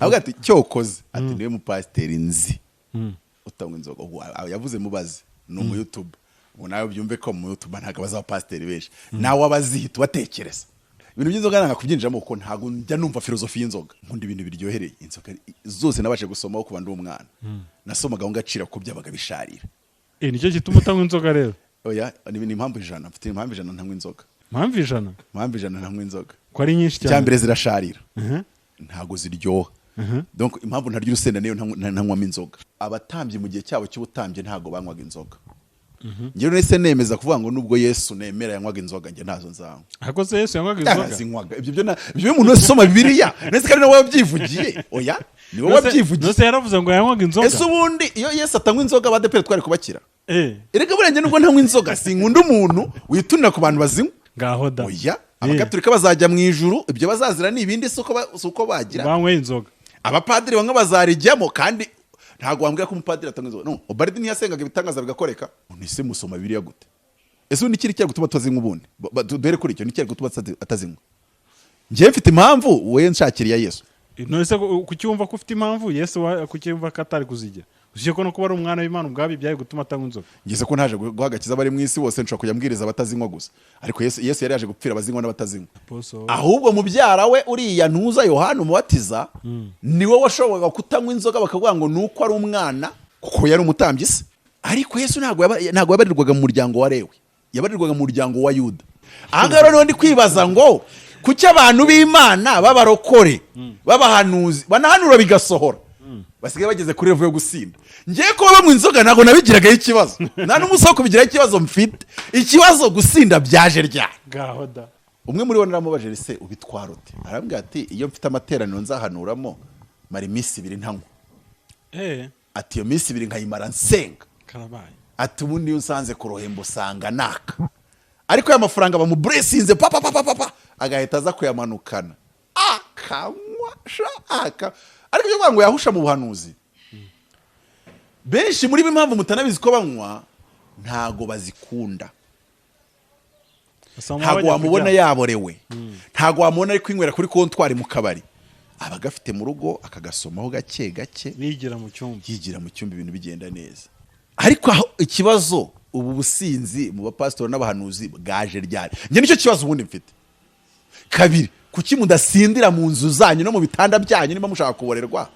Avuga ati cyokoze, ati niwe mupasiteri nzi utanywa inzoga. Ubwo yavuze mubaze ni umu YouTube, ubu nawe byumve ko mu YouTube ntabwo baza abapasiteri benshi, nawe abazihita ubatekereza. Ibintu by'inzoga nanga kubyinjiramo kuko ntabwo njya numva filozofi y'inzoga. Nkunda ibintu biryohereye. Inzoga zose nabashe gusomaho kuva ndi umwana, nasomagaho ngacira ko byabaga bisharira. Eh, nicyo gituma utanywa inzoga rero? Oya, ni impamvu 100, mfite impamvu 100 ntanywa inzoga. Impamvu 100? Impamvu 100 ntanywa inzoga. Ko ari nyinshi Icya cyane. mbere, zirasharira, ntabwo ziryoha. Donc impamvu ntarya urusenda niyo ntanywamo inzoga. Abatambyi mu gihe cyabo cy'ubutambyi ntabwo banywaga inzoga. Njyewe nahise nemeza kuvuga ngo nubwo Yesu nemera yanywaga inzoga, njye ntazo nzanywa. Ariko se Yesu yanywaga inzoga? Yarazinywaga. Ibyo byo ibyo umuntu wese usoma Bibiliya ndetse kandi nawe wabyivugiye. Oya, ni wowe wabyivugiye. Nose yaravuze ngo yanywaga inzoga? Ese ubundi iyo Yesu atanywa inzoga, abadeperi twari kubakira? Eh. Erega buriya njye nubwo ntanywa inzoga, sinkunda umuntu witunira ku bantu bazinywa. Ngaho da. Oya, Abagaturika bazajya mu ijuru, ibyo bazazira ni ibindi, si uko bagira Banyweye inzoga. Abapadiri bamwe bazarijyamo, kandi ntabwo wambwira ko umupadiri atanywa inzoga. No Obaridi ntiyasengaga ibitangaza bigakoreka? Ese musoma Bibiliya gute? Ese ubundi ikiri cyari gutuma atazinywa? Ubundi duhere kuri icyo, ni icyari gutuma atazinywa? Njyewe mfite impamvu, wowe nshakiriye Yesu. None se kuki wumva ko ufite impamvu Yesu kuki wumva ko atari kuzigira, usibye ko no kuba ari umwana w'Imana ubwabyo byari gutuma atanywa inzoga? Ngeze ko ntaje guha agakiza abari mu isi bose, nshobora kujya mbwiriza abatazinywa gusa, ariko Yesu yari yaje gupfira abazinywa n'abatazinywa. Apostle. Ahubwo mubyara we uriya ntuza Yohana Umubatiza niwe washoboraga kutanywa inzoga, bakavuga ngo ni uko ari umwana, kuko yari umutambyi se. Ariko Yesu ntabwo yabarirwaga mu muryango wa Lewi, yabarirwaga mu muryango wa Yuda. Aha ngaha rero ndi kwibaza ngo kuki abantu b'Imana b'abarokore, b'abahanuzi, banahanura bigasohora, basigaye bageze kuri level yo gusinda? Ngiye kuba banywa inzoga ntabwo nabigiragaho ikibazo, nta n'umunsi wo kubigiraho ikibazo mfite. Ikibazo, gusinda byaje ryari? Ngaho da. Umwe muri bo naramubajije: "Se ubitwara ute?" Arambwira ati: "Iyo mfite amateraniro nzahanuramo, mara iminsi 2 ntanywa." Ati: "Iyo minsi 2 nkayimara nsenga." Karabaye. Ati: "Ubundi iyo unsanze ku ruhembo usanga naka, ariko aya mafaranga bamuburesinze papa papa papa, agahita aza kuyamanukana akanywa sha aka." Ariko ibyo kuvuga ngo yahusha mu buhanuzi, benshi muri bo impamvu mutanabizi ko banywa, ntago bazikunda. Basanga Ntabwo bajya wamubona kuryama. yaborewe, ntabwo wamubona ari kwinywera kuri kontwari mu kabari. Aba agafite mu rugo, akagasomaho gake gake. Bigira mu cyumba. Yigira mu cyumba, ibintu bigenda neza. Ariko aho ikibazo, ubu businzi mu bapasitori n'abahanuzi bwaje ryari? Njye nicyo kibazo ubundi mfite. Kabiri, kuki mudasindira mu nzu zanyu no mu bitanda byanyu niba mushaka kuborerwa?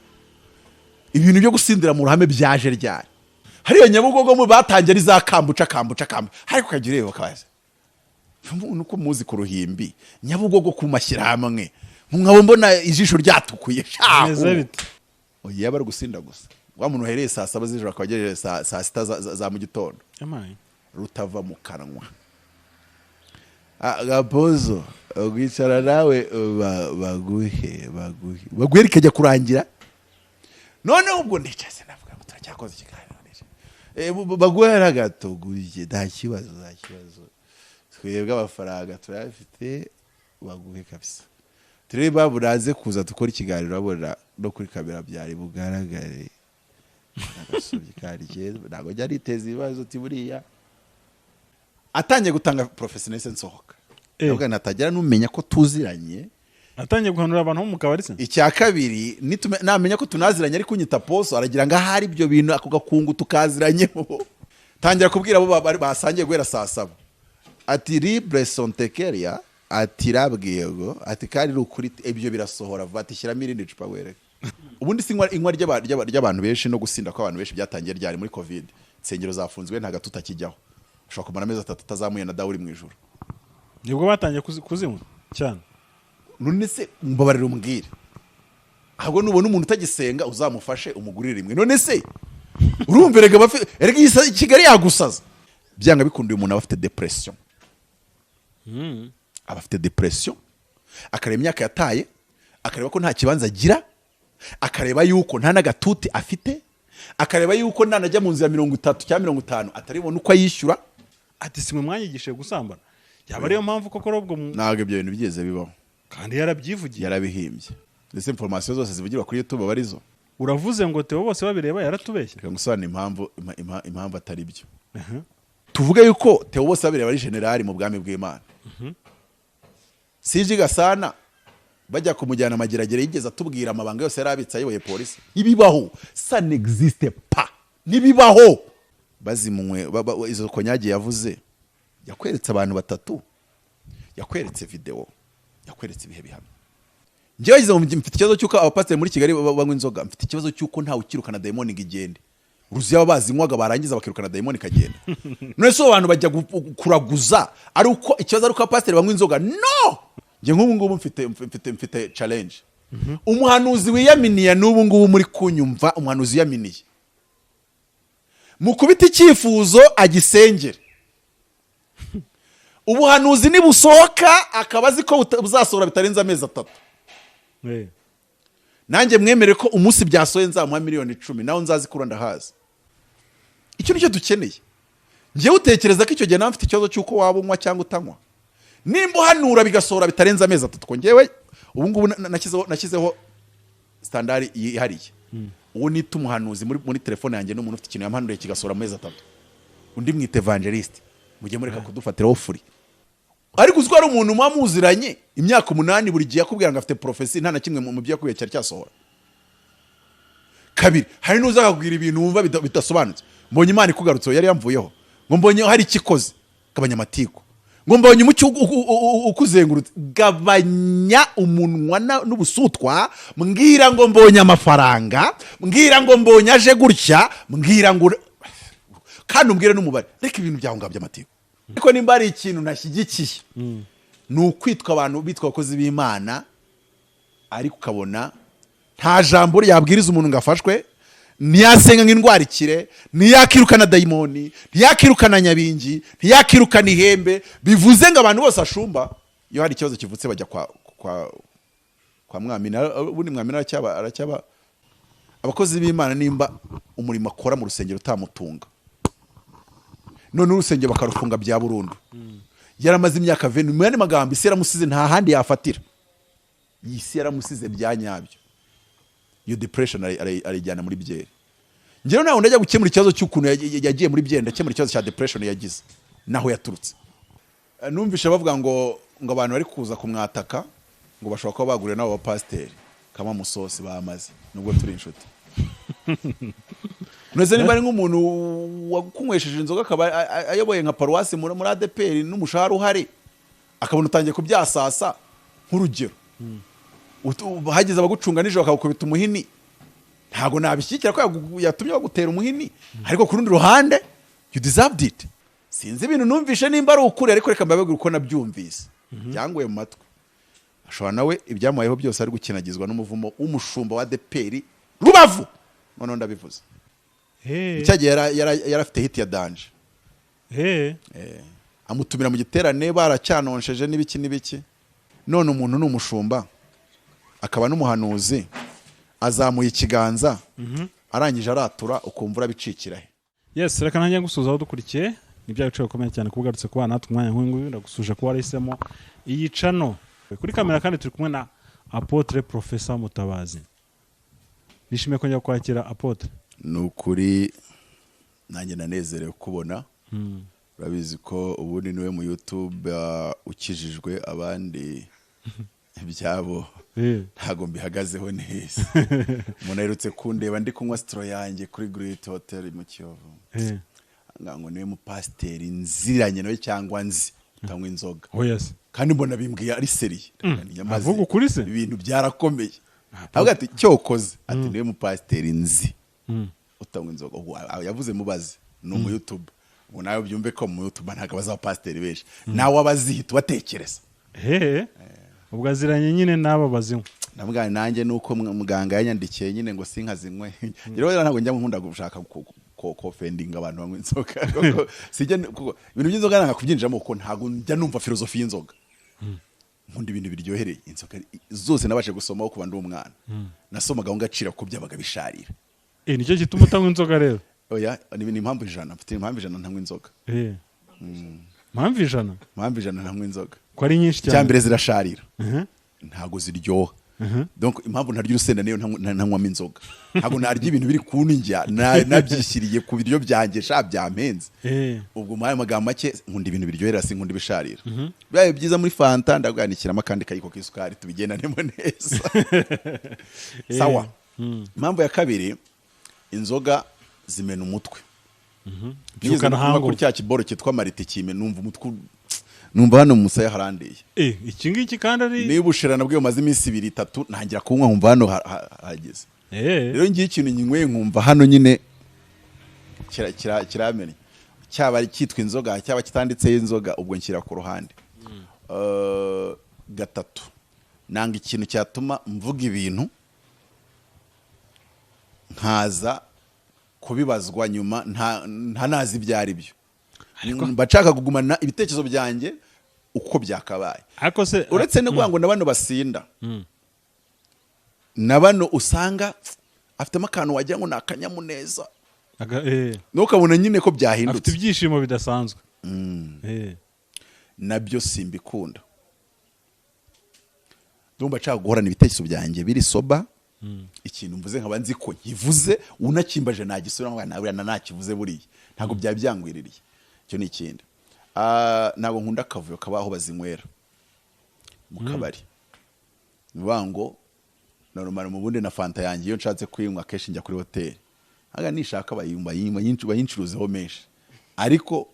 Ibintu byo gusindira mu ruhame byaje ryari? Hariya Nyabugogo mu batangiye ari za kambuca, kambuca, kambuca, ariko ukajya ureba ukabaza umuntu uko muzi ku ruhimbi Nyabugogo ku mashyirahamwe, mwaba mbona ijisho ryatukuye shahu. Bimeze bite? Oya, yaba ari gusinda gusa, wa muntu uhereye saa 7 z'ijoro akaba agejeje saa 6 za mu gitondo. Yamaye. Rutava mu kanwa. Gapozo ugwicara nawe baguhe baguhe baguhe, rikajya kurangira. Noneho ubwo ndicaye, navuga ngo turacyakoze ikiganiro, ndicaye. Baguhe n'agatoguye, nta kibazo, nta kibazo, twebwe amafaranga turayafite, baguhe kabisa. Turebe impamvu naze kuza dukora ikiganiro, urabona no kuri kamera byari bugaragare. Agasubyi kari keza, ntabwo njya niteza ibibazo. Uti buriya atangiye gutanga prophecy, nahise nsohoka. Ndavuga natagira numenya ko tuziranye. Atangiye guhanura abantu bo mu kabari se? Icya kabiri, namenya ko tunaziranye ariko unyita poso, aragira ngo ahari ibyo bintu ako gakungu tukaziranyeho. Tangira kubwira abo basangiye guhera saa 7, ati libre sontekeria, ati rabwiye ngo, ati kandi ni ukuri ibyo birasohora vuba, ati shyiramo irindi cupa wereke. Ubundi si inywa ry'abantu benshi no gusinda kw'abantu benshi byatangiye ryari? Muri Covid, insengero zafunzwe, nta gatuta kijyaho, ushobora kumara amezi 3 utazamuye na dawe uri mu ijoro. Nibwo batangiye kuzinywa cyane. None se mbabarira umbwire, ahubwo nubona umuntu utagisenga uzamufashe umugurire rimwe. None se urumva, erega erega iyi Kigali yagusaza. Byanga bikunda uyu muntu aba afite depression, aba afite depression, akareba imyaka yataye, akareba ko nta kibanza agira, akareba yuko nta n'agatuti afite, akareba yuko nanajya mu nzu ya 30 cyangwa 50 ataribona uko ayishyura. Ati: "Si mwe mwanyigishije gusambana?" Yaba ariyo mpamvu koko ubwo Ntabwo ibyo bintu byigeze bibaho. Kandi yarabyivugiye. Yarabihimbye. Ndetse information zose zivugirwa kuri YouTube aba arizo. Uravuze ngo Theo bose babireba yaratubeshye? Reka ngusobanurire impamvu impamvu atari byo. Tuvuge yuko Theo bose babireba ari generali mu bwami bw'Imana, CG Gasana. Bajya kumujyana amageragere, yigeze atubwira amabanga yose yari abitse ayoboye polisi? Ntibibaho, ça n'existe pas, ntibibaho. Bazimunywe izo konyage yavuze, yakweretse abantu batatu, yakweretse videwo, yakweretse ibihe bihamya. Njyewe yagize ngo mfite ikibazo cy'uko abapasiteri muri Kigali banywa inzoga. Mfite ikibazo cy'uko ntawe ukirukana dayimoni ngo igende. Uruzi yaba bazinywaga, barangiza bakirukana dayimoni ikagenda. None se abo bantu bajya kuraguza ari uko ikibazo ari uko abapasiteri banywa inzoga? No njye nk'ubu ngubu mfite challenge. Umuhanuzi wiyaminiye n'ubu ngubu muri kunyumva, umuhanuzi wiyaminiye, mukubita icyifuzo agisengere. Ubuhanuzi nibusohoka akaba azi ko buzasohora bitarenze amezi 3, nanjye mwemere ko umunsi byasohoye nzamuha miliyoni 10, nawe nzazikura ndahazi. Icyo nicyo dukeneye. Njyewe utekereza ko icyo gihe nawe mfite ikibazo cy'uko waba unywa cyangwa utanywa? Nimba uhanura bigasohora bitarenze amezi 3, ko njyewe ubu ngubu nashyizeho standard yihariye. Uwo nita umuhanuzi muri telefone yanjye ni umuntu ufite ikintu yamuhanuriye kigasohora amezi 3. Undi mwita evangeliste, mujye mureka kudufatiraho furi. Ariko uzi ko hari umuntu muba muziranye imyaka 8, buri gihe akubwira ngo afite prophecy, nta na kimwe mu byo yakubwiye cyari cyasohora? Kabiri, hari n'uza akakubwira ibintu wumva bidasobanutse. Mbonye Imana ikugarutseho, yari yamvuyeho, ngo mbonye hari icyo ikoze. Gabanya amatiku. Ngo mbonye umucyo ukuzengurutse. Gabanya umunwa n'ubusutwa. Mbwira ngo mbonye amafaranga, mbwira ngo mbonye aje gutya, mbwira ngo kandi umbwire n'umubare. Reka ibintu byawe ngabyo by'amatiku. Ariko nimba hari ikintu nashyigikiye, ni ukwitwa abantu bitwa abakozi b'Imana, ariko ukabona nta jambo yabwiriza umuntu ngo afashwe, ntiyasenga ngo indwara ikire, ntiyakirukana dayimoni, ntiyakirukana nyabingi, ntiyakirukana ihembe. Bivuze ngo abantu bose ashumba, iyo hari ikibazo kivutse bajya kwa Mwamina. Ubundi Mwamina aracyaba abakozi b'Imana? Nimba umurimo akora mu rusengero utamutunga, none urusengero bakarufunga bya burundu, yaramaze imyaka 20, mu yandi magambo isi yaramusize, nta handi yafatira, iyi si yaramusize bya nyabyo. Iyo depression arayijyana muri byeri. Njyewe ntabwo ndajya gukemura ikibazo cy'ukuntu yagiye muri byeri, ndakemura ikibazo cya depression yagize naho yaturutse. Numvishe bavuga ngo abantu bari kuza kumwataka ngo bashobora kuba baguriye n'abo bapasiteri kama musosi bamaze, nubwo turi inshuti. None niba ari nk'umuntu wakunywesheje inzoga, akaba ayoboye nka paruwasi muri ADEPR n'umushahara uhari, akabona utangiye kubyasasa, nk'urugero hagize abagucunga nijoro bakagukubita umuhini, ntabwo nabishyigikira ko yatumye bagutera umuhini, ariko ku rundi ruhande you deserved it. Sinzi ibintu numvishe nimba ari ukuri, ariko reka mbabwire uko nabyumvise byanguye mu matwi. Ashobora nawe ibyamubayeho byose ari gukinagizwa n'umuvumo w'umushumba wa ADEPR Rubavu. Noneho ndabivuze. Icyo gihe yari afite hit ya danger. Amutumira mu giterane, baracyanonsheje n'ibiki n'ibiki. None umuntu ni umushumba akaba n'umuhanuzi, azamuye ikiganza, arangije aratura, ukumva urabicikira he? Yes, reka nanjye ngusuhuza aho dukurikiye. Ni bya biciro bikomeye cyane kuba ugarutse kubana natwe umwanya nk'uyu nguyu. Ndagusuje kuba warahisemo iyi channel. Kuri kamera kandi turi kumwe na Apôtre Professor Mutabazi. Nishimiye kongera kwakira Apôtre. Ni ukuri nanjye nanezerewe kubona. Urabizi ko ubundi niwe mu YouTube ukijijwe, abandi ibyabo ntabwo mbihagazeho neza. Umuntu aherutse kundeba ndi kunywa sitoro yanjye kuri Great Hotel mu Kiyovu, ngo niwe mupasiteri nziranye nawe cyangwa nzi utanywa inzoga. Oh yes. Kandi mbona bimbwiye ari sérieux. Nyamaze Avuga ukuri se? Ibintu byarakomeye. Avuga ati cyokoze, ati niwe mupasiteri nzi utanywa inzoga. Ubwo yavuze mubaze ni umu YouTube, ubu nawe byumve ko mu YouTube ntabwo bazi abapasiteri benshi, nawe abazihita ubatekereza. He, ubwo aziranye nyine n'aba bazinywa. Ndavuga nanjye nuko muganga yanyandikiye nyine ngo sinkazinywe. Rero ntabwo njya nkunda gushaka ko offendinga abantu banywa inzoga, kuko sijya kuko ibintu by'inzoga nanga kubyinjiramo, kuko ntabwo njya numva filozofi y'inzoga. Nkunda ibintu biryohereye. Inzoga zose nabashe gusomaho kuva ndi umwana, nasomagaho ngacira ko byabaga bisharira. Nicyo gituma utanywa inzoga rero? Oya, ni impamvu 100, mfite impamvu 100 ntanywa inzoga. Impamvu 100? Impamvu 100 ntanywa inzoga. Ko ari nyinshi Icya cyane. mbere, zirasharira. Ntabwo ziryoha. Donc impamvu ntarya urusenda niyo ntanywamo inzoga. Ntabwo narya ibintu biri kunindya nabyishyiriye ku biryo byanjye sha byampenze. Ubwo mu ayo magambo make, nkunda ibintu biryohera, sinkunda ibisharira. Bibaye byiza muri fanta ndabwanikiramo akandi kayiko k'isukari, tubigendanemo neza. Sawa. Impamvu ya kabiri, inzoga zimena umutwe. Nigeze Byukana no kunywa hangover. kuri cya kiboro cyitwa Marite kime, numva umutwe, numva hano mu musaya harandiye. Iki ngiki kandi ari Niba ubushera nabwo bumaze iminsi ibiri itatu, ntangira kunywa nkumva hano hageze. Rero ngiye ikintu nyinyweye nkumva hano nyine kiramennye, cyaba cyitwa inzoga, cyaba kitanditseho inzoga, ubwo nshyira ku ruhande. Gatatu, nanga ikintu cyatuma mvuga ibintu nkaza kubibazwa nyuma ntanazi ibyo ari byo. Mba nshaka kugumana ibitekerezo byanjye uko byakabaye. Ariko se Uretse no kuvuga ngo na bano basinda, na bano usanga afitemo akantu wagira ngo ni akanyamuneza, ntukabona nyine ko afite byahindutse. ibyishimo bidasanzwe. Nabyo simbikunda. Ndumva nshaka guhorana ibitekerezo byanjye biri sober. Ikintu mvuze nkaba nzi ko nkivuze, unakimbaje nagisubira ngo nawe nakivuze, buriya ntabwo byaba byangwiririye. Icyo ni ikindi. Ntabwo nkunda akavuyo kaba aho bazinywera mu kabari. Ni ukuvuga ngo normal mu bundi na fanta yanjye iyo nshatse kuyinywa akenshi njya kuri hoteli, aga nishaka bayincuruzeho menshi, ariko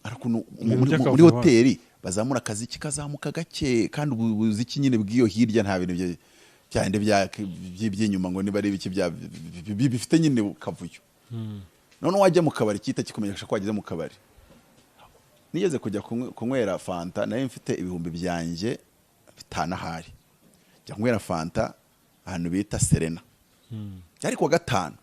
hari ukuntu Ibintu by'akavuyo. muri hoteli bazamura akaziki kazamuka gake, kandi ubuziki nyine bw'iyo hirya nta bintu byandi by'inyuma ngo niba ari ibiki bifite nyine kavuyo. Noneho wajya mu kabari kita kikumenyesha ko wageze mu kabari. Nigeze kujya kunywera fanta, nari mfite ibihumbi byanjye 5 ahari, njya kunywera fanta ahantu bita Serena, byari kuwa gatanu.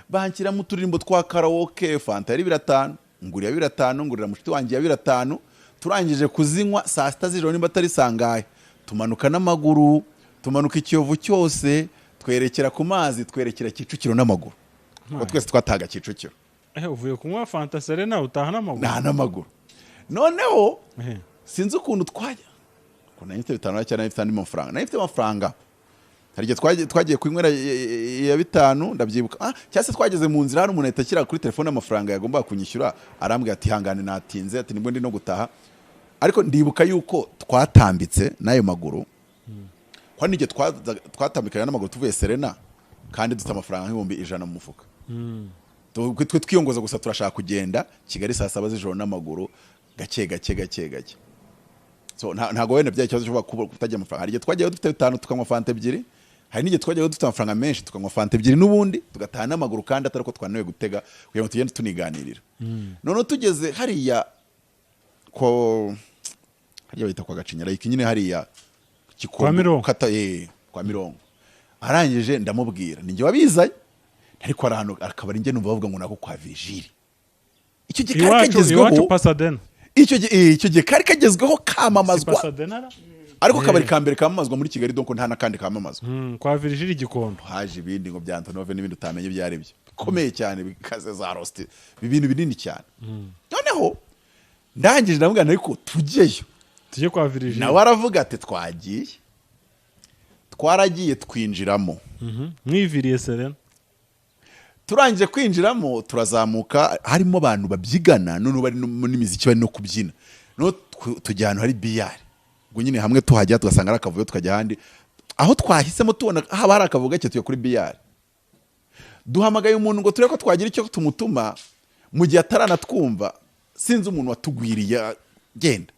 Banshyiramo uturirimbo twa karaoke. Fanta yari 500, ngurira 500, ngurira mushiti wanjye ya 500. Turangije kuzinywa saa 6 z'ijoro, nimba atari sangahe, tumanuka n'amaguru, tumanuka Ikiyovu cyose, twerekera ku mazi, twerekera Kicukiro n'amaguru, kuko twese twatahaga Kicukiro. Uvuye kunywa fanta Serena utaha n'amaguru? Nta n'amaguru. Noneho sinzi ukuntu twajya ukuntu nari mfite 5 cyangwa nari mfite andi mafaranga, nari mfite amafaranga. Hari igihe twagiye kunywera ya 5, ndabyibuka. Cyangwa se twageze mu nzira, hari umuntu ahita ashyira kuri telefone amafaranga yagombaga kunyishyura, arambwira ati: "Hangane natinze," ati: "Nibwo ndi no gutaha." Ariko ndibuka yuko twatambitse n'ayo maguru, kwa n'igihe twatambikanye n'amaguru tuvuye Serena kandi dufite amafaranga nk'100,000 mu mufuka. Twe twiyongoza gusa, turashaka kugenda Kigali saa 7 z'ijoro n'amaguru, gake gake gake gake. So ntabwo wenda byari ikibazo cyo kuba kutagira amafaranga. Hari igihe twajyayo dufite 5 tukanywa fanta ebyiri, hari n'igihe twajyayo dufite amafaranga menshi tukanywa fanta ebyiri n'ubundi tugataha n'amaguru, kandi atari ko twananiwe gutega, kugira ngo tugende tuniganirira. Noneho tugeze hariya ko hariya bita kwa Gacinya, like nyine hariya Gikondo, Kwa Mironko. Kata, kwa Mironko. Arangije ndamubwira, ninjye wabizanye, ariko hari ahantu akabari njye numva bavuga ngo nako kwa Virgile. Icyo gihe kari Iwacu, kagezweho. iwacu Pasadena. Icyo gihe kari kagezweho, Si kamamazwa. Pasadena ra? Ariko kabari ka mbere kamamazwa muri Kigali, donc nta n'akandi kamamazwa. Kwa Virgile Gikondo. Haje ibindi ngo bya Antonove n'ibindi utamenya ibyo ari byo, bikomeye cyane, bikaze za rosti, ibintu binini cyane. Noneho ndangije ndamubwira nti: "Ariko tujyeyo." Tujye kwa Virgile. Nawe aravuga ati: "Twagiye." Twaragiye, twinjiramo. Mwiviriye Serena. Turangije kwinjiramo, turazamuka, harimo abantu babyigana, noneho bari n'imiziki, bari no kubyina. Noneho tujya ahantu hari billard. Ubwo nyine hamwe tuhajya tugasanga ari akavuyo, tukajya ahandi. Aho twahisemo tubona haba hari akavuyo gake, tujya kuri billard. Duhamagaye umuntu ngo turebe ko twagira icyo tumutuma mu gihe ataranatwumva. Sinzi umuntu watugwiriye, genda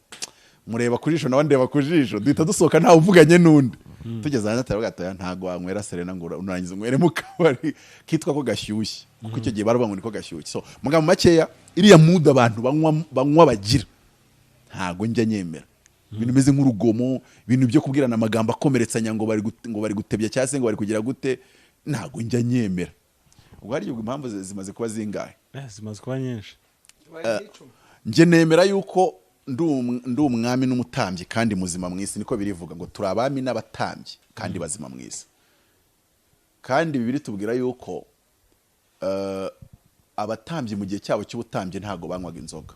mureba ku jisho, nawe ndeba ku jisho, duhita dusohoka ntawe uvuganye n'undi. Tugeze hanze turavuga ati: "Oya, ntabwo wanywera Serena ngo urangize unywere mu kabari kitwa ko gashyushye," kuko icyo gihe baravuga ngo niko gashyushye. So mu magambo makeya, iriya mood abantu banywa bagira, ntabwo njya nyemera. Ibintu bimeze nk'urugomo, ibintu byo kubwirana amagambo akomeretsanya ngo bari gutebya cyangwa se ngo bari kugira gute, ntabwo njya nyemera. Ubwo hari impamvu zimaze kuba zingahe? Zimaze kuba nyinshi. Njye nemera yuko ndi umwami n'umutambyi kandi muzima mu isi. Niko birivuga ngo turi abami n'abatambyi kandi bazima mu isi. Kandi Bibiri tubwira yuko abatambyi mu gihe cyabo cy'ubutambyi ntabwo banywaga inzoga.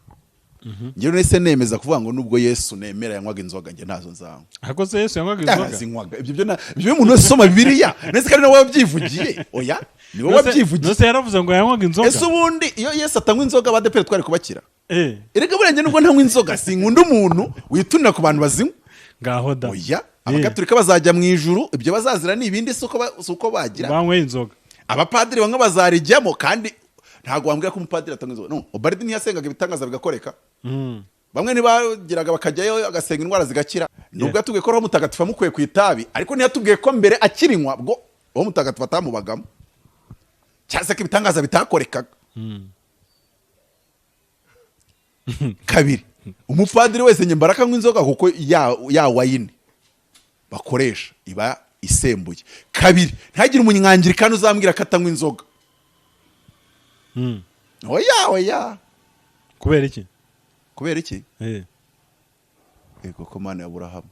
Njyewe nahise nemeza kuvuga ngo nubwo Yesu nemera yanywaga inzoga, njye ntazo nzanywa. Ariko se Yesu yanywaga inzoga? Yarazinywaga. Ibyo byo ibyo umuntu wese usoma Bibiliya ndetse kandi nawe wabyivugiye, oya, ni wowe wabyivugiye. Nose yaravuze ngo yanywaga inzoga? Ese ubundi iyo Yesu atanywa inzoga, abadeperi twari kubakira? Eh. Erega buriya njye nubwo ntanywa inzoga, sinkunda umuntu witunira ku bantu bazinywa. Ngaho da. Oya, Abagaturika bazajya mu ijuru, ibyo bazazira ni ibindi, si uko bagira banyweye inzoga. Abapadiri bamwe bazarijyamo, kandi ntabwo wambwira ko umupadiri atanywa inzoga. No Obaridi ntiyasengaga ibitangaza bigakoreka? Bamwe ntibagiraga bakajyayo agasenga indwara zigakira? Nubwo yatubwiye ko Roho Mutagatifu amukuye ku itabi, ariko ntiyatubwiye ko mbere akirinywa bwo Roho Mutagatifu atamubagamo, cyangwa se ko ibitangaza bitakorekaga. Kabiri, umupadiri wese njye mbara akanywa inzoga, kuko ya wine bakoresha iba isembuye. Kabiri, ntagire umunyangirikani uzambwira ko atanywa inzoga. Oya, oya. Kubera iki? Kubera iki? Eh. Ego ko Mana ya Burahamu,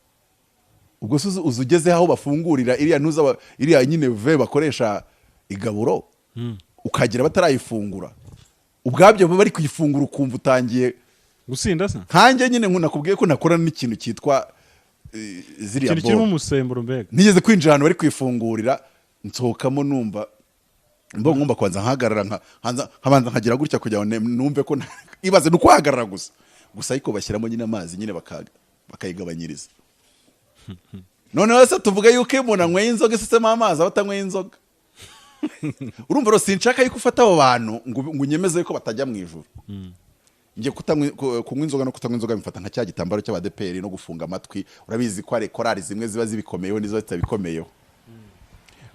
ubwo se uzi ugeze aho bafungurira iriya ntuza iriya nyine vin bakoresha igaburo, ukagera batarayifungura, ubwabyo baba bari kuyifungura, ukumva utangiye gusinda se. Nkanjye nyine nakubwiye ko nakorana n'ikintu cyitwa ziriya ikintu kirimo bombe. Umusemburo mbega. Nigeze kwinjira ahantu bari kuyifungurira, nsohokamo numva mbo ngomba kubanza nkahagarara, nkabanza nkagira gutya kugira ngo numve ko ibaze ni ukuhagarara gusa gusa, ariko bashyiramo nyine amazi nyine bakayigabanyiriza. Noneho se tuvuge yuko iyo umuntu anyweye inzoga isutsemo amazi aba atanyweye inzoga? Urumva rero, sinshaka yuko ufata abo bantu ngo unyemeze yuko batajya mu ijuru. Njye kunywa inzoga no kutanywa inzoga bimfata nka cya gitambaro cy'abadeperi no gufunga amatwi. Urabizi ko hari korali zimwe ziba zibikomeyeho n'iziba zitabikomeyeho.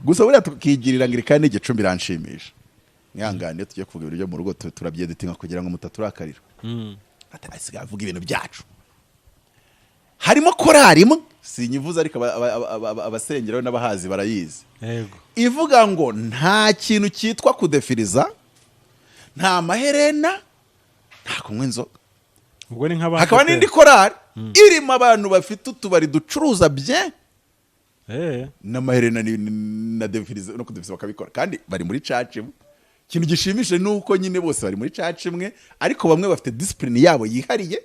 Gusa buriya tukigirira ngo kandi n'igicumbi iranshimisha. Mwihangane, iyo tugiye kuvuga ibintu byo mu rugo turabyeditinga kugira ngo mutaturakarira. Asigaye avuga ibintu byacu. Harimo korali imwe sinyivuze, ariko abasengeraho n'abahazi barayizi, ivuga ngo nta kintu cyitwa kudefiriza, nta maherena, nta kunywa inzoga. Ubwo ni nk'abandi. Hakaba n'indi korali irimo abantu bafite utubari ducuruza bye n'amaherena na defiriza no kudefiriza bakabikora, kandi bari muri church imwe. Ikintu gishimishije ni uko nyine bose bari muri church imwe, ariko bamwe bafite discipline yabo yihariye,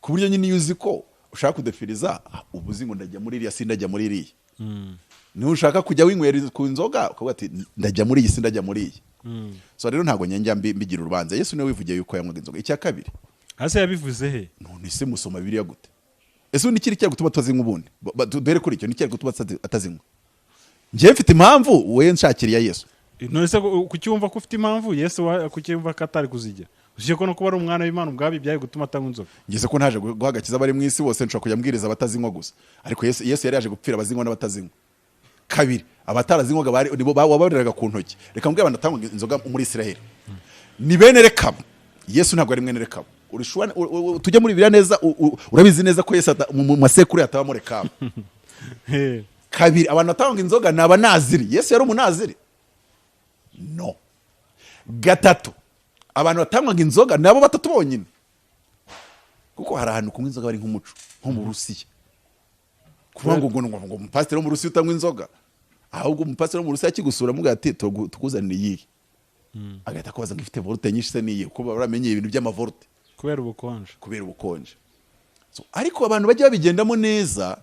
ku buryo nyine iyo uzi ko ushaka kudefiriza, uba uzi ngo ndajya muri iriya, sindajya muri iriya. Niba ushaka kujya winywera ku nzoga, ukavuga ati ndajya muri iyi, sindajya muri iyi. So rero ntabwo njya mbigira urubanza. Yesu niwe wivugiye yuko yanywaga inzoga. Icya kabiri, Hasi yabivuze he? None se musoma Bibiliya gute? Ese ubundi ikiri cyari gutuma atazinywa? Ubundi duhere kuri icyo, ni cyari gutuma atazinywa? Njyewe mfite impamvu, wowe nshakiriye Yesu. None se kuki wumva ko ufite impamvu? Yesu kuki wumva ko atari kuzigira, usibye ko no kuba ari umwana w'Imana ubwabyo byari gutuma atanywa inzoga? Ngeze ko ntaje guha agakiza abari mu isi bose, nshobora kujya mbwiriza abatazinywa gusa, ariko Yesu yari yaje gupfira abazinywa n'abatazinywa. Kabiri, abatarazinywaga bari nibo wabareraga ku ntoki. Reka mbwire, abantu batanywaga inzoga muri Isiraheli ni bene Rekabu. Yesu ntabwo ari mwene Rekabu. Urishwa tujya muri Bibiliya neza, urabizi neza ko Yesu mu masekuru yatabamo Rekabu. Kabiri, abantu batanywaga inzoga ni Abanaziri. Yesu yari Umunaziri? No. Gatatu, abantu batanywaga inzoga ni abo batatu bonyine, kuko hari ahantu kunywa inzoga bari nk'umuco, nko mu Burusiya. Kuvuga ngo umupasiteri wo mu Burusiya utanywa inzoga, ahubwo umupasiteri wo mu Burusiya akigusura amugira ati "Tukuzanire iyihe?" Agahita akubaza ngo ifite volt nyinshi se niyihe, kuko baba baramenyeye ibintu by'amavolte. Kubera ubukonje. Kubera ubukonje. So, ariko abantu bajya babigendamo neza,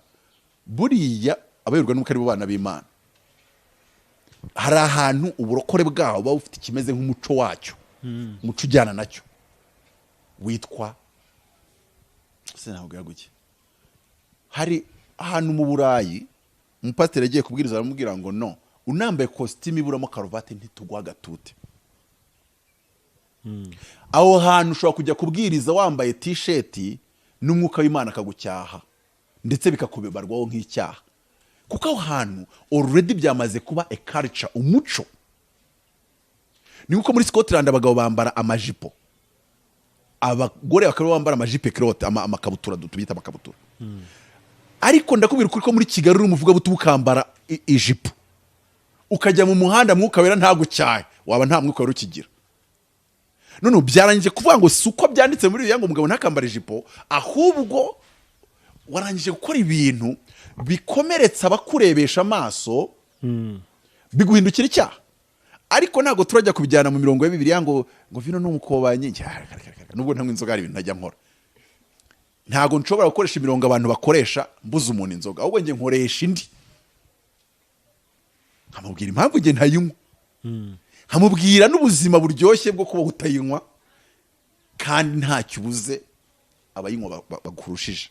buriya abayoborwa n'Umwuka ari bo bana b'Imana. Hari ahantu uburokore bwabo buba bufite ikimeze nk'umuco wacyo, umuco ujyana nacyo witwa, sinabwira guke, hari ahantu mu Burayi umupasiteri yagiye kubwiriza, aramubwira ngo no unambaye kositimu iburamo karuvati ntituguha agatute. Aho hantu ushobora kujya kubwiriza wambaye tisheti n'Umwuka w'Imana akagucyaha, ndetse bikakubarwaho nk'icyaha, kuko aho hantu already byamaze kuba a culture, umuco. Ni nkuko muri Scotland abagabo bambara amajipo, abagore bakaba bambara amajipo culotte, amakabutura, tubyita amakabutura. Ariko ndakubwira ukuri ko muri Kigali uri umuvugabutumwa ukambara ijipo ukajya mu muhanda, Mwuka Wera ntagucyahe, waba nta Mwuka Wera ukigira. None ubu byarangije kuvuga ngo si uko byanditse muri Bibiliya ngo umugabo ntakambare ijipo, ahubwo warangije gukora ibintu bikomeretsa abakurebesha amaso, biguhindukira icyaha. Ariko ntabwo turajya kubijyana mu mirongo ya Bibiliya ngo vino ni umukobanyi. Nubwo ntanywa inzoga, hari ibintu ntajya nkora. Ntabwo nshobora gukoresha imirongo abantu bakoresha mbuza umuntu inzoga, ahubwo njye nkoresha indi, nkamubwira impamvu njye ntayinywa, nkamubwira n'ubuzima buryoshye bwo kuba utayinywa kandi ntacyo ubuze abayinywa bakurushije.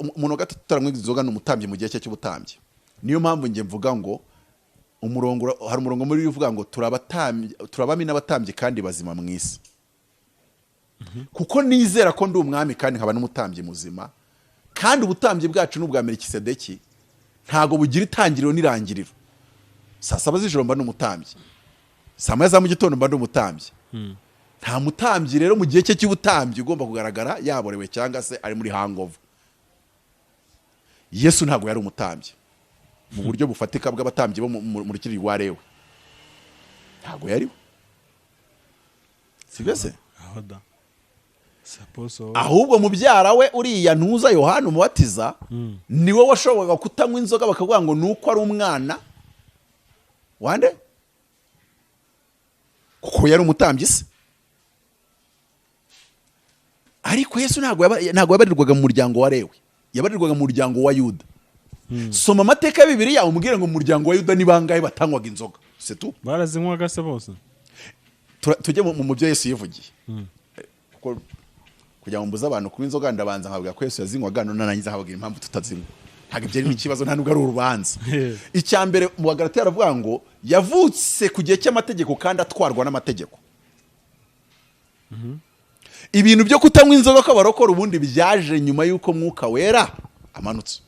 Umuntu wa gatatu utaranywa inzoga ni umutambyi mu gihe cye cy'ubutambyi. Niyo mpamvu njye mvuga ngo umurongo hari umurongo muri uvuga ngo turabatambyi, turabami n'abatambyi kandi bazima mu isi, kuko nizera ko ndi umwami kandi nkaba n'umutambyi muzima. Kandi ubutambyi bwacu ni ubwa Melikisedeki, ntabwo bugira itangiriro n'irangiriro. Saa 7 z'ijoro mba ndi umutambyi, saa 1 za mu gitondo mba ndi umutambyi. Nta mutambyi rero mu gihe cye cy'ubutambyi ugomba kugaragara yaborewe cyangwa se ari muri hangover. Yesu ntabwo yari umutambyi mu buryo bufatika bw'abatambyi bo mu rukiri rwa Lewi, ntabwo yariwe, sibyo se? Aho da saposo. Ahubwo mubyara we uriya ntuza Yohana Umubatiza niwe washoboraga kutanywa inzoga, bakavuga ngo ni uko ari umwana wande, kuko yari umutambyi se. Ariko Yesu ntabwo yabarirwaga mu muryango wa Lewi, yabarirwaga mu muryango wa Yuda. Soma amateka ya Bibiliya, umubwire ngo mu muryango wa Yuda ni bangahe batanywaga inzoga, c'est tout. Barazinywaga se bose? Tujye mu byo Yesu yivugiye, kuko kugira ngo mbuze abantu kunywa inzoga ndabanza nkabwira ko Yesu yazinywaga, none narangiza nkababwira impamvu tutazinywa. Ntabwo ibyo ari ikibazo, nta nubwo ari urubanza. Icya mbere, mu Bagalatiya aravuga ngo yavutse ku gihe cy'amategeko kandi atwarwa n'amategeko. Ibintu byo kutanywa inzoga kw'abarokora ubundi byaje nyuma y'uko Mwuka Wera amanutse.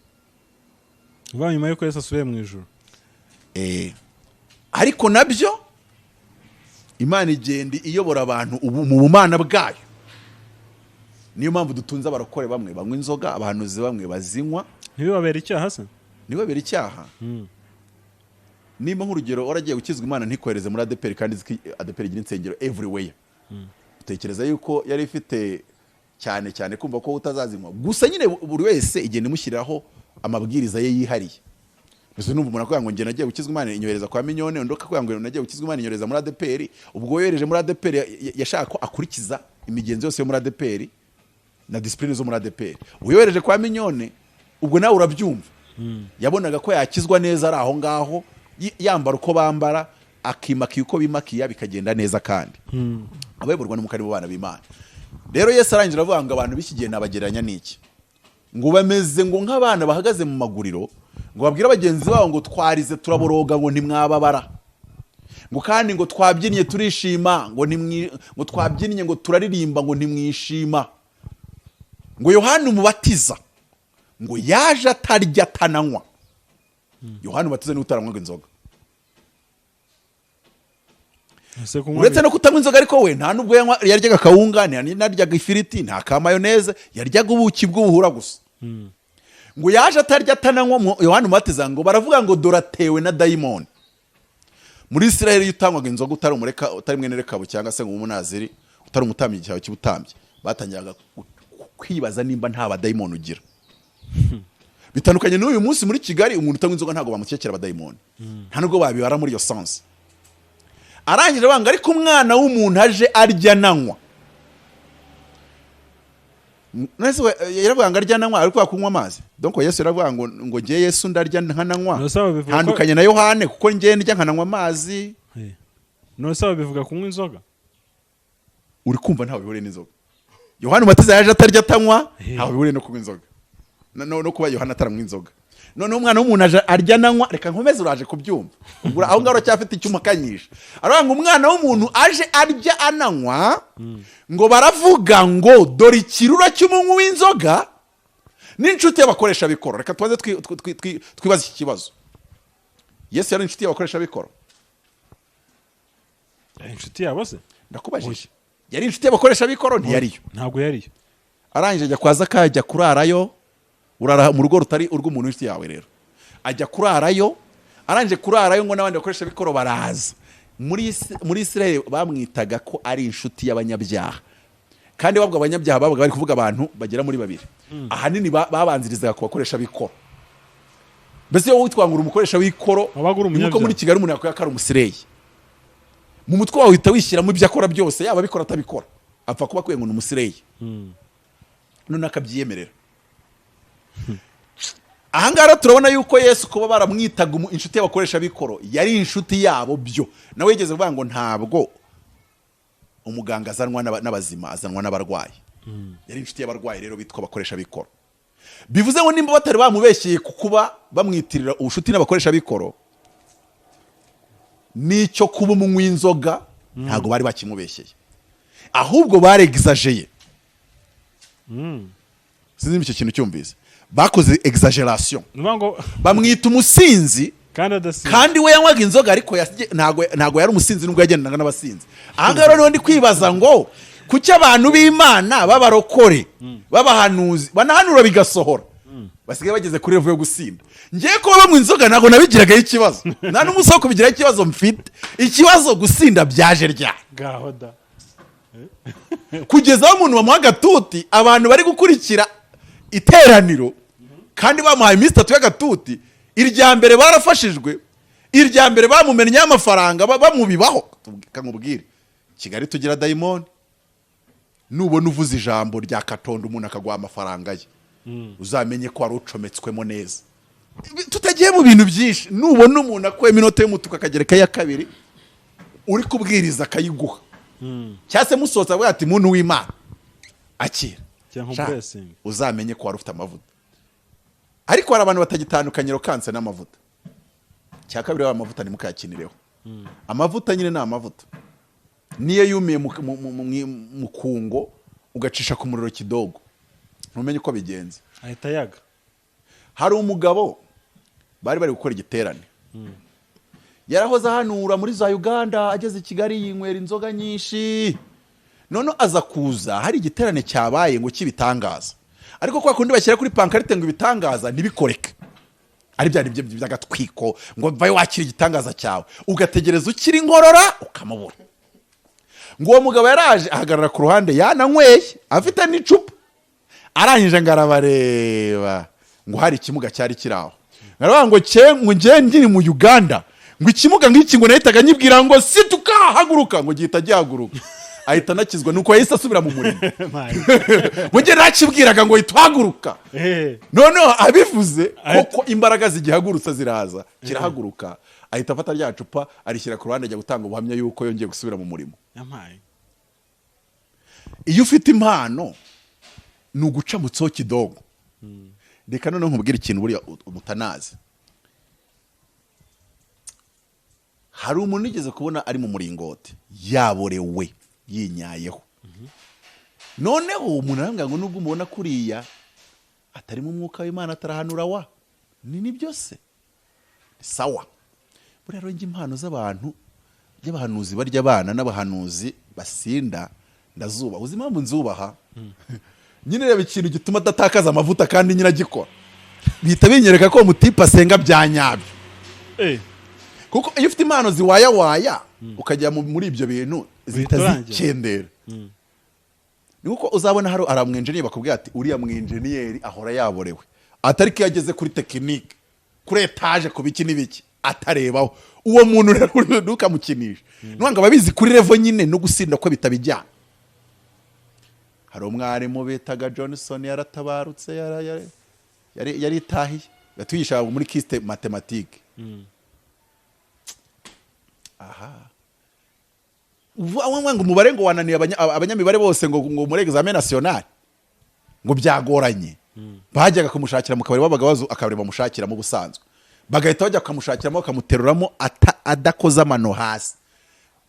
Uvuga nyuma y'uko Yesu asubiye mu ijuru. Ariko nabyo Imana igenda iyobora abantu ubu mu bumana bwayo. Niyo mpamvu dutunze abarokore bamwe banywa inzoga, abahanuzi bamwe bazinywa. Ntibibabere icyaha se? Ntibabere icyaha. Nimba nk'urugero waragiye gukizwa, Imana ntikohereze muri ADEPR, kandi izi ko ADEPR igira insengero everywhere, utekereza yuko yari ifite cyane cyane kumva ko utazazinywa? Gusa nyine buri wese igenda imushyiriraho amabwiriza ye yihariye. Mbese numva umuntu akubwira ngo njye nagiye gukizwa, Imana inyohereza kwa Mignone, undi akakubwira ngo nagiye gukizwa, Imana inyohereza muri ADEPR. Ubwo yohereje muri ADEPR yashaka ko akurikiza imigenzo yose yo muri ADEPR na discipline zo muri ADEPR. Uyohereje kwa Mignone, ubwo nawe urabyumva, yabonaga ko yakizwa neza ari aho ngaho, yambara uko bambara, akimakiya uko bimakiya, bikagenda neza, kandi abayoborwa n'Umwuka ari bo bana b'Imana. Rero Yesu arangije aravuga ngo abantu b'iki gihe nabagereranya n'iki? Ngo bameze ngo nk'abana bahagaze mu maguriro, ngo babwire bagenzi babo ngo twarize turaboroga, ngo ntimwababara, ngo kandi ngo twabyinnye turishima, ngo ntimwi, ngo twabyinnye, ngo turaririmba, ngo ntimwishima. Ngo Yohani Umubatiza ngo yaje atarya atananywa. Yohani Umubatiza niwe utaranywaga inzoga. Ese kunywa Uretse no kutanywa inzoga, ariko we nta nubwo yaryaga akawunga, ntaryaga ifiriti, nta ka mayonnaise, yaryaga ubuki bw'ubuhura gusa. Ngo yaje atarya atananywa Yohani Umubatiza, ngo baravuga ngo dore atewe na dayimoni. Muri Israel, iyo utanywaga inzoga, utari umureka, utari mwene Rekabu cyangwa se ngo umunaziri, utari umutambyi cyawe cy'ubutambyi, batangiraga kwibaza nimba nta badayimoni ugira. Bitandukanye n'uyu munsi muri Kigali, umuntu utanywa inzoga ntabwo bamukekera abadayimoni, nta nubwo babibara muri iyo sens. Arangije banga, ariko umwana w'umuntu aje arya ananywa. Nese we, yaravuga ngo arya ananywa, ariko kunywa amazi. Donc Yesu yaravuga ngo ngiye Yesu ndarya nkananywa, None se babivuga ko- ntandukanye na Yohane kuko ngiye ndya nkananywa amazi. None se babivuga kunywa inzoga? Uri kumva ntawe bihuriye n'inzoga. Yohana Umubatiza yaje atarya atanywa, ntawe bihuriye no kunywa inzoga, no kuba Yohana ataranywa inzoga. Noneho umwana w'umuntu aje arya ananywa. Reka nkomeze, uraje kubyumva. Ubwo aho ngaho uracyafite icyuma akanyisha. Aravuga ngo umwana w'umuntu aje arya ananywa, ngo baravuga ngo dore ikirura cy'umunywi w'inzoga n'inshuti y'abakoresha bikoro. Reka tubaze twibaze iki kibazo: Yesu yari inshuti y'abakoresha bikoro? Inshuti yabo se? Ndakubajije, yari inshuti y'abakoresha bikoro? Ntiyariyo. Ntabwo yariyo. Arangije ajya kwa Zakayo, ajya kurarayo. Urara mu rugo rutari urw'umuntu w'inshuti yawe. Rero ajya kurarayo. Arangije kurarayo, ngo n'abandi bakoresha bikoro baraza. Muri Israel bamwitaga ko ari inshuti y'abanyabyaha, kandi babwo abanyabyaha babaga bari kuvuga abantu bagera muri babiri ahanini, babanzirizaga ku bakoresha bikoro. Mbese iyo witwa ngo uri umukoresha w'ikoro, Wabaga uri ni nkuko umunyabyaha. muri Kigali umuntu yakwiye ko ari umusireyi. Mu mutwe wawe uhita wishyiramo ibyo akora byose, yaba abikora atabikora, apfa kuba akwiye ngo ni umuslay, none akabyiyemerera. Ahangaha rero turabona yuko Yesu kuba baramwitaga inshuti y'abakoresha b'ikoro, yari inshuti yabo byo. Nawe yigeze kuvuga ngo ntabwo umuganga azanwa n'abazima, azanwa n'abarwayi. Yari inshuti y'abarwayi rero bitwa abakoresha b'ikoro. Bivuze ngo nimba batari bamubeshyeye ku kuba bamwitirira ubucuti n'abakoresha b'ikoro, n'icyo kuba umunywi w'inzoga ntabwo bari bakimubeshyeye, ahubwo barexagéreye. Sinzi niba icyo kintu cyumvise. Bakoze exagération. Ni ukuvuga ngo Bamwita umusinzi kandi adasinze. Kandi we yanywaga inzoga, ariko ntabwo yari umusinzi nubwo yagendanaga n'abasinzi. Aha ngaha rero ndi kwibaza ngo kuki abantu b'Imana b'abarokore, b'abahanuzi, banahanura bigasohora, basigaye bageze kuri level yo gusinda? Ngiye kuba banywa inzoga ntabwo nabigiragaho ikibazo, nta n'umunsi wo kubigiraho ikibazo mfite. Ikibazo, gusinda byaje ryari? Ngaho da. Kugeza aho umuntu bamuha agatuti, abantu bari gukurikira iteraniro, kandi bamuhaye iminsi 3 y'agatuti. Irya mbere barafashijwe, irya mbere bamumennyeho amafaranga, bamubibaho. Kamubwire, Kigali tugira dayimoni. Nubona uvuze ijambo rya katondo, umuntu akaguha amafaranga ye, uzamenye ko wari ucometswemo neza. Tutagiye mu bintu byinshi, nubona umuntu akuyemo inota y'umutuku akagereka iya kabiri, uri kubwiriza akayiguha, cyangwa se musohotse avuga ati: "Muntu w'Imana, akira." Cyangwa Sha, blessing. uzamenye ko wari ufite amavuta. Ariko hari abantu batagitandukanye rokanse n'amavuta. Cya kabiri, amavuta ntimukayakinireho. Amavuta nyine ni amavuta, niyo yumiye mu kungo, ugacisha ku muriro kidogo, ntumenye uko bigenze. Ahita yaga. Hari umugabo bari bari gukora igiterane, yarahoze ahanura muri za Uganda, ageze i Kigali yinywera inzoga nyinshi. None aza kuza hari igiterane cyabaye ngo cy'ibitangaza, ariko kwa kundi bashyira kuri pankarite ngo ibitangaza ntibikoreke, ari bya byo by'agatwiko, ngo vayo wakira igitangaza cyawe, ugategereza ukiri inkorora ukamubura. Ngo uwo mugabo yaraje ahagarara ku ruhande, yananyweye, afite n'icupa, arangije ngo arabareba, ngo hari ikimuga cyari kiri aho. Aravuga ngo ngo njye nkiri mu Uganda, ngo ikimuga nk'iki ngo nahitaga nyibwira ngo situka, haguruka, ngo gihita gihaguruka, ahita anakizwa. Nuko yahise asubira mu murimo. Ngo njye nakibwiraga ngo hita uhaguruka. Noneho abivuze koko, imbaraga zigihagurutsa ziraza, kirahaguruka, ahita afata rya cupa arishyira ku ruhande, ajya gutanga ubuhamya yuko yongeye gusubira mu murimo. Yampaye. Iyo ufite impano ni ugucamutseho kidogo. Reka noneho nkubwire ikintu buriya mutanazi. Hari umuntu wigeze kubona ari mu muringoti, yaborewe, yinyayeho. Noneho umuntu arambwira ngo nubwo umubona kuriya atarimo umwuka w'Imana, atarahanura wa ni nibyo se? Sawa. Buriya rero njye impano z'abantu by'abahanuzi barya abana n'abahanuzi basinda ndazubaha. Uzi impamvu nzubaha? Nyine reba ikintu gituma adatakaza amavuta kandi nyine agikora, bihita binyereka ko uwo mutipe asenga bya nyabyo. Kuko iyo ufite impano ziwayawaya ukajya muri ibyo bintu, zihita Uhita urangira. zikendera. Ni uko uzabona hari mwenjeniyeri bakubwira ati: "Uriya mwenjeniyeri ahora yaborewe," atari ko iyo ageze kuri technique, kuri étage, ku biki n'ibiki, atarebaho. Uwo muntu rero ntukamukinishe, nuko ababizi kuri level nyine no gusinda ko bitabijyana. Hari umwarimu bitaga Johnson, yaratabarutse, yaritahiye, yatwigishaga muri KIST mathématique. Aha uvuga ngo umubare ngo wananiye abanyamibare bose, ngo muri examen national ngo byagoranye. Bajyaga kumushakira mu kabari, babaga bazi akabari bamushakiramo ubusanzwe, bagahita bajya bakamushakiramo, bakamuteruramo adakoze amano hasi,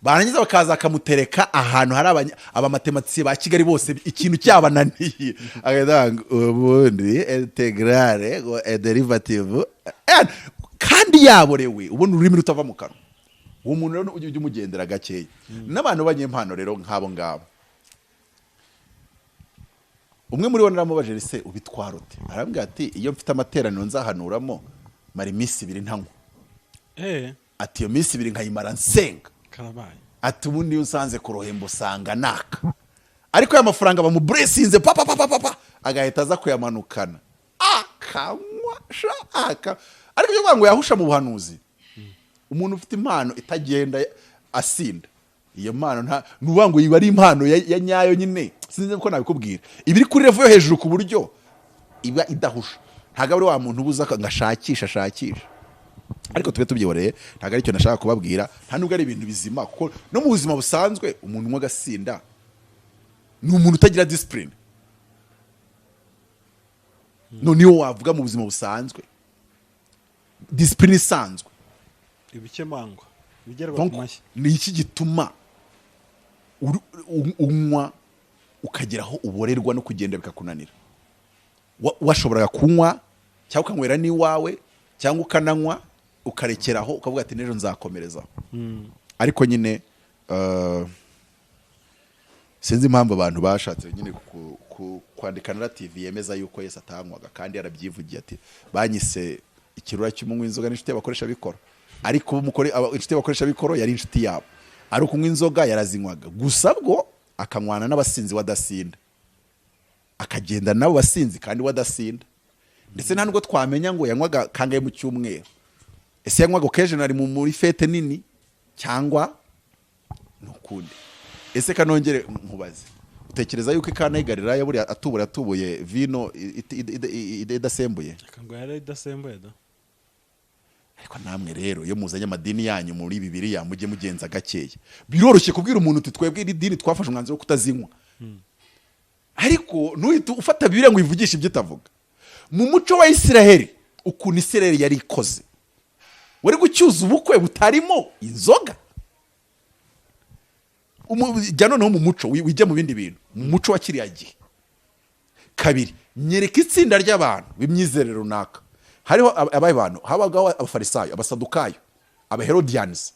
barangiza bakaza bakamutereka ahantu hari abamathématiciens ba Kigali bose ikintu cyabananiye, agahita avuga ngo ubundi intégrale, ngo derivative, kandi yaborewe, ubona ururimi rutava mu kanwa. Uwo muntu rero ujye umugendera gakeya. N'abantu b'abanyempano rero nk'abo ngabo, umwe muri bo naramubajije: "Se ubitwara ute?" Arambwira ati: "Iyo mfite amateraniro nzahanuramo, mara iminsi 2 ntanywa." Ati: "Iyo minsi 2 nkayimara nsenga." Karabaye. Ati: "Ubundi iyo usanze ku ruhembo usanga naka, ariko aya mafaranga bamuburesinze papa papa papa, agahita aza kuyamanukana akanywa sha aka." Ariko ibyo kuvuga ngo yahusha mu buhanuzi, umuntu ufite impano itagenda asinda. Iyo mpano nta nuvuga ngo iba ari impano ya nyayo nyine, sinzi ko nabikubwira, iba iri kuri level yo hejuru ku buryo iba idahusha. Ntabwo ari wa muntu ubuza ngo ashakishe ashakishe. Ariko tube tubyihoreye, ntabwo aricyo nashaka kubabwira, nta nubwo ari ibintu bizima, kuko no mu buzima busanzwe umuntu umwe agasinda ni umuntu utagira discipline. None niyo wavuga mu buzima busanzwe, discipline isanzwe, Ibikemangwa ibigerwa Donc, ku mashyi. Ni iki gituma unywa ukagera aho uborerwa no kugenda bikakunanira? Washoboraga kunywa cyangwa ukanywera n'iwawe, cyangwa ukananywa ukarekeraho, ukavuga ati: "N'ejo nzakomerezaho." Ariko nyine sinzi impamvu abantu bashatse nyine kwandika narrative yemeza yuko Yesu atanywaga, kandi yarabyivugiye ati: "Banyise ikirura cy'umunywi inzoga n'inshuti y'abakoresha bikoro." Ariko inshuti y'abakoresha bikoro yari inshuti yabo, ari ukunywa inzoga yarazinywaga gusa, bwo akanywana n'abasinzi wadasinda, akagenda nabo basinzi kandi wadasinda. Ndetse nta nubwo twamenya ngo yanywaga kangahe mu cyumweru. Ese yanywaga occasionally muri fête nini cyangwa nukundi? Ese kanongere nkubaze, utekereza yuko i Kana y'i Galilaya buriya atubura atubuye vino idasembuye? Reka, ngo yari idasembuye da. Ariko namwe rero iyo muzanye amadini yanyu muri Bibiliya, mujye mugenza gakeya. Biroroshye kubwira umuntu uti: "Twebwe iri dini twafashe umwanzuro wo kutazinywa," ariko ntuhite ufata Bibiliya ngo uyivugishe ibyo itavuga. Mu muco wa Isiraheli, ukuntu Isiraheli yari ikoze, wari gucyuza ubukwe butarimo inzoga? Jya noneho mu muco, wijya mu bindi bintu, mu muco wa kiriya gihe. Kabiri, nyereka itsinda ry'abantu b'imyizerere runaka. Hariho abahe bantu? Habagaho Abafarisayo, Abasadukayo, Abaherodiyanisi.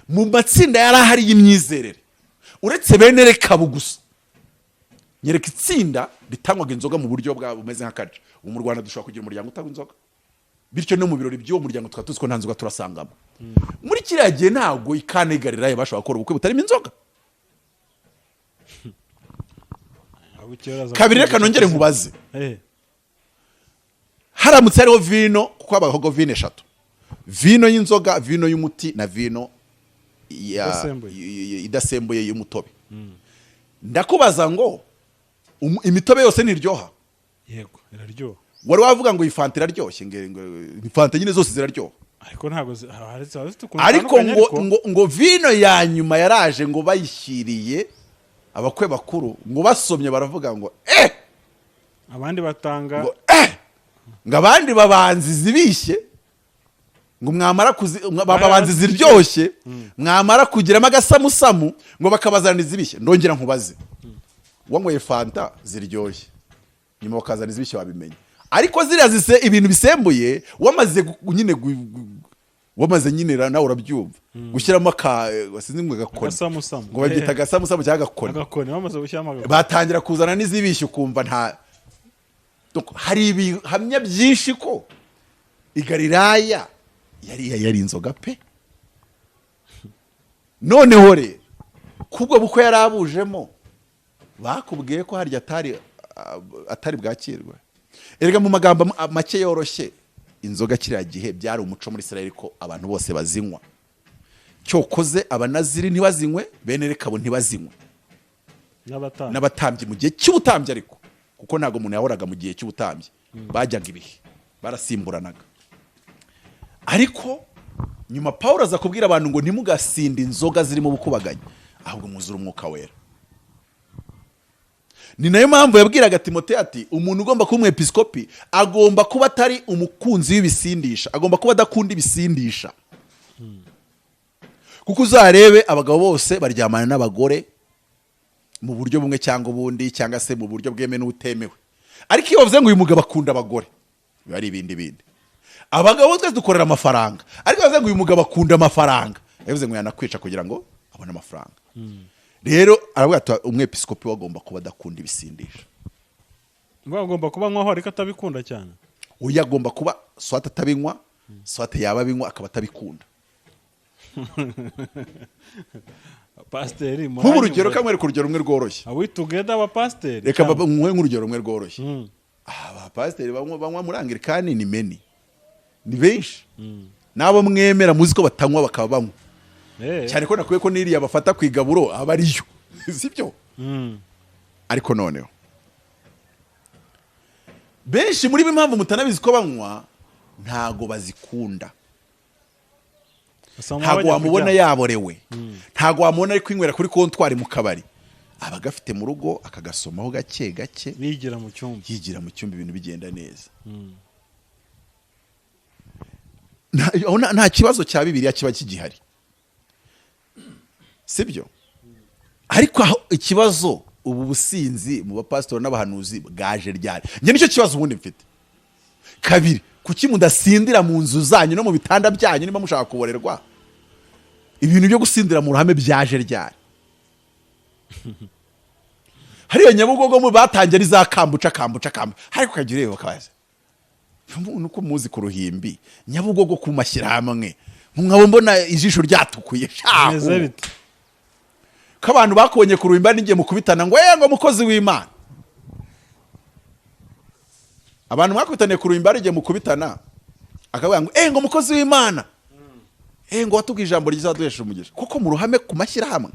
Mu matsinda yari ahari y'imyizerere, uretse bene Rekabu gusa, nyereka itsinda ritanywaga inzoga mu buryo bwa bumeze nk'akaca. Ubu mu Rwanda dushobora kugira umuryango utanywa inzoga, bityo no mu birori by'uwo muryango tukaba tuzi ko nta nzoga turasangamo. Muri kiriya gihe ntabwo i Kana y'i Galilaya bashobora gukora ubukwe butarimo inzoga. Kabiri, reka nongere nkubaze: haramutse hariho vino, kuko habagaho vino eshatu, vino y'inzoga, vino y'umuti na vino Idasembuye. Idasembuye y'umutobe, ndakubaza ngo imitobe yose ntiryoha? Yego, iraryoha. Wari wavuga ngo iyi fanta iraryoshye, ngo fanta nyine zose ziraryoha? Ariko ntabwo hari ziba zifite ukuntu Ariko zitandukanye. Ngo ngo vino ya nyuma yaraje, ngo bayishyiriye abakwe bakuru, ngo basomye baravuga ngo: "Eh!" Abandi batanga Ngo: "Eh!" Ngo abandi babanzi zibishye, ngo mwamara kuzi babanzi ziryoshye, mwamara kugiramo agasamusamu, ngo bakabazana izibishye. Ndongera nkubaze: wanyweye fanta ziryoshye, nyuma bakazana izibishye, wabimenya? Ariko ziriya zise ibintu bisembuye, wamaze nyine wamaze nyine nawe urabyumva, gushyiramo aka, sinzi ngo agakoni. Agasamusamu. Ngo babyita agasamusamu cyangwa agakoni. Agakoni, bamaze gushyiramo agakoni. Batangira kuzana n'izibishye, ukumva nta. Donc, hari ibihamya byinshi ko i Galilaya yari inzoga pe. Noneho rero kubwo bukwe yari abujemo, bakubwiye ko harya atari bwakirwe. Erega mu magambo make yoroshye, inzoga kiriya gihe byari umuco muri Israel ko abantu bose bazinywa, cyokoze Abanaziri ntibazinywe, bene Rekabu ntibazinywe. N'abatambyi. N'abatambyi mu gihe cy'ubutambyi, ariko kuko ntabwo umuntu yahoraga mu gihe cy'ubutambyi, bajyaga ibihe, barasimburanaga. Ariko nyuma Paul aza kubwira abantu ngo: "Ntimugasinde inzoga zirimo ubukubaganyi, ahubwo mwuzure Umwuka Wera." Ni nayo mpamvu yabwiraga Timoteyo ati: "Umuntu ugomba kuba umwepiskopi agomba kuba atari umukunzi w'ibisindisha, agomba kuba adakunda ibisindisha." Kuko uzarebe abagabo bose baryamana n'abagore mu buryo bumwe cyangwa ubundi, cyangwa se mu buryo bwemewe n'ubutemewe, ariko iyo bavuze ngo uyu mugabo akunda abagore, biba ari ibindi bindi. Abagabo twese dukorera amafaranga, ariko bavuze ngo uyu mugabo akunda amafaranga, yavuze ngo yanakwica kugira ngo abone amafaranga. Rero aravuga ati: "Umwepiskopi we agomba kuba adakunda ibisindisha." Ngo agomba kuba anywaho ariko atabikunda cyane. Uyu agomba kuba soit atabinywa, soit yaba abinywa akaba atabikunda. Pasiteri. Nk'ubu urugero kamwe, reka urugero rumwe rworoshye. Are we together, abapasiteri? Reka Cyangwa? Nkwe nk'urugero rumwe rworoshye. Abapasiteri banywa muri Anglikani ni many, ni benshi, n'abo mwemera muzi ko batanywa bakaba banywa. Cyane ko nakwiye ko n'iriya bafata ku igaburo aba ariyo, sibyo? Ariko noneho benshi muri bo, impamvu mutanabizi ko banywa, ntago bazikunda. Basa Ntago nk'abajya wamubona kuryama. yaborewe, ntago wamubona ari kwinywera kuri comptoir mu kabari. Aba agafite mu rugo, akagasomaho gake gake. Bigira mu cyumba. Yigira mu cyumba, ibintu bigenda neza. Aho nta kibazo cya Bibiliya kiba kigihari, sibyo? Ariko aho ikibazo, ubu businzi mu bapasitori n'abahanuzi bwaje ryari? Njye nicyo kibazo ubundi mfite. Kabiri, kuki mudasindira mu nzu zanyu no mu bitanda byanyu niba mushaka kuborerwa? Ibintu byo gusindira mu ruhame byaje ryari? Hariya Nyabugogo mu batangiye ari za kambuca, kambuca, kambuca, ariko ukajya ureba ukabaza umuntu uko muzi ku ruhimbi Nyabugogo ku mashyirahamwe, nkaba mbona ijisho ryatukuye shahu. Bimeze bite? Ko abantu bakubonye ku ruhimbi n'igihe mukubitana ngo ngo mukozi w'Imana, abantu mwakubitaniye ku ruhimbi hari igihe mukubitana akavuga ngo ngo mukozi w'Imana, ngo watubwiye ijambo ryiza, waduhesheje umugisha. Kuko mu ruhame ku mashyirahamwe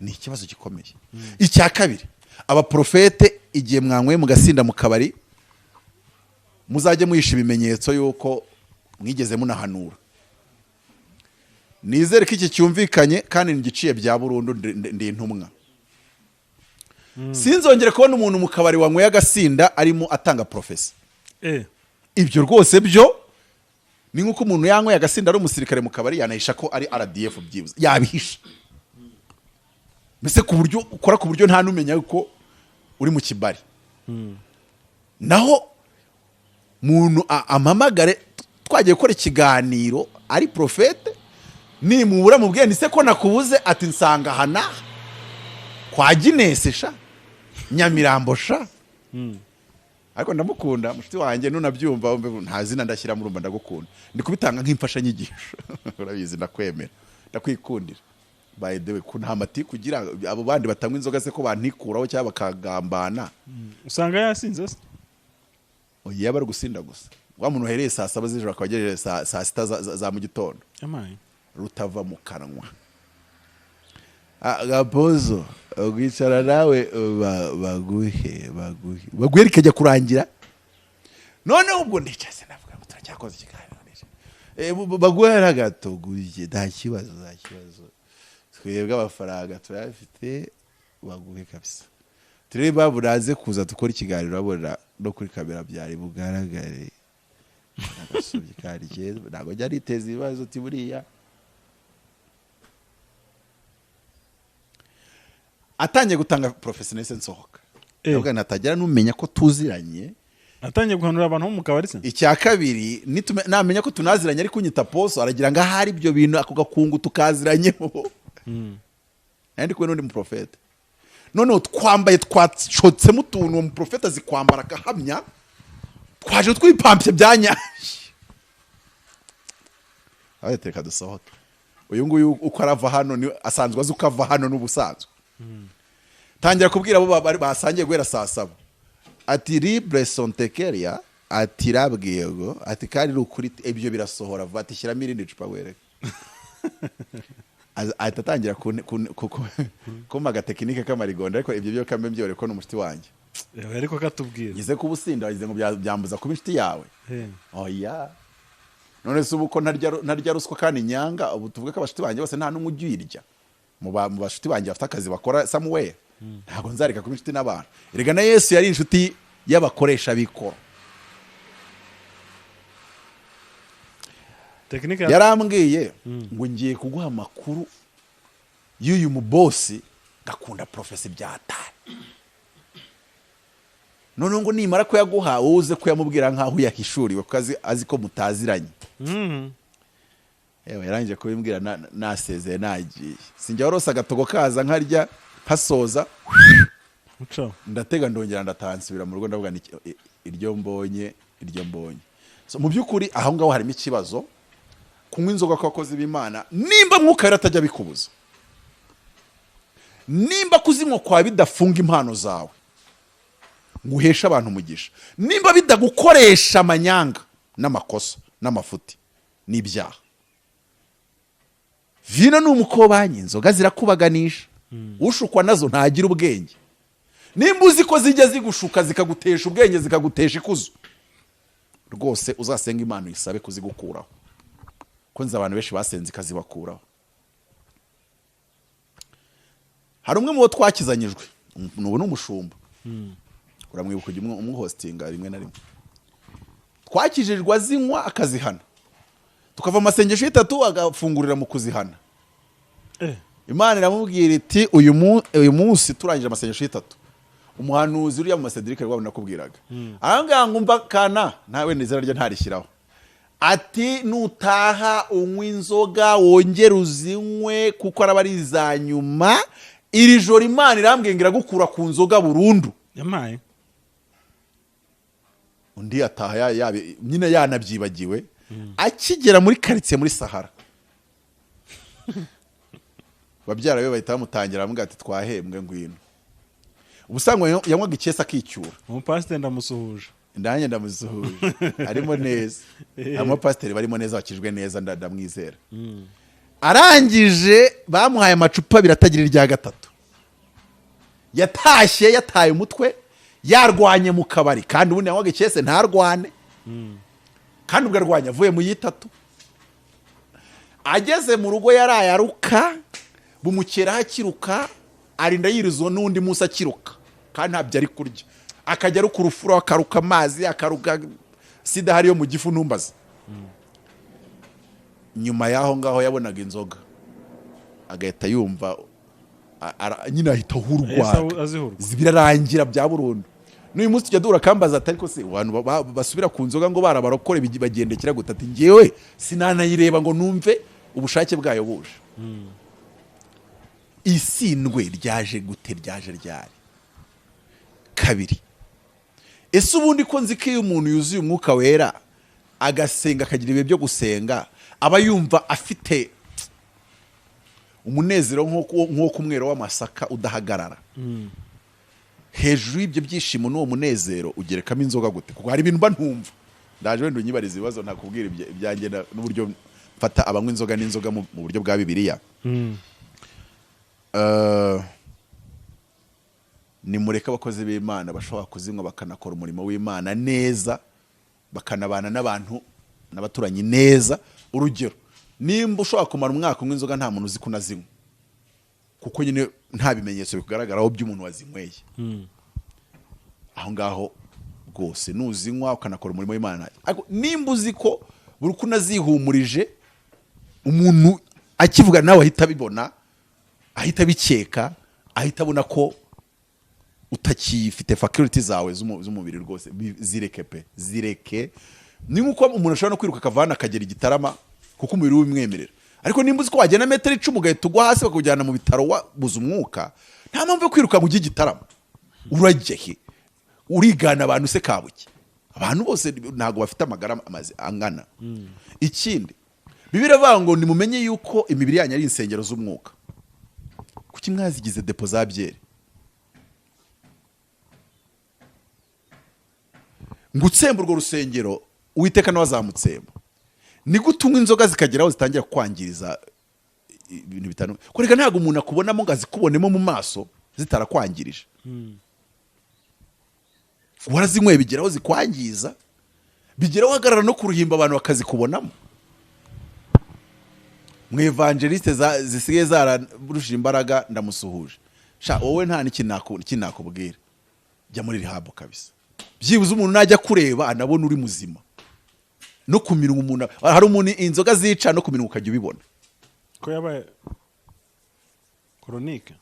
ni ikibazo gikomeye. Icya kabiri, abaprofete, igihe mwanyweye mugasinda mu kabari, muzajye muhisha ibimenyetso y'uko mwigeze munahanura. Nizere ko iki cyumvikanye kandi ngiciye bya burundu. Ndi intumwa, sinzongere kubona umuntu mu kabari wanyweye agasinda arimo atanga prophétie. Ibyo rwose byo ni nk'uko umuntu yanyweye agasinda ari umusirikare mu kabari, yanahisha ko ari RDF, byibuze yabihisha, mbese ku buryo ukora ku buryo nta n'umenya ko uri mu kibari. Naho muntu ampamagare twagiye gukora ikiganiro ari prophète, nimubura mubwiye nti: "Se ko nakubuze?" Ati: "Nsanga aha n'aha kwa Ginesi sha, Nyamirambo sha." Ariko ndamukunda mushuti wanjye, nunabyumva wumve nta zina ndashyira, murumva ndagukunda, ndi kubitanga nk'imfashanyigisho. Urabizi, ndakwemera, ndakwikundira. By the way, ko nta mati kugira abo bandi batanywa inzoga se ko bantikuraho cyangwa bakagambana? Usanga yasinze se? Oya, yaba ari gusinda gusa, wa muntu uhereye saa 7 z'ijoro akaba agejeje saa 6 za mu gitondo. Amaye. Rutava mu kanwa. Gapozo kwicara nawe baguhe baguhe baguhe rikajya kurangira. Noneho ubwo ndicaye, navuga ngo turacyakoze ikiganiro. Ndicaye. Baguhe agatoguye, nta kibazo, nta kibazo, twebwe amafaranga turayafite, baguhe kabisa. Turebe impamvu naze kuza dukora ikiganiro, urabona no kuri kamera byari bugaragare. Agasubye kari keza, ntabwo njya niteza ibibazo. Uti buriya atangiye gutanga prophétie, nahise nsohoka. Ndavuga nti hatagira n'umenya ko tuziranye. Atangiye guhanura abantu bo mu kabari se? Icya kabiri, namenya ko tunaziranye ariko unyita poso, aragira ngo ahari ibyo bintu ako gakungu tukaziranyeho. Nari ndi kumwe n'undi muprofete, noneho twambaye twacotsemo utuntu, uwo muprofete azi kwambara akahamya, twaje twipampye bya nyabyo. Aho reka dusohoke, uyu nguyu uko arava hano asanzwe azi uko ava hano n'ubusanzwe. Tangira kubwira abo basangiye guhera saa 7, ati libre sontekeria, ati rabwiye ngo, ati kandi ni ukuri ibyo birasohora vuba, ati shyiramo irindi cupa wereke. Ahita atangira kumpa agatekinike k'amarigonda, ariko ibyo byo kambe mbyore ko ni umushuti wanjye. Ariko katubwira. Ngize kuba usinda wagize ngo byambuza kuba inshuti yawe? Oya, none se ubu ko ntarya ruswa kandi nyanga, ubu tuvuge ko abashuti banjye bose nta n'umwe ujya uyirya mu bashuti banjye bafite akazi bakora somewhere, ntabwo nzareka kuba inshuti n'abantu. Erega na Yesu yari inshuti y'abakoresha b'ikoro. Tekinike ya Yarambwiye ngo ngiye kuguha amakuru y'uyu mubosi, gakunda prophétie bya atari, noneho ngo nimara kuyaguha wowe uze kuyamubwira nk'aho uyahishuriwe, kuko azi ko mutaziranye. Yewe, yarangije kubimbwira nasezeye nagiye, sinjya warose agatogo kaza nkarya nkasoza. Ucaho. Ndatega, ndongera ndataha, nsubira mu rugo, ndavuga nti iryo mbonye, iryo mbonye. So, mu by'ukuri aho ngaho harimo ikibazo, kunywa inzoga kw'abakozi b'Imana. Nimba Mwuka Wera atajya abikubuza, nimba kuzinywa kwawe bidafunga impano zawe ngo uheshe abantu umugisha, nimba bidagukoresha amanyanga n'amakosa n'amafuti n'ibyaha. Vino ni umukobanyi, inzoga zirakubaganisha, ushukwa nazo ntagira ubwenge. Nimba uzi ko zijya zigushuka, zikagutesha ubwenge, zikagutesha ikuzo, rwose uzasenga Imana uyisabe kuzigukuraho, ko nzi abantu benshi basenze ikazibakuraho. Hari umwe mu bo twakizanyijwe, ubu ni umushumba, uramwibuka, ujya umuhostinga rimwe na rimwe. Twakijijwe azinywa akazihana, tukava mu masengesho y'itatu agafungurira mu kuzihana. Imana iramubwira iti uyu munsi turangije amasengesho y'itatu, umuhanuzi uriya mu masedirike rwabo nakubwiraga arambwira ngo umva kana ntawe nizera rye ntarishyiraho, ati nutaha unywa inzoga wongere uzinywe kuko araba ari iza nyuma. Iri joro Imana irambwira ngo iragukura ku nzoga burundu. Yampaye. Undi ataha nyine yanabyibagiwe, akigera muri karitsiye muri Sahara, babyara be bahita bamutangira, bamubwira ati twahembwe, ngwino. Ubusanzwe yanywaga ikesi akicyura. Umupasiteri ndamusuhuje. Nanjye ndamusuhuje, arimo neza. Abapasiteri barimo neza, bakijwe neza, ndamwizera. Arangije bamuhaye amacupa abiri atagira irya gatatu. Yatashye yataye umutwe, yarwanye mu kabari, kandi ubundi yanywaga ikese ntarwane, kandi ubwo arwanye avuye mu yitatu. Ageze mu rugo yaraye aruka, bumukeraho akiruka, arinda yiriza n'undi munsi akiruka, kandi ntabyo ari kurya, akajya aruka urufuro, akaruka amazi, akaruka sida hariyo mu gifu, ntumbaze. Nyuma y'aho ngaho yabonaga inzoga agahita yumva nyine ahita ahurwaga. Ahise azihurwa. Birarangira bya burundu. N'uyu munsi tujya duhura akambaza ati ariko se abantu basubira ku nzoga ngo barabarokore bagendekera gute? Ati ngewe sinanayireba ngo numve ubushake bwayo buje. Isindwe ryaje gute? Ryaje ryari? Kabiri, ese ubundi ko nzi ko iyo umuntu yuzuye Umwuka Wera, agasenga, akagira ibihe byo gusenga, aba yumva afite umunezero nk'uwo ku mwero w'amasaka udahagarara, hejuru y'ibyo byishimo n'uwo munezero ugerekamo inzoga gute? Kuko hari ibintu mba ntumva. Ndaje wenda unyibariza ibibazo, ntakubwira ibyanjye n'uburyo mfata abanywa inzoga n'inzoga mu buryo bwa Bibiliya. Nimureke abakozi b'Imana bashobora kuzinywa bakanakora umurimo w'Imana neza, bakanabana n'abantu n'abaturanyi neza. Urugero, nimba ushobora kumara umwaka unywa inzoga nta muntu uzi ko unazinywa, kuko nyine nta bimenyetso bikugaragaraho by'umuntu wazinyweye, aho ngaho rwose nuzinywa ukanakora umurimo w'Imana. Ariko nimba uzi ko buri uko unazihumurije umuntu akivuga nawe ahita abibona, ahita abikeka, ahita abona ko utakifite faculty zawe z'umubiri, rwose zireke pe, zireke. Ni nk'uko umuntu ashobora no kwiruka akava hano akagera i Gitarama kuko umubiri we ubimwemerera, ariko nimba uzi ko wagenda metero 10 ugahita ugwa hasi bakakujyana mu bitaro wabuze umwuka, nta mpamvu yo kwiruka ngo ujye i Gitarama. Urajya he? Urigana abantu se kabuki? Abantu bose ntabwo bafite amagara amazi angana. Ikindi, Bibiliya iravuga ngo nimumenye yuko imibiri yanyu ari insengero z'umwuka. Kuki mwazigize depo za byeri? Ngo utsembe urwo rusengero, Uwiteka nawe azamutsemba. Ni gute unywa inzoga zikagera aho zitangira kwangiriza ibintu bitandukanye? Kureka ntabwo umuntu akubonamo ngo azikubonemo mu maso zitarakwangirije. Warazinyweye bigeraho zikwangiza, bigeraho uhagarara no ku ruhimbi abantu bakazikubonamo. Mu evangeliste zisigaye zararushije imbaraga, ndamusuhuje. Sha wowe, nta n'ikintu nakubwira, jya muri rehab kabisa. Byibuze umuntu najya kureba anabona uri muzima. No ku minwa umuntu, hari umuntu inzoga zica no ku minwa ukajya ubibona. Ko yabaye chronique.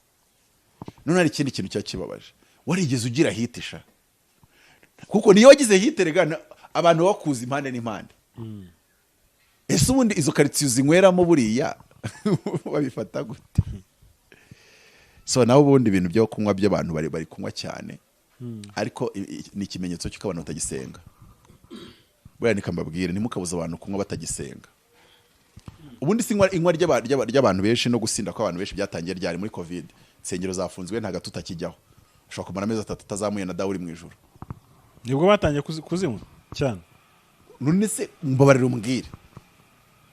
None hari ikindi kintu cya kibabaje: warigeze ugira hit sha? Kuko niyo wagize hit rega abantu bakuza impande n'impande. Ese ubundi izo karitsiye uzinyweramo buriya babifata gute? So nawe ubundi ibintu byo kunywa by'abantu bari kunywa cyane, ariko ni ikimenyetso cy'uko abantu batagisenga. Buriya niko mbabwire, ntimukabuze abantu kunywa batagisenga. Ubundi si inywa ry'abantu benshi no gusinda kw'abantu benshi byatangiye ryari? Muri Covid insengero zafunzwe, nta gato utakijyaho, ushobora kumara amezi 3 utazamuye na dawe uri mu ijoro. Nibwo batangiye kuzinywa cyane. None se mbabarira umbwire.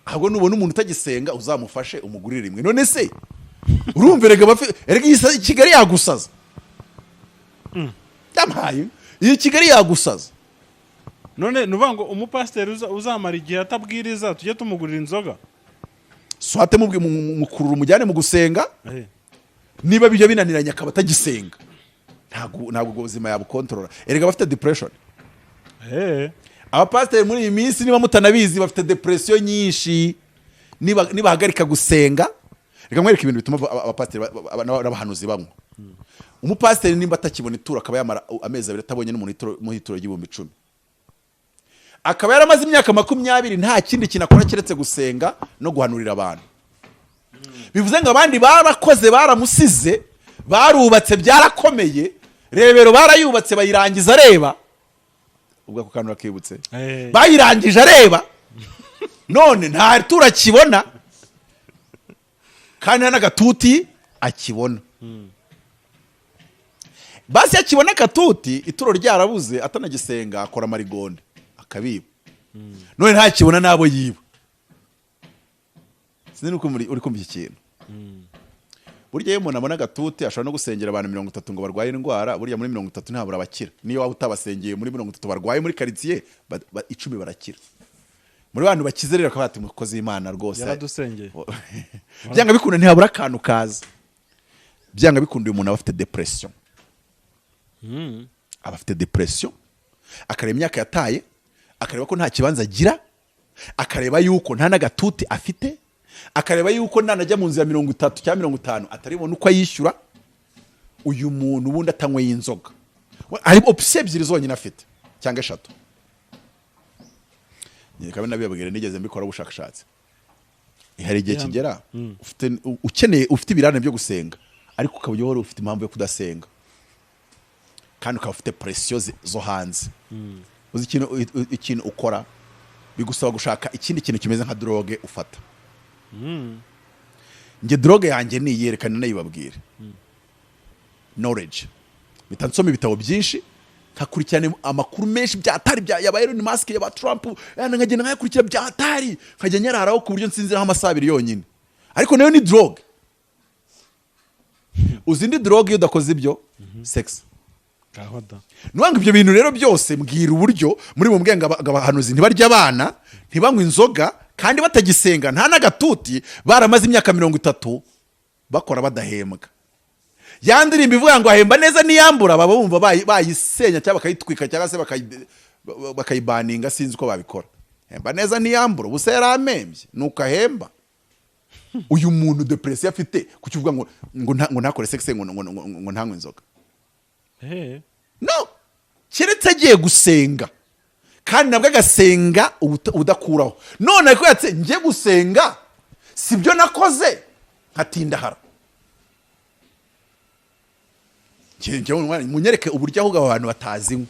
Ahubwo nubona umuntu utagisenga, uzamufashe umugurire rimwe. None se urumva, erega erega iyi Kigali yagusaza. Yampaye iyi Kigali yagusaza. None ni ukuvuga ngo umupasiteri uzamara igihe atabwiriza, tujye tumugurira inzoga? Swate mukurura umujyane mu gusenga. Niba bijya binaniranye akaba atagisenga, ntabwo ubwo buzima yabukontorora. Erega bafite depression. Abapasiteri muri iyi minsi, niba mutanabizi, bafite depression nyinshi. Nibahagarika gusenga, reka nkwereke ibintu bituma abapasiteri n'abahanuzi banywa. Umupasiteri nimba atakibona ituro, akaba yamara amezi 2 atabonye n'umuntu umuha ituro ry'ibihumbi 10, akaba yaramaze imyaka 20 nta kindi kintu akora keretse gusenga no guhanurira abantu, bivuze ngo abandi barakoze, baramusize, barubatse, byarakomeye. Rebero barayubatse, bayirangiza areba. Ubwo ako kantu rakibutse? Bayirangije areba, none nta turo akibona kandi nta n'agatuti akibona. Basi akibona akatuti, ituro ryarabuze, atanagisenga, akora amarigonde akabiba. None ntakibona n'abo yiba. Sinzi nuko uri kumva iki kintu. Burya iyo umuntu abona agatuti, ashobora no gusengera abantu 30 ngo barwaye indwara. Burya muri 30 ntabura abakira. Niyo waba utabasengeye, muri 30 barwaye muri karitsiye, 10 barakira. Muri bantu bakize rero bakaba bati: "Umukozi w'Imana rwose Yaradusengeye. Byanga bikunda ntihabura akantu kaza. Byanga bikunda uyu muntu aba afite depression. Aba afite depression, akareba imyaka yataye, akareba ko nta kibanza agira, akareba yuko nta n'agatuti afite, akareba yuko nanajya mu nzu ya 30 cyangwa 50 ataribona uko ayishyura. Uyu muntu ubundi atanyweye inzoga, hari option ebyiri zonyine afite cyangwa eshatu. Reka nabibabwire, nigeze mbikora ubushakashatsi. Hari igihe kigera ufite, ukeneye, ufite ibirane byo gusenga, ariko ukaba uhora ufite impamvu yo kudasenga, kandi ukaba ufite pression zo hanze. Uzi ikintu ukora? Bigusaba gushaka ikindi kintu kimeze nka drogue ufata. Njye drogue yanjye niyerekana, nayibabwire, knowledge. Mpita nsoma ibitabo byinshi, nkakurikirana amakuru menshi byatari bya yaba Elon Musk, yaba Trump, yana nkagenda nkayakurikira byatari, nkajya nyararaho ku buryo nsinziraho amasaha 2 yonyine. Ariko nayo ni drogue. Uzi indi drogue iyo udakoze ibyo? Sex. Ngaho da. Nuwanga ibyo bintu rero byose, mbwira uburyo muri bumbwe ngo abahanuzi ntibarya abana, ntibanywe inzoga, kandi batagisenga, nta n'agatuti, baramaze imyaka 30 bakora badahembwa. Ya ndirimbo ivuga ngo ahemba neza niyambura, baba bumva bayisenya cyangwa bakayitwika cyangwa se bakayibaninga, sinzi uko babikora. Hemba neza ntiyambura, ubusa yaramembye nuko ahemba. Uyu muntu depression afite, kuki uvuga ngo ntakore sex, ngo ntanywe inzoga? No keretse agiye gusenga, kandi nabwo agasenga udakuraho. None ariko yatse njye gusenga si byo nakoze nkatindahara. Munyereke uburyo ahubwo aba bantu batazinywa.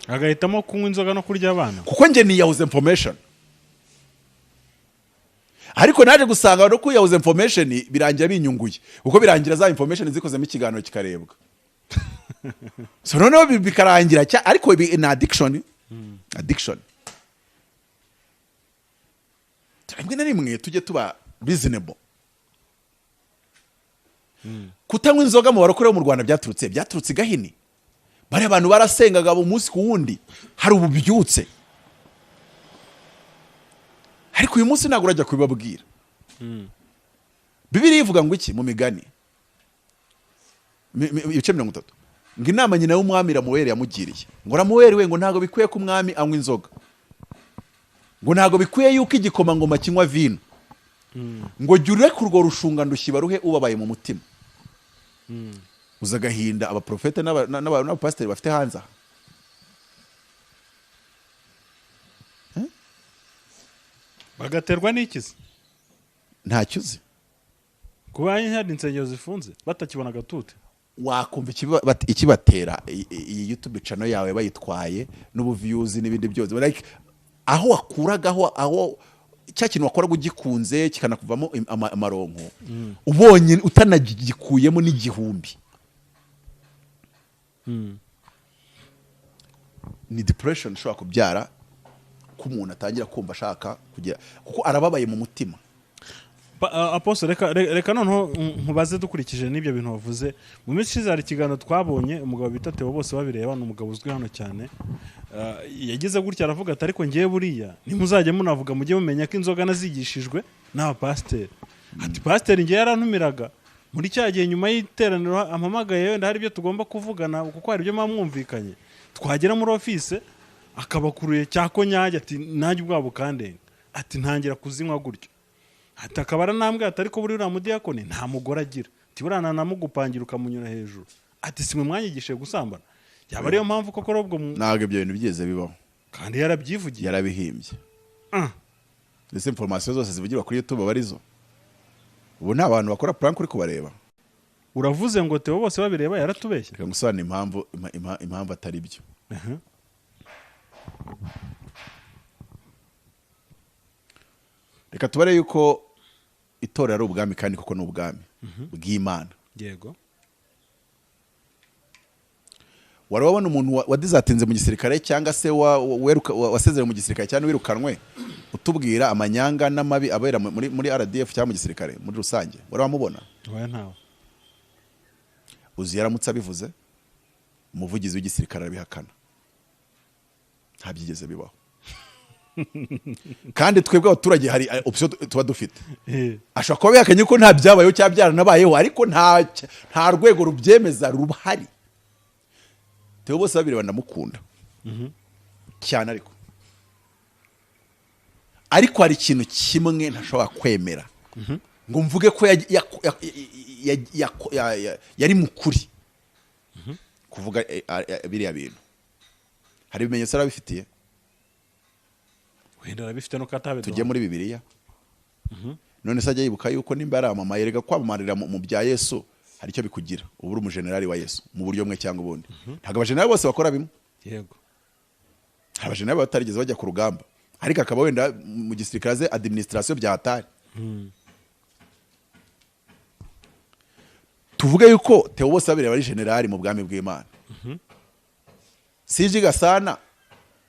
Agahitamo kunywa inzoga no kurya abana. Kuko njye niyahuze information, ariko naje gusanga no kwiyahuza information birangira binyunguye, kuko birangira za information zikozemo ikiganiro kikarebwa. So noneho bikarangira ariko ni addiction, addiction. Rimwe na rimwe tujye tuba reasonable. Kutanywa inzoga mu barokore bo mu Rwanda byaturutse i Gahini. Bariya abantu barasengaga umunsi ku wundi, hari ububyutse. Ariko uyu munsi ntabwo urajya kubibabwira. Bibiliya ivuga ngo iki mu Migani ibice 30? Ngo inama nyina w'umwami Ramuweli yamugiriye, ngo: "Ramuweli we," ngo, "ntabwo bikwiye ko umwami anywa inzoga," ngo, "ntabwo bikwiye yuko igikomangoma kinywa vino," ngo, "jya ureke urwo rushungandushyi baruhe ubabaye mu mutima." Uzi agahinda abaprofete n'abapasiteri bafite hanze aha? Bagaterwa n'ikizi? Ntacyo uzi. Kuba hari insengero zifunze, batakibona agatute. Wakumva ikibatera iyi YouTube channel yawe bayitwaye n'ubuviews n'ibindi byose, like aho wakuragaho, aho cya kintu wakoraga ugikunze kikanakuvamo amaronko, ubonye utanagikuyemo n'igihumbi, ni depression ishobora kubyara. Ko umuntu atangira kumva ashaka kugira, kuko arababaye mu mutima. Apostle, reka noneho nkubaze dukurikije n'ibyo bintu wavuze. Mu minsi ishize hari ikiganiro twabonye umugabo bita Theo bose babireba, ni umugabo uzwi hano cyane. Yagize gutya aravuga ati: "Ariko ngewe buriya ntimuzajya munavuga, mujye mumenya ko inzoga nazigishijwe n'abapasiteri." Ati: "Pasiteri ngewe yarantumiraga muri cya gihe nyuma y'iteraniro ampamagaye, wenda hari ibyo tugomba kuvugana kuko hari ibyo muba mwumvikanye, twagera muri office akabakuruye cya konyage." Ati: "Nanjye ubwabo bukandenga." Ati: "Ntangira kuzinywa gutyo." Ati: "Akaba aranambwira ati: 'Ariko buriya uriya mudiyakoni nta mugore agira.' Ati: 'Buriya nanamugupangira ukamunyura hejuru.' Ati: 'Si mwe mwanyigishije gusambana?' Yaba ariyo mpamvu koko rero ubwo Ntabwo ibyo bintu byigeze bibaho. Kandi yarabyivugiye. Yarabihimbye. Ndetse information zose zivugirwa kuri YouTube aba arizo. Ubu nta bantu bakora prank uri kubareba. Uravuze ngo Theo bose babireba yaratubeshye? Reka ngusobanure impamvu impamvu atari byo. Reka tubare yuko itorero ari ubwami, kandi koko ni ubwami bw'Imana. Wari wabona umuntu wadizatinze mu gisirikare cyangwa se wasezerewe mu gisirikare cyangwa wirukanwe utubwira amanyanga n'amabi abera muri RDF cyangwa mu gisirikare muri rusange? Wari wamubona? Oya, ntawe. Uzi yaramutse abivuze, umuvugizi w'igisirikare arabihakana, ntabyigeze bibaho. Kandi twebwe abaturage hari option tuba dufite. Ashobora kuba bihakanye ko nta byabayeho cyangwa byaranabayeho, ariko nta rwego rubyemeza ruhari. Theo bose babireba ndamukunda cyane, ariko hari ikintu kimwe ntashobora kwemera ngo mvuge ko yari mukuri kuvuga biriya bintu. Hari ibimenyetso arabifitiye. Wenda arabifite no katabiduha. Tujye muri Bibiliya. None se ajya yibuka yuko nimba yaramamaye, rega kwamamarira mu bya Yesu hari icyo bikugira, uba uri umujenerali wa Yesu mu buryo bumwe cyangwa ubundi. Ntabwo abajenerali bose bakora bimwe. Hari abajenerali batarigeze bajya ku rugamba, ariko akaba wenda mu gisirikare azi administration bya hatari. Tuvuge yuko Theo bose babireba ari generali mu bwami bw'Imana. CG Gasana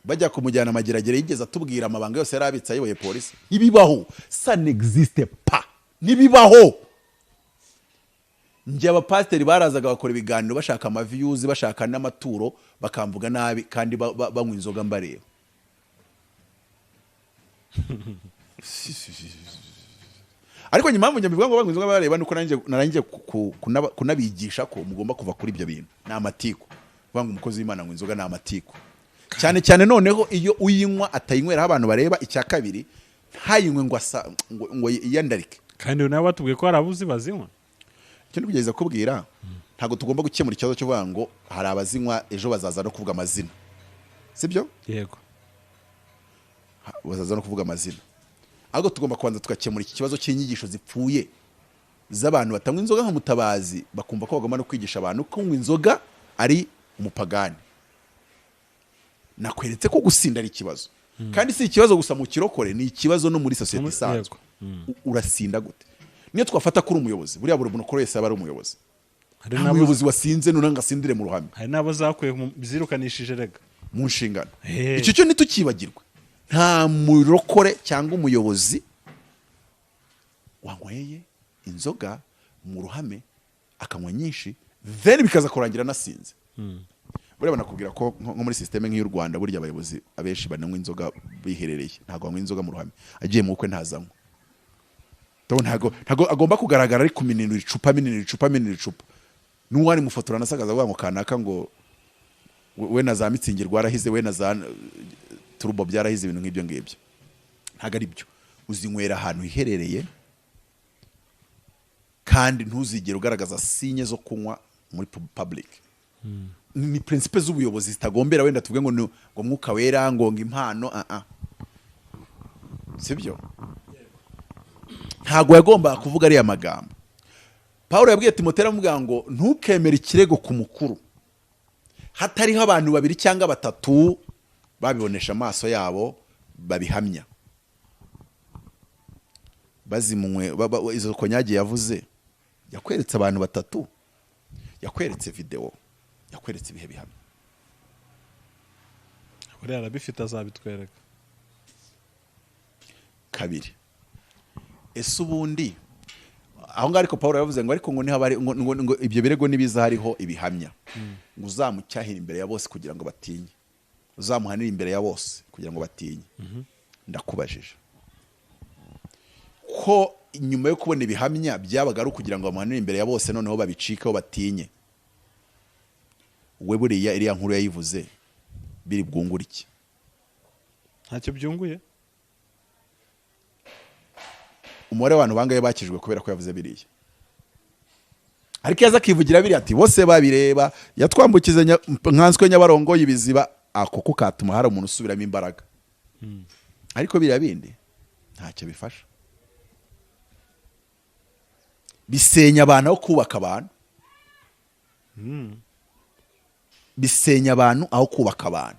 bajya kumujyana Mageragere yigeze atubwira amabanga yose yari abitse ayoboye polisi? Ntibibaho, ça n'existe pas, ntibibaho. Njye abapasiteri barazaga bakora ibiganiro bashaka amaviews, bashaka n'amaturo, bakamvuga nabi kandi banywa inzoga mbareba. Ariko nyuma mpamvu njye mbivuga ngo banywa inzoga bareba, nuko nanjye narangiye kunabigisha ko mugomba kuva kuri ibyo bintu. Ni amatiku kuvuga ngo umukozi w'Imana anywa inzoga, ni amatiku cyane cyane. Noneho iyo uyinywa atayinyweraho abantu bareba, icya kabiri ntayinywe ngo asa ngo yiyandarike. Kandi nawe batubwiye ko hari abuzi bazinywa. Icyo ndi kugerageza kubwira, ntabwo tugomba gukemura ikibazo cyo kuvuga ngo hari abazinywa, ejo bazaza no kuvuga amazina, sibyo? Yego. Bazaza no kuvuga amazina, ahubwo tugomba kubanza tugakemura iki kibazo cy'inyigisho zipfuye z'abantu batanywa inzoga nka Mutabazi, bakumva ko bagomba no kwigisha abantu ko kunywa inzoga ari umupagani. Nakweretse ko gusinda ari ikibazo, kandi si ikibazo gusa mu kirokore, ni ikibazo no muri sosiyete isanzwe. Urasinda gute? Niyo twafata kuri umuyobozi, buriya buri muntu wese aba ari umuyobozi. Hari Nta n'abo muyobozi wasinze none ngo asindire mu ruhame. Hari n'abo zakuye zirukanishije rega. Mu nshingano. Icyo cyo ntitukibagirwe, nta murokore cyangwa umuyobozi wanyweye inzoga mu ruhame akanywa nyinshi, then bikaza kurangira anasinze. Buriya banakubwira ko nko muri système nk'iy'u Rwanda, burya abayobozi abenshi bananywa inzoga biherereye, ntabwo banywa inzoga mu ruhame. Agiye mu bukwe ntazanywa. Ntabwo agomba kugaragara ari kuminira icupa, minira icupa, minira icupa. N'uwari mufotora nasagaza avuga ngo kanaka ngo we na za Mützig rwarahize, we na za Turbo byarahize, ibintu nk'ibyo ngibyo ntabwo ari byo. Uzinywera ahantu hiherereye, kandi ntuzigere ugaragaza signe zo kunywa muri public. Ni principe z'ubuyobozi zitagombera wenda tuvuge ngo ngo mwuka wera, ngo impano, ah ah, sibyo. Ntabwo yagombaga kuvuga ariya magambo. Paul yabwiye Timoteyo, aramubwira ngo ntukemere ikirego ku mukuru hatariho abantu babiri cyangwa batatu babibonesha amaso yabo babihamya. Bazimunywe izo konyagi yavuze, yakweretse abantu batatu, yakweretse video, yakweretse ibihe bihamya. Buriya arabifite, azabitwereka. Kabiri, ese ubundi aho ngaho, ariko Paul yavuze ngo ariko ngo niba ari ngo ibyo birego nibiza hariho ibihamya, ngo uzamucyahire imbere ya bose kugira ngo batinye, uzamuhanire imbere ya bose kugira ngo batinye. Ndakubajije, ko nyuma yo kubona ibihamya byabaga ari ukugira ngo bamuhanire imbere ya bose, noneho babicikeho batinye, we buriya iriya nkuru yayivuze biri bwungure iki? Ntacyo byunguye. Umubare w'abantu bangahe bakijwe kubera ko yavuze biriya? Ariko iyo aza akivugira biriya ati bose babireba yatwambukize nkanswe Nyabarongo y'ibiziba, ako ko katuma hari umuntu usubiramo imbaraga. Ariko biriya bindi ntacyo bifasha, bisenya abantu aho kubaka abantu. Bisenya abantu aho kubaka abantu.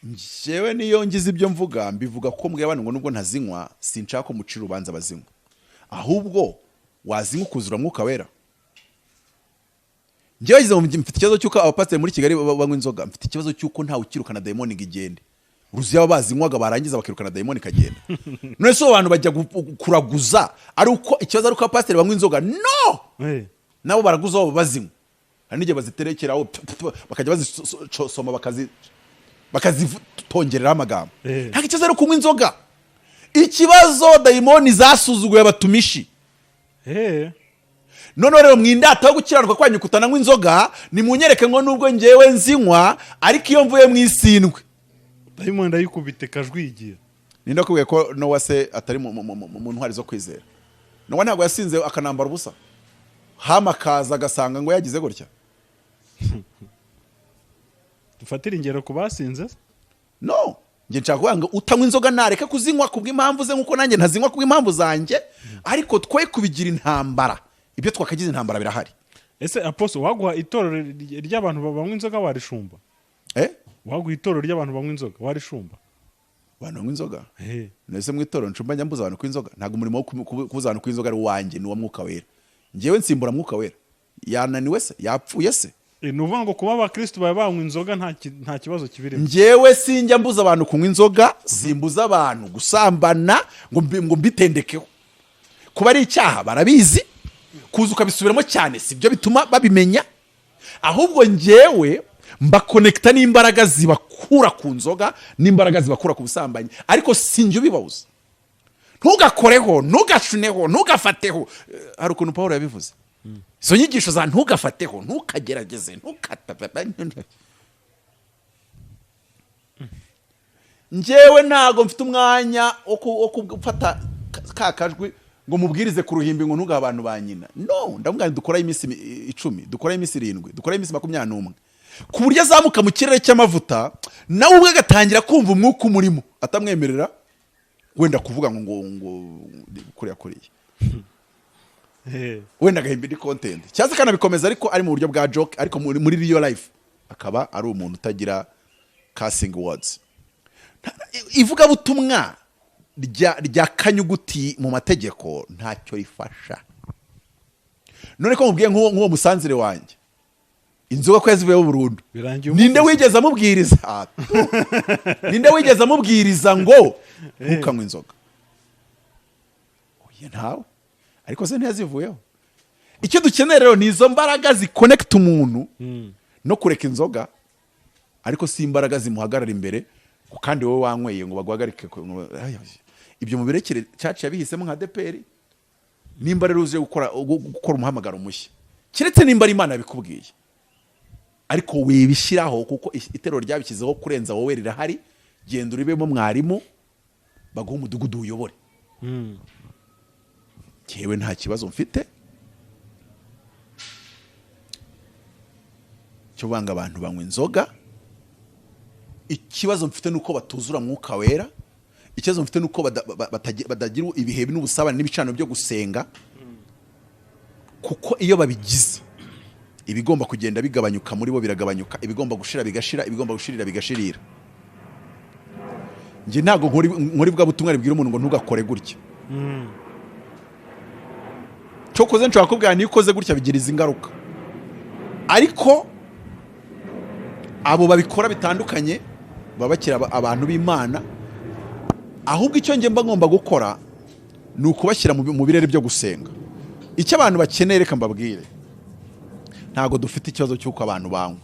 Njyewe niyo ngize ibyo mvuga, mbivuga ko mbwira abantu ngo nubwo ntazinywa, sinshaka ko mucira urubanza abazinywa, ahubwo wazinywa ukuzura Mwuka Wera. Njyewe ngize ngo mfite ikibazo cy'uko abapasiteri muri Kigali banywa inzoga, mfite ikibazo cy'uko ntawe ukirukana dayimoni ngo igende. Uruzi yaba bazinywaga barangiza bakirukana dayimoni ikagenda. None se abo bantu bajya kuraguza ari uko ikibazo ari uko abapasiteri banywa inzoga? No! Nabo baraguza, baba bazinywa, hari n'igihe baziterekeraho bakajya bazisoma, bakazitongereraho amagambo. Ntabwo ikibazo ari ukunywa inzoga, ikibazo dayimoni zasuzuguye abatumishi. Noneho rero mwindata wo gukiranuka kwanyu kutananywa inzoga, nimunyereke ngo nubwo ngewe nzinywa, ariko iyo mvuye mu isindwe Dayimoni ndayikubita ikajwigira. Ninde wakubwiye ko Nowa se atari mu ntwari zo kwizera? Nowa ntabwo yasinze akanambara ubusa, Hamu akaza agasanga ngo yagize gutya? Dufatire ingero ku basinze. No, njye nshaka kuvuga ngo utanywa inzoga nareka kuzinywa kubw'impamvu ze, nkuko nanjye ntazinywa kubw'impamvu zanjye, ariko twe kubigira intambara. Ibyo twakagize intambara birahari. Ese apostle, waguha itorero ry'abantu banywa inzoga, warishumba? Eh? Waguha itorero ry'abantu banywa inzoga, warishumba? Abantu banywa inzoga? Nese mu itorero ncumba njya mbuza abantu kunywa inzoga? Ntabwo umurimo wo kubuza abantu kunywa inzoga ari uwanjye, ni uwa Mwuka Wera. Njyewe nsimbura Mwuka Wera. Yananiwe se? Yapfuye se? Ni ukuvuga ngo kuba abakristo bawe banywa inzoga nta kibazo kibirimo. Njyewe sinjya mbuza abantu kunywa inzoga, simbuza abantu gusambana ngo mbitendekeho. Kuba ari icyaha barabizi, kuza ukabisubiramo cyane sibyo bituma babimenya, ahubwo njyewe mbakonekita n'imbaraga zibakura ku nzoga n'imbaraga zibakura ku busambanyi, ariko sinjye ubibabuza. Ntugakoreho, ntugashuneho, ntugafateho. Hari ukuntu Paul yabivuze, izo nyigisho za ntugafateho, ntukagerageze, ntukata. Njyewe ntago mfite umwanya wo gufata ka kajwi ngo mubwirize ku ruhimbi ngo ntugahe abantu ba nyina. No, ndamubwira nti dukoraho iminsi 10, dukoraho iminsi 7, dukoraho iminsi 21, ku buryo azamuka mu kirere cy'amavuta, nawe ubwe agatangira kumva umwuka umurimo atamwemerera wenda kuvuga ngo kuriya kuriya. Wenda agahimba indi content cyangwa se akanabikomeza, ariko ari mu buryo bwa joke, ariko muri real life akaba ari umuntu utagira cursing words. Ivugabutumwa rya kanyuguti mu mategeko ntacyo rifasha. None ko mubwiye nk'uwo musanzire wanjye inzoga ko yazivuyeho burundu, Birangiye ninde umuvuze. wigeze amubwiriza? Ninde wigeze amubwiriza ngo ntukanywe inzoga? Oya, ntawe. Ariko se ntiyazivuyeho? Icyo dukeneye rero ni izo mbaraga zikonekita umuntu no kureka inzoga, ariko si imbaraga zimuhagarara imbere kandi wowe wanyweye ngo baguhagarike ngo, ay, ay, ibyo mubirekere church yabihisemo nka ADEPR. Nimba rero uje gukora umuhamagaro mushya, keretse nimba ari Imana yabikubwiye, ariko wibishyiraho kuko itorero ryabishyizeho kurenza wowe rirahari. Genda uribemo mwarimu, baguhe umudugudu uyobore. Njyewe nta kibazo mfite cyo banga abantu banywa inzoga. Ikibazo mfite nuko batuzura Mwuka Wera. Ikibazo mfite nuko badagira ibihe n'ubusabane n'ibicaniro byo gusenga, kuko iyo babigize ibigomba kugenda bigabanyuka muri bo biragabanyuka, ibigomba gushira bigashira, ibigomba gushirira bigashirira. Njye ntabwo nkora bwa butumwa ribwira umuntu ngo ntugakore gutya. Cyokoze nshobora kubwira niyo ukoze gutya bigira izi ngaruka, ariko Abo babikora bitandukanye baba bakiri abantu b'Imana. Ahubwo icyo njye mba ngomba gukora ni ukubashyira mu birere byo gusenga. Icyo abantu bakeneye, reka mbabwire, ntabwo dufite ikibazo cy'uko abantu banywa.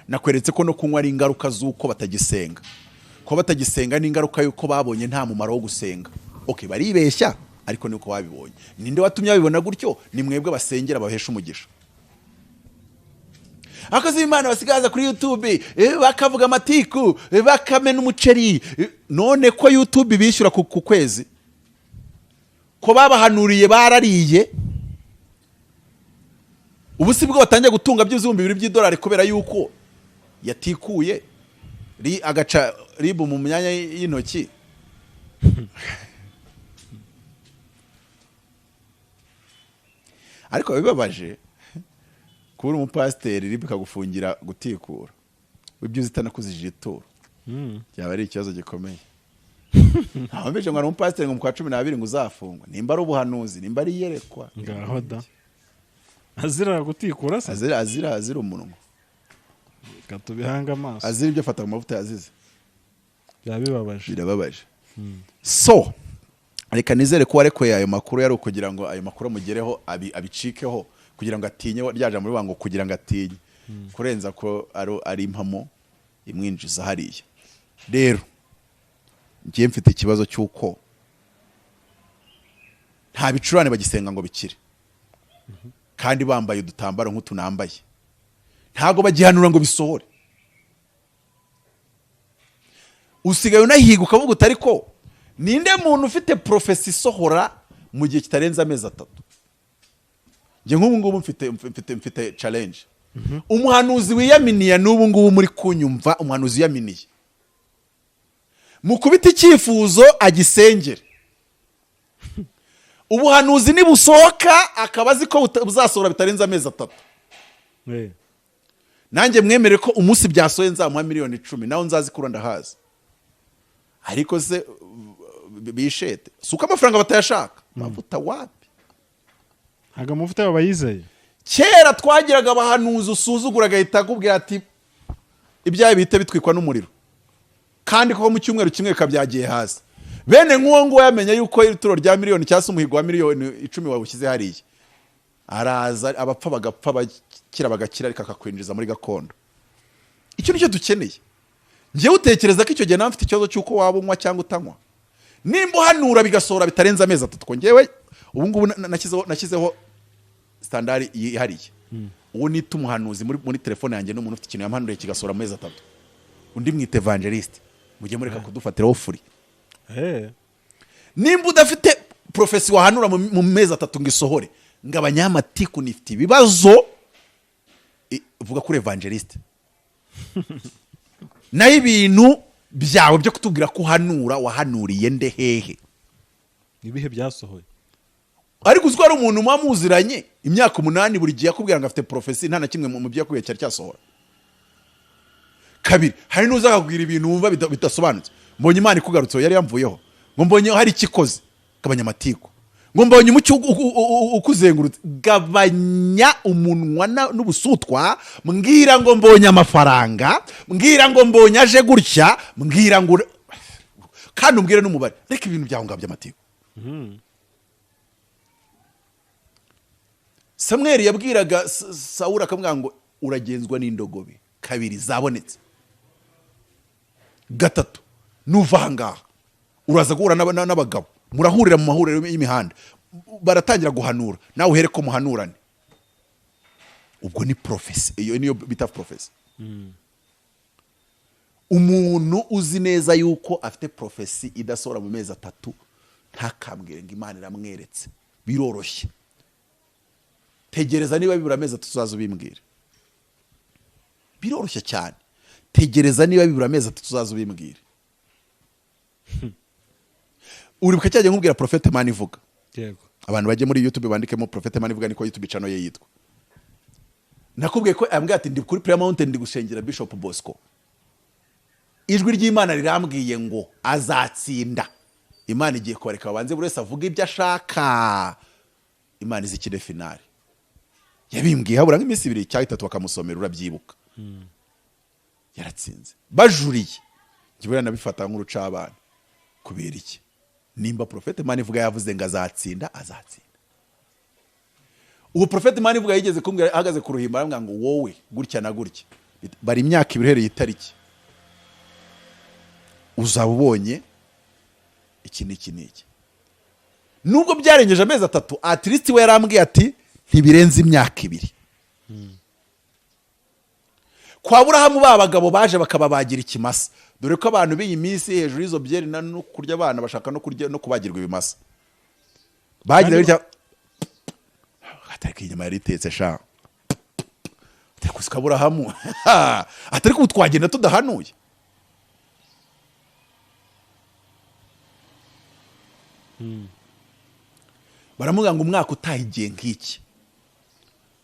Nakweretse ko no kunywa ari ingaruka z'uko batagisenga. Kuba batagisenga ni ingaruka y'uko babonye nta mumaro wo gusenga. Okay, baribeshya, ariko niko babibonye. Ninde watumye babibona gutyo? Ni mwebwe basengera bahesha umugisha. Abakozi b'Imana basigaza kuri YouTube, bakavuga amatiku, bakamena umuceri. None ko YouTube bishyura ku kwezi, ko babahanuriye barariye, ubu si bwo batangiye gutunga by'ibihumbi 2 by'idolari kubera yuko yatikuye agaca ribu mu myanya y'intoki. Ariko bibabaje kuba uri umupasiteri, ribu ikagufungira gutikura ibyo uzi itanakuzije ituro, byaba ari ikibazo gikomeye. Ntabwo ngo ari umupasiteri ngo mu kwa 12 ngo uzafungwa, nimba ari ubuhanuzi, nimba ari iyerekwa. Ngaho da, azira gutikura se? Azira umunwa. Reka tubihange amaso. Azira ibyo afata mu mavuta yazize. Byaba bibabaje. Birababaje. So reka nizere ko warekuye ayo makuru yari ukugira ngo ayo makuru amugereho, abicikeho kugira ngo atinye rya jambo rivuga ngo kugira ngo atinye kurenza ko ari impamo imwinjiza hariya. Rero ngiye mfite ikibazo cy'uko nta bicurane bagisenga ngo bikire, kandi bambaye udutambaro nk'utunambaye, ntabwo bagihanura ngo bisohore. Usigaye unahiga ukavuga uti ariko ninde muntu ufite prophecy isohora mu gihe kitarenze amezi 3? Njye nk'ubu ngubu mfite challenge. Umuhanuzi wiyaminiye n'ubu ngubu muri kunyumva, umuhanuzi wiyaminiye mukubita icyifuzo agisengere. Ubuhanuzi nibusohoka akaba azi ko buzasohora bitarenze amezi 3. Nanjye mwemere ko umunsi byasohoye nzamuha miliyoni 10, nawe nzazikura ndahazi. Ariko se bishete si uko amafaranga batayashaka, amavuta wapi? Ntabwo amavuta yabo bayizeye. Kera twagiraga abahanuzi usuzugura agahita akubwira ati ibyaha bihita bitwikwa n'umuriro, kandi koko mu cyumweru kimwe bikaba byagiye hasi. Bene nk'uwo nguwo yamenye yuko ituro rya miliyoni cyangwa se umuhigo wa miliyoni 10 wawushyize hariya, araza abapfa bagapfa, abakira bagakira, ariko akakwinjiza muri gakondo. Icyo nicyo dukeneye. Njyewe utekereza ko icyo gihe nawe mfite ikibazo cy'uko waba unywa cyangwa utanywa, nimba uhanura bigasohora bitarenze amezi 3. Ko njyewe ubu ngubu nashyizeho standard yihariye. Uwo nita umuhanuzi muri telefone yanjye n'umuntu ufite ikintu yampanuriye kigasohora amezi 3, undi mwita evangeliste. Mujye mureka kudufatiraho furi. Nimba udafite profesi wahanura mu mezi 3 ngo isohore, ngo abanyamatiku nifite ibibazo, vuga kuri evangeliste. Naho ibintu byawe byo kutubwira ko uhanura, wahanuriye nde, hehe? Ibihe byasohoye. Ariko uziko hari umuntu muba muziranye imyaka 8, buri gihe akubwira ngo afite profesi, nta na kimwe mu byo yakubwiye cyari cyasohora. Kabiri, hari n'uza akakubwira ibintu wumva bidasobanutse. Mbonye Imana ikugarutseho, yari yamvuyeho, ngo mbonye hari ikikoze, gabanya amatiku, ngo mbonye umucyo ukuzengurutse, gabanya umunwa n'ubusutwa, mbwira ngo mbonye amafaranga, mbwira ngo mbonye aje gutya, mbwira ngo kandi umbwire n'umubare. Reka ibintu byawe ngabyo amatiku. Samweli yabwiraga Sawuli akamubwira ngo uragenzwa n'indogobe. Kabiri zabonetse. Gatatu, nuva aha ngaha uraza guhura n'abagabo, murahurira mu mahuriro y'imihanda, baratangira guhanura, nawe uhere ko muhanurane. Ubwo ni prophecy, iyo niyo bita prophecy. Umuntu uzi neza yuko afite prophecy idasohora mu mezi 3, ntakambwire ngo Imana iramweretse. Biroroshye, tegereza niba bibura amezi 3 uzaze ubimbwire. Biroroshye cyane, tegereza niba bibura amezi 3 uzaze ubimbwire. Uribuka cyagiye nkubwira Prophète Manivuga? Yego. Abantu bajye muri YouTube bandikemo Prophète Manivuga, niko YouTube channel ye yitwa. Nakubwiye ko ambwiye ati ndi kuri Prayer Mountain ndi gushengera Bishop Bosco, ijwi ry'Imana rirambwiye ngo azatsinda. Imana igiye kubareka babanze buri wese avuga ibyo ashaka, Imana izikire finale. Yabimbwiye habura nk'iminsi 2 cyangwa 3 bakamusomera, urabyibuka. Yaratsinze bajuriye. Njye nabifata nk'urucabana. Kubera iki? Nimba Profete Manivuga yavuze ngo azatsinda, azatsinda. Uwo Profete Manivuga yigeze kumbwira ahagaze ku ruhimbi, arambwira ngo wowe gutya na gutya, bari imyaka 2 uhereye itariki uzaba ubonye iki n'iki n'iki. Nubwo byarengeje amezi 3, at least we yarambwiye ati ntibirenze imyaka 2. Kwa Burahamu ba bagabo baje bakababagira ikimasa, dore ko abantu b'iyi minsi hejuru y'izo byeri no kurya abana bashaka no kurya no kubagirwa ibimasa. Bagira bitya atari ko inyama yari itetse sha, atari kusika Burahamu, atari ko twagenda tudahanuye. Baramubwira ngo umwaka utaha igihe nk'iki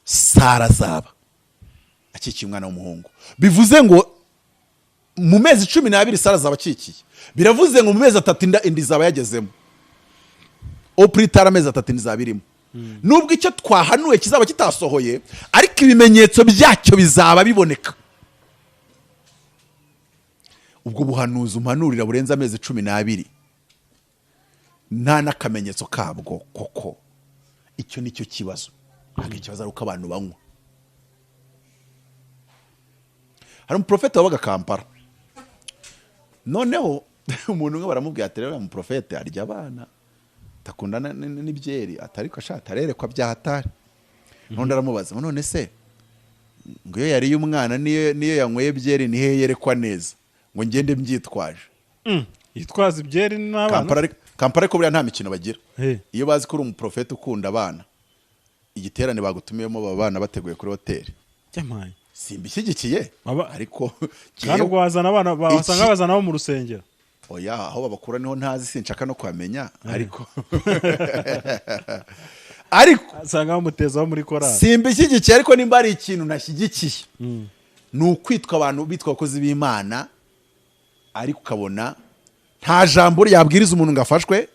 Sara azaba akikiye umwana w'umuhungu. Bivuze ngo mu mezi 12 Sara azaba akikiye. Biravuze ngo mu mezi 3 inda izaba yagezemo. Opritara amezi 3 inda izaba irimo. Nubwo icyo twahanuye kizaba kitasohoye, ariko ibimenyetso byacyo bizaba biboneka. Ubwo buhanuzi umpanurira burenze amezi 12 nta n'akamenyetso kabwo koko. Icyo nicyo kibazo. Ntabwo ikibazo ari uko abantu banywa. Hari umuprofete wabaga Kampala. Noneho umuntu umwe baramubwira ati rero umuprofete arya abana, atakundana n'ibyeri, atariko ashaka arerekwa byahatari. None aramubaza none se ngo iyo yariye umwana niyo yanyweye byeri ni he yerekwa neza, ngo ngende mbyitwaje. Yitwaza ibyeri n'abana. Kampala ariko buriya nta mikino bagira. Iyo bazi ko uri umuprofete ukunda abana, igiterane bagutumiyemo baba bana bateguye kuri hoteli. Simbishyigikiye ariko kandi ubwo wazana abana basanga bazana abo mu rusengero. Oya, aho babakura niho ntazi, sinshaka no kuhamenya, ariko ariko asanga bamuteza abo muri korali. Simbishyigikiye, ariko nimba ari ikintu nashyigikiye ni ukwitwa abantu bitwa abakozi b'Imana, ariko ukabona nta jambo ryabwiriza umuntu ngo afashwe,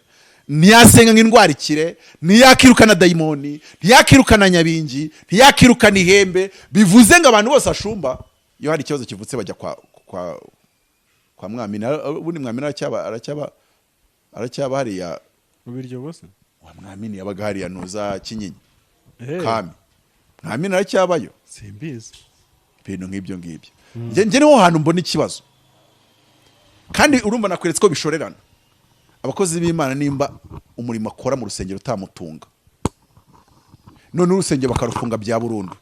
ntiyasenga ngo indwara ikire, ntiyakirukana dayimoni, ntiyakirukana nyabingi, ntiyakirukana ihembe. Bivuze ngo abantu bose ashumba iyo hari ikibazo kivutse bajya kwa Mwamini. Ubundi Mwamini aracyaba hariya mu biryo bose. Wa Mwamini yabaga hariya nuza Kinyinya. Kami Mwamini aracyabayo. Simbizi. Ibintu nk'ibyo ngibyo. Njye niho hantu mbona ikibazo. Kandi urumva nakweretse ko bishorerana. Abakozi b'Imana nimba umurimo akora mu rusengero utamutunga, none urusengero bakarufunga bya burundu,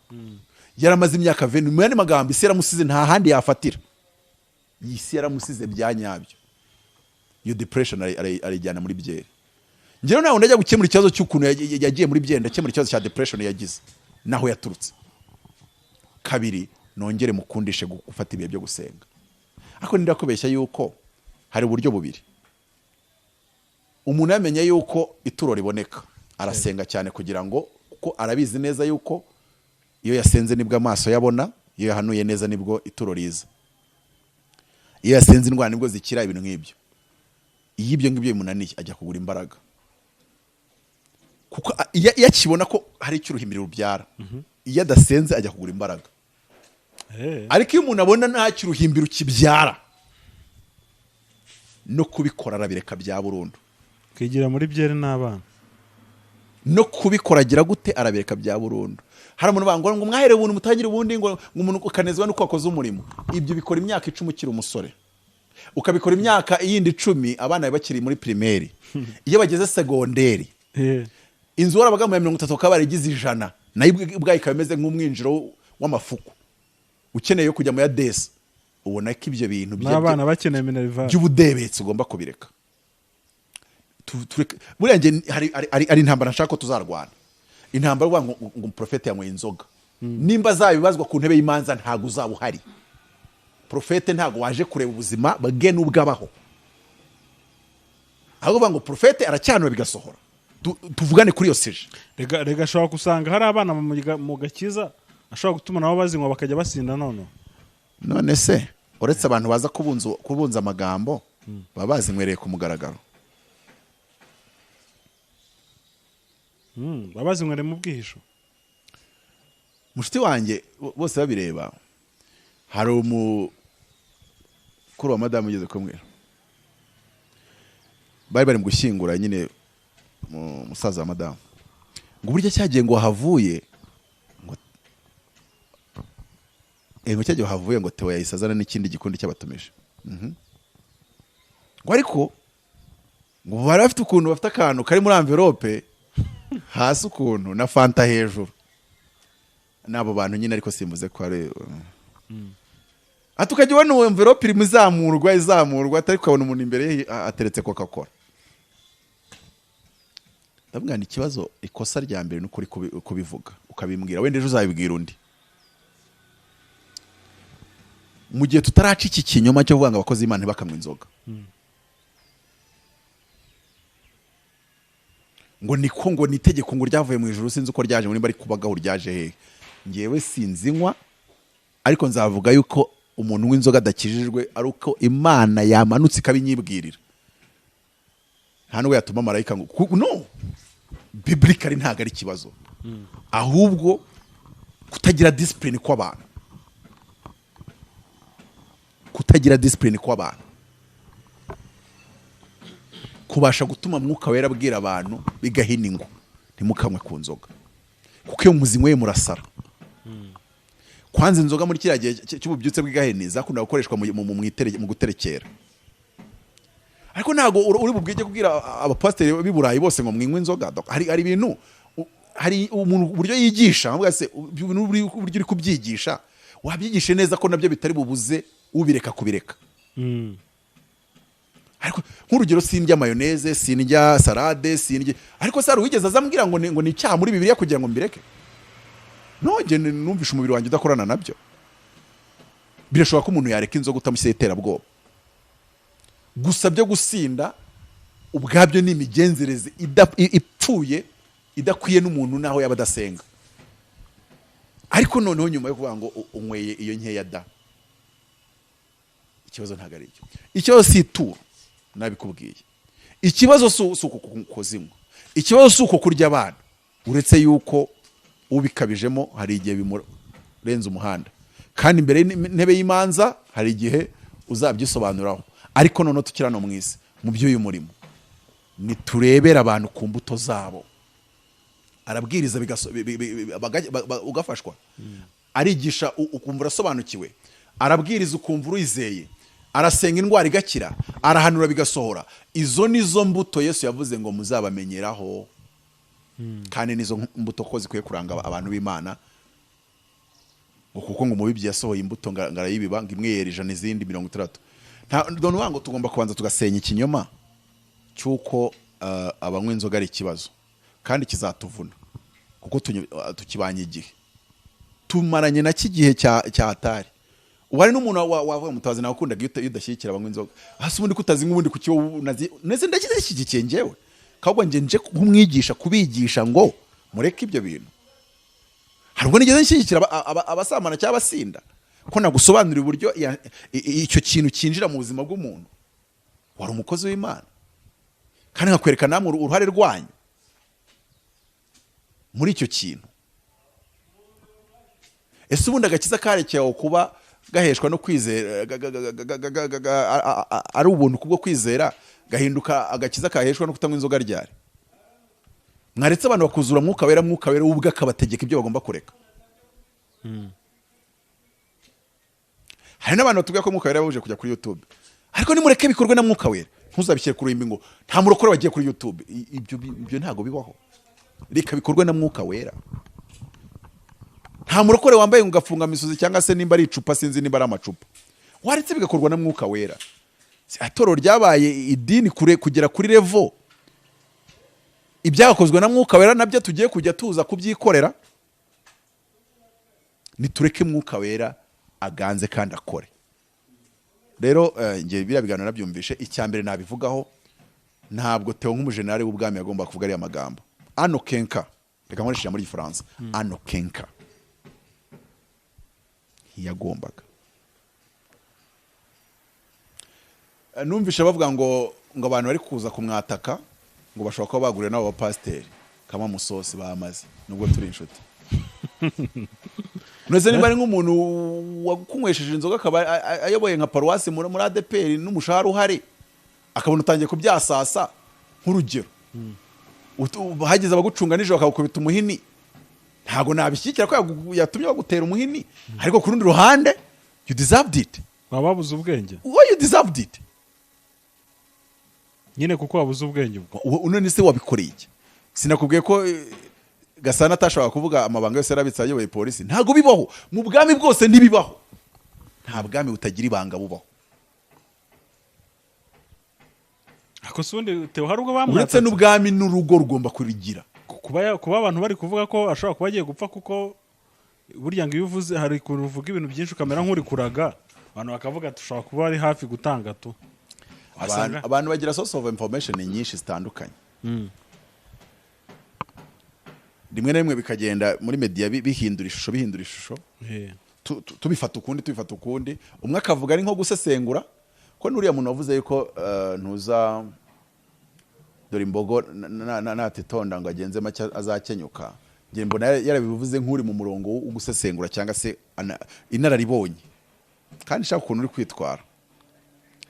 yaramaze imyaka 20, mu yandi magambo isi yaramusize, nta handi yafatira. Isi yaramusize bya nyabyo. Iyo depression arayijyana muri byeri. Njyewe ntabwo ndajya gukemura ikibazo cy'ukuntu yagiye muri byeri, ndakemura ikibazo cya depression yagize naho yaturutse. Kabiri, nongere mukundishe gufata ibihe byo gusenga. Ariko ndakubeshya yuko hari uburyo bubiri. Umuntu yamenye yuko ituro riboneka arasenga cyane, kugira ngo kuko arabizi neza yuko iyo yasenze nibwo amaso yabona, iyo yahanuye neza nibwo ituro riza, iyo yasenze indwara nibwo zikira, ibintu nk'ibyo. Iyo ibyo ngibyo bimunaniye ajya kugura imbaraga, kuko iyo akibona ko hari icyo uruhimbi rubyara, iyo adasenze ajya kugura imbaraga. Ariko iyo umuntu abona nta cy'uruhimbi rukibyara, no kubikora arabireka bya burundu. Kwigira muri byeri n'abana. No kubikora agira gute, arabireka bya burundu. Hari umuntu bangora ngo mwahere ubuntu mutangire ubundi, ngo umuntu ukanezwa nuko wakoze umurimo. Ibyo bikora imyaka 10 ukiri umusore, ukabikora imyaka yindi 10 abana bakiri muri primaire. Iyo bageze segonderi, inzu warabaga mu ya 30 bakaba baragize 100, nayo ubwayo ikaba imeze nk'umwinjiro w'amafuku, ukeneye kujya mu ya desi. Ubona ko ibyo bintu n'abana bakeneye minerval by'ubudebetse ugomba kubireka. Buriya nge hari intambara nshaka ko tuzarwana. Intambara uvuga ngo umuprofete yanyweye inzoga, nimba azabibazwa ku ntebe y'imanza ntago uzaba uhari. Profete ntago waje kureba ubuzima bwe n'ubwabaho, ahubwo uvuga ngo profete aracyanura bigasohora. Tuvugane kuri iyo sije. Rega ashobora gusanga hari abana mu gakiza ashobora gutuma nabo bazinywa bakajya basinda none. None se uretse abantu baza kubunza amagambo baba bazinywereye ku mugaragaro. Baba bazinywereye mu bwihisho. Mushiti wanjye bose babireba. Hari Mukuru wa madamu ugeze kumwira, bari mu gushyingura nyine musaza wa madamu, ngo uburyo cyagiye ngo havuye ngo ngo cyagiye havuye ngo Theo yahise azana n'ikindi gikundi cy'abatumije. Ngo ariko ngo bari bafite ukuntu bafite akantu kari muri envelope hasi ukuntu na fanta hejuru n'abo bantu nyine, ariko simvuze ko ari ati ukajya ubona uwo envelope irimo izamurwa izamurwa, atari ukabona umuntu imbere ye ateretse coca cola. Ndavuga ni ikibazo, ikosa rya mbere ni ukuri kubivuga ukabimbwira, wenda ejo uzabibwira undi. Mu gihe tutaraca iki kinyoma cyo kuvuga ngo abakozi b'Imana ntibakanywe inzoga, ngo niko ngo ni itegeko ngo ryavuye mu ijuru, sinzi uko ryaje, ngo nimba ari kubagaho ryaje hehe. Ngewe sinzinywa, ariko nzavuga yuko umuntu w'inzoga adakijijwe ari uko Imana yamanutse ikabinyibwirira. Nta nubwo yatuma marayika ngo no biblically ntabwo ari ikibazo, ahubwo kutagira discipline kw'abantu, kutagira discipline kw'abantu kubasha gutuma Mwuka Wera abwira abantu bigahina ingo ntimukanywe ku nzoga, kuko iyo muzinyweye murasara. Kwanza inzoga muri kiriya gihe cy'ububyutse bw'igahini zakunda gukoreshwa mu guterekera, ariko ntabwo uri bubwige kubwira abapasiteri b'i Burayi bose ngo mwinywe inzoga. Hari ibintu hari umuntu uburyo yigisha, avuga se uburyo uri kubyigisha wabyigishe neza ko nabyo bitari bubuze ubireka kubireka. Ariko nk'urugero sindya mayoneze, sindya salade, sindya, ariko se hari uwigeze azambwira ngo ni icyaha muri Bibiliya kugira ngo mbireke? No, njye numvishe umubiri wanjye udakorana nabyo. Birashoboka ko umuntu yareka inzoga utamushyira iterabwoba. Gusa byo gusinda ubwabyo ni imigenzereze ipfuye, idakwiye n'umuntu naho yaba adasenga. Ariko noneho nyuma yo kuvuga ngo unyweye iyo nkeya da, ikibazo ntabwo ari icyo. Ikibazo si ituro, nabikubwiye. Ikibazo si uko kuzinywa, ikibazo si uko kurya abana, uretse yuko ubikabijemo hari igihe bimurenza umuhanda, kandi imbere y'intebe y'imanza hari igihe uzabyisobanuraho. Ariko noneho tukiri hano mu isi mu by'uyu murimo, niturebera abantu ku mbuto zabo. Arabwiriza ugafashwa, arigisha ukumva urasobanukiwe, arabwiriza ukumva urizeye, arasenga indwara igakira, arahanura bigasohora. Izo nizo mbuto Yesu yavuze ngo muzabamenyeraho, kandi nizo mbuto ko zikwiye kuranga abantu b'Imana, ngo kuko ngo umubibyi yasohoye imbuto ngo arayibiba, ngo imwe yera 100 izindi 60. Nta ngo tugomba kubanza tugasenya ikinyoma cy'uko abanywa inzoga ari ikibazo, kandi kizatuvuna kuko tukibanye igihe tumaranye na igihe cya hatari. Ubu hari n'umuntu wavuga Mutabazi nawe ukundaga iyo udashyigikira abanywa inzoga, hasi ubundi kutazinywa ubundi kuki wowe unazi nese ndashyigikiye njyewe, ahubwo njye nje kumwigisha kubigisha ngo mureke ibyo bintu. Hari ubwo nigeze nshyigikira abasamana cyangwa abasinda, ko nagusobanurira uburyo icyo kintu cyinjira mu buzima bw'umuntu wari umukozi w'Imana, kandi nkakwereka namwe uruhare rwanyu muri icyo kintu. Ese ubundi agakiza karekeye kuba gaheshwa no kwizera, ari ubuntu kubwo kwizera, gahinduka agakiza kaheshwa no kutanywa inzoga ryari? Mwaretse abantu bakuzura Mwuka Wera, Mwuka Wera ubwe akabategeka ibyo bagomba kureka. Hari n'abantu batubwira ko Mwuka Wera yababujije kujya kuri YouTube, ariko nimureke bikorwe na Mwuka Wera, ntuzabishyire ku ruhimbi ngo nta murokore wagiye kuri YouTube. Ibyo ntabwo bibaho. Reka bikorwe na Mwuka Wera. Nta murokore wambaye ngo gafunga misozi cyangwa se nimba ari icupa, sinzi nimba ari amacupa, waretse bigakorwa na Mwuka Wera. Itorero ryabaye idini kure kugera kuri level ibyakozwe na Mwuka Wera nabyo tugiye kujya tuza kubyikorera. Nitureke Mwuka Wera aganze kandi akore. Rero nge biriya biganiro nabyumvishe, icya mbere nabivugaho, ntabwo Theo nk'umujenerali w'ubwami yagomba kuvuga ariya magambo. Ano kenka, reka nkoreshe ijambo ry'igifaransa, ano kenka ntiyagombaga. Numvishe bavuga ngo abantu bari kuza kumwataka ngo bashobora kuba baguriwe n'abo bapasiteri kama musosi bamaze, nubwo turi inshuti. None niba ari nk'umuntu wakunywesheje inzoga, akaba ayoboye nka paruwasi muri ADEPR n'umushahara uhari, akabona utangiye kubyasasa, nk'urugero, hagize abagucunga nijoro bakagukubita umuhini, ntabwo nabishyigikira ko yatumye bagutera umuhini, ariko ku rundi ruhande you deserved it. Waba wabuze ubwenge. Wowe, you deserved it. Nyine kuko wabuze ubwenge ubwo. None se wabikoreye iki? Sinakubwiye ko Gasana atashobora kuvuga amabanga yose yarabitse ayoboye polisi? Ntabwo bibaho mu bwami bwose, ntibibaho. Nta bwami butagira ibanga bubaho. Ariko se ubundi Theo hari ubwo Uretse bamwatatse? n'ubwami, n'urugo rugomba kurigira. Kuba abantu bari kuvuga ko ashobora kuba agiye gupfa, kuko burya ngo iyo uvuze, hari ukuntu uvuga ibintu byinshi ukamera nk'uri kuraga, abantu bakavuga ati ushobora kuba ari hafi gutanga tu. Abantu bagira source of information nyinshi zitandukanye. Rimwe na rimwe bikagenda muri media bihindura ishusho, bihindura ishusho, tubifata ukundi, tubifata ukundi. Umwe akavuga ari nko gusesengura ko nuriya muntu wavuze yuko ntuza dore imbogo natitonda ngo agenze make azakenyuka, njye mbona yarabivuze nk'uri mu murongo wo gusesengura cyangwa se inararibonye, kandi shaka ukuntu uri kwitwara.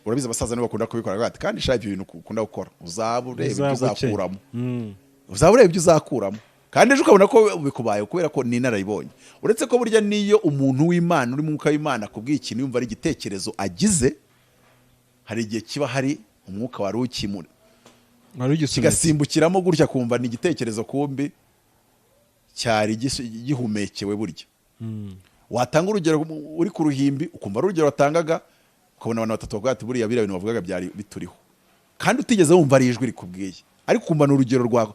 Urabizi, abasaza nibo bakunda kubikora, bakavuga ati kandi shaka ibyo bintu ukunda gukora, uzaba ureba ibyo Uzaba ukeye. uzakuramo, uzaba ureba ibyo uzakuramo. Kandi ejo ukabona ko bikubaye kubera ko ni inararibonye. Uretse ko burya niyo umuntu w'Imana uri mu mwuka w'Imana akubwiye ikintu, yumva ari igitekerezo agize, hari igihe kiba hari umwuka wari ukimuri Wari ugisunitse. kigasimbukiramo gutya, kumva ni igitekerezo, kumbi cyari gihumekewe. Burya watanga urugero uri ku ruhimbi, ukumva ari urugero watangaga, ukabona abantu batatu bavuga ati buriya biriya bintu bavugaga byari bituriho, kandi utigeze wumva ari ijwi rikubwiye, ariko ukumva ni urugero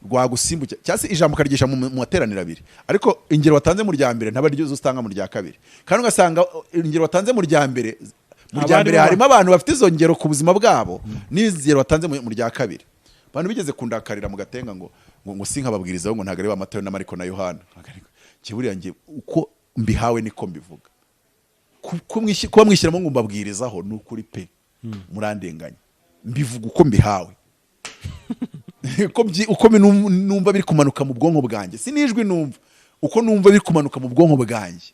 rwagusimbukira, cyangwa se ijambo ukaryigisha mu materaniro abiri, ariko ingero watanze mu rya mbere ntabwo ari zo utanga mu rya kabiri, kandi ugasanga ingero watanze mu rya mbere, mu rya Abarimu mbere harimo abantu bafite izo ngero ku buzima bwabo n'ingero watanze mu rya kabiri. Abantu bigeze kundakarira mu Gatenga ngo sinkababwirizaho, ngo ntabwo ari ba Matayo na Mariko na Yohana. Njye buriya njye uko mbihawe niko mbivuga. Kuba mwishyiramo ngo mbabwirizaho, ni ukuri pe, murandenganya. Mbivuga uko mbihawe, uko numva biri kumanuka mu bwonko bwanjye. Si n'ijwi numva, uko numva biri kumanuka mu bwonko bwanjye.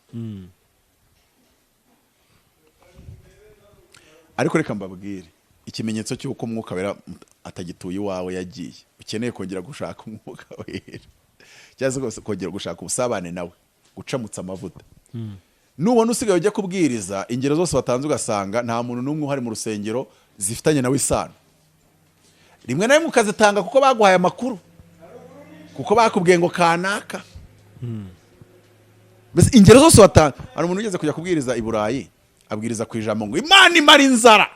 Ariko reka mbabwire ikimenyetso cy'uko Umwuka Wera atagituye iwawe, yagiye, ukeneye kongera gushaka Umwuka Wera cyangwa se kongera gushaka ubusabane nawe, gucamutsa amavuta. Nubona usigaye ujya kubwiriza, ingero zose watanze ugasanga nta muntu n'umwe uhari mu rusengero zifitanye nawe isano, rimwe na rimwe ukazitanga kuko baguhaye amakuru, kuko bakubwiye ngo kanaka, mbese ingero zose watanga. Hari umuntu ugeze kujya kubwiriza i Burayi, abwiriza ku ijambo ngo Imana imara inzara.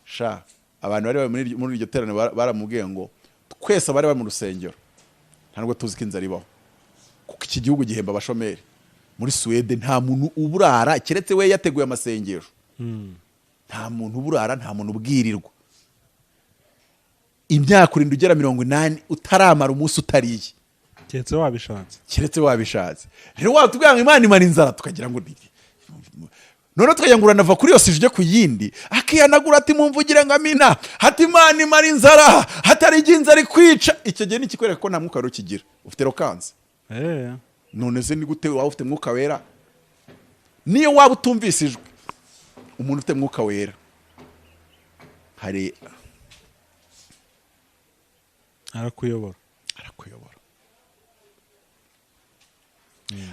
Sha, abantu bari bari muri iryo teraniro baramubwiye ngo twese abari bari mu rusengero ntabwo tuzi ko inzara ibaho, kuko iki gihugu gihemba abashomeri. Muri Suwede nta muntu uburara keretse we yateguye amasengesho. Nta muntu uburara, nta muntu ubwirirwa. Imyaka urinda ugera 80 utaramara umunsi utariye. Keretse wabishatse. Keretse wabishatse. Rero watubwira ngo Imana imara inzara, tukagira ngo noneho tukagira ngo uranava kuri yose ujye ku yindi. Akihanagura ati mumvugire ngo amina, hati Imana imara inzara, hatari igihe inzara ikwica. Icyo gihe ni ikikwereka ko nta mwuka wera ukigira, ufite rokanse. None se ni gute waba ufite Mwuka Wera, niyo waba utumvise ijwi? Umuntu ufite Mwuka Wera hari Arakuyobora. Arakuyobora.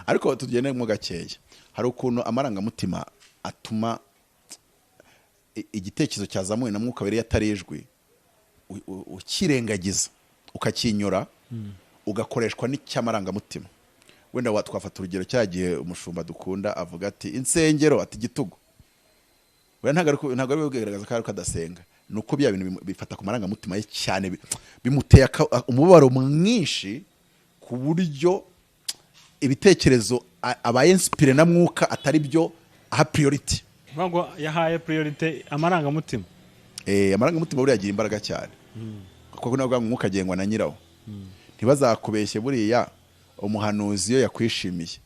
Ariko tugende mo gakeya. Hari ukuntu amarangamutima atuma igitekerezo cyazamuwe na Mwuka Wera atari ijwi ukirengagiza, ukakinyura, ugakoreshwa n'icy'amarangamutima. Wenda twafata urugero cya gihe umushumba dukunda avuga ati insengero, ati igitugu. Wenda ntabwo ari kugaragaza ko ari ko adasenga, ni uko bya bintu bifata ku marangamutima ye cyane, bimuteye umubabaro mwinshi, ku buryo ibitekerezo abaye inspiré na Mwuka atari byo aha priority. Ntabwo yahaye priorité amarangamutima. Amarangamutima buriya agira imbaraga cyane, kuko nabwo Umwuka agengwa na nyirawo. Ntibazakubeshye, buriya umuhanuzi iyo yakwishimiye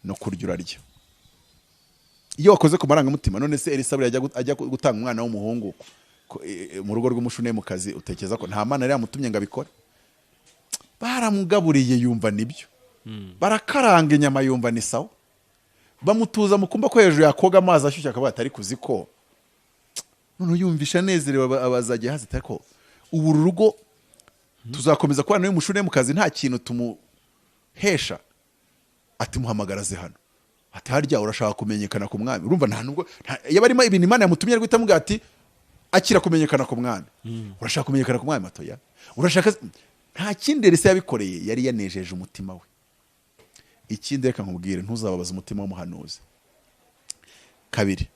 no kurya urarya, iyo wakoze ku marangamutima. None se Elisa buriya ajya gutanga umwana w'umuhungu mu rugo rw'Umushunemukazi, utekereza ko nta Mana yari yamutumye ngo abikore? Baramugaburiye yumva nibyo. Barakaranga inyama, yumva ni sawa. Bamutuza mu kumba ko hejuru, yakoga amazi ashyushye, akaba atari kuzi ko noneho yumvisha anezerewe. Abaza Gehazi ati: "Ariko ubu uru rugo tuzakomeza kubana n'uyu Mushunemukazi nta kintu tumuhesha?" Ati: "Muhamagara aze hano." Ati: "Harya urashaka kumenyekana ku mwami?" Urumva nta nubwo yaba arimo ibintu Imana yamutumye, ari guhita amubwira ati: "Akira kumenyekana ku mwami. Urashaka kumenyekana ku mwami?" Matoya urashaka. Nta kindi Elisa yabikoreye, yari yanejeje umutima we. Ikindi, reka nkubwire, ntuzababaze umutima w'umuhanuzi. Kabiri,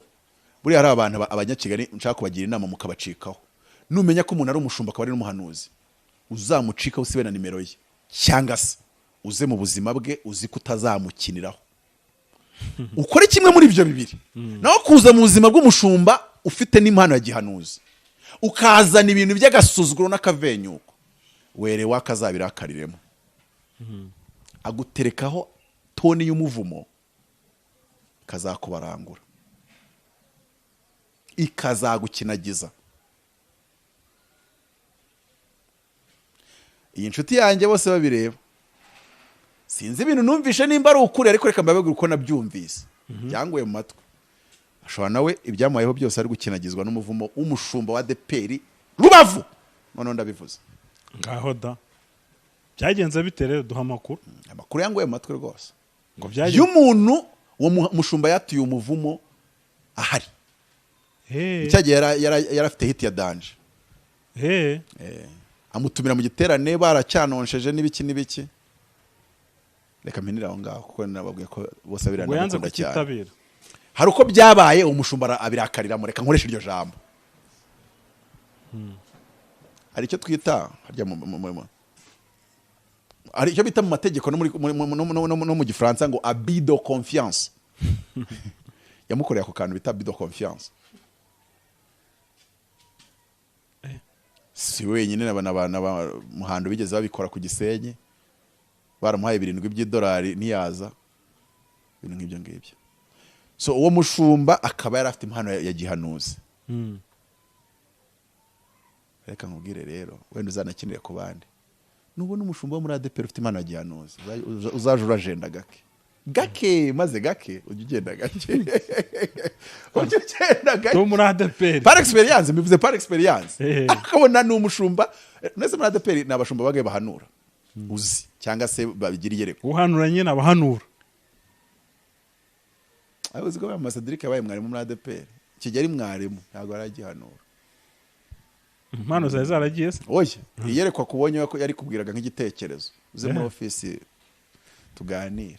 buriya hari abantu abanyakigali nshaka kubagira inama mukabacikaho. Numenya ko umuntu ari umushumba akaba ari n'umuhanuzi, uzamucikaho, usibe na nimero ye, cyangwa se uze mu buzima bwe uzi ko utazamukiniraho. Ukore kimwe muri ibyo bibiri. Naho kuza mu buzima bw'umushumba ufite n'impano ya gihanuzi, ukazana ibintu by'agasuzuguro n'akavenyuko, were wakazabirakariremo, aguterekaho toni y'umuvumo, kazakubarangura, ikazagukinagiza. Iyi nshuti yanjye bose babireba, sinzi ibintu numvishe nimba ari ukuri, ariko reka mbabwire uko nabyumvise, byanguye mu matwi. Ashobora nawe ibyamubayeho byose ari gukinagizwa n'umuvumo w'umushumba wa ADEPR Rubavu. Noneho ndabivuze. Ngaho da, byagenze bite rero? Duha amakuru. Amakuru yanguye mu matwi rwose ngo byagenze y'umuntu, uwo mushumba yatuye umuvumo ahari. Icyo gihe yari afite hit ya danger. Amutumira mu giterane, baracyanonsheje n'ibiki n'ibiki. Reka mpinire aho ngaho, kuko nababwiye ko bose ngo yanze biranamukunda cyane. Kukitabira. Hari uko byabaye, uwo mushumba abirakariramo, reka nkoreshe iryo jambo. Hari icyo twita harya hari icyo bita mu mategeko no muri- muri- mu- no- no- no- no mu Gifaransa ngo abus de confiance. Yamukoreye ako kantu bita abus de confiance. Si wenyine, n'aba Muhando bigeze babikora ku Gisenyi, baramuhaye 7 by'idolari ntiyaza, ibintu nk'ibyo ngibyo. So uwo mushumba akaba yari afite impano ya gihanuzi. Reka nkubwire rero, wenda uzanakinire ku bandi, nubona umushumba wo muri ADEPR ufite impano ya gihanuzi, uzaje urajenda gake gake, maze gake ujye ugenda gake, ujye ugenda gake. Wo muri ADEPR? Par expérience, mbivuze par expérience. Akabona ni umushumba nese muri ADEPR, ni abashumba bagaye bahanura uzi, cyangwa se babigira iyerekwa. Uhanura nyine, abahanura. Ariko uzi ko Mama Cedric yabaye mwarimu muri ADEPR? Kigali, mwarimu, ntabwo aragihanura. Impano zari zaragiye se? Oya, iyerekwa kubonye ko yari kubwiraga nk'igitekerezo: "Uze muri ofisi tuganire."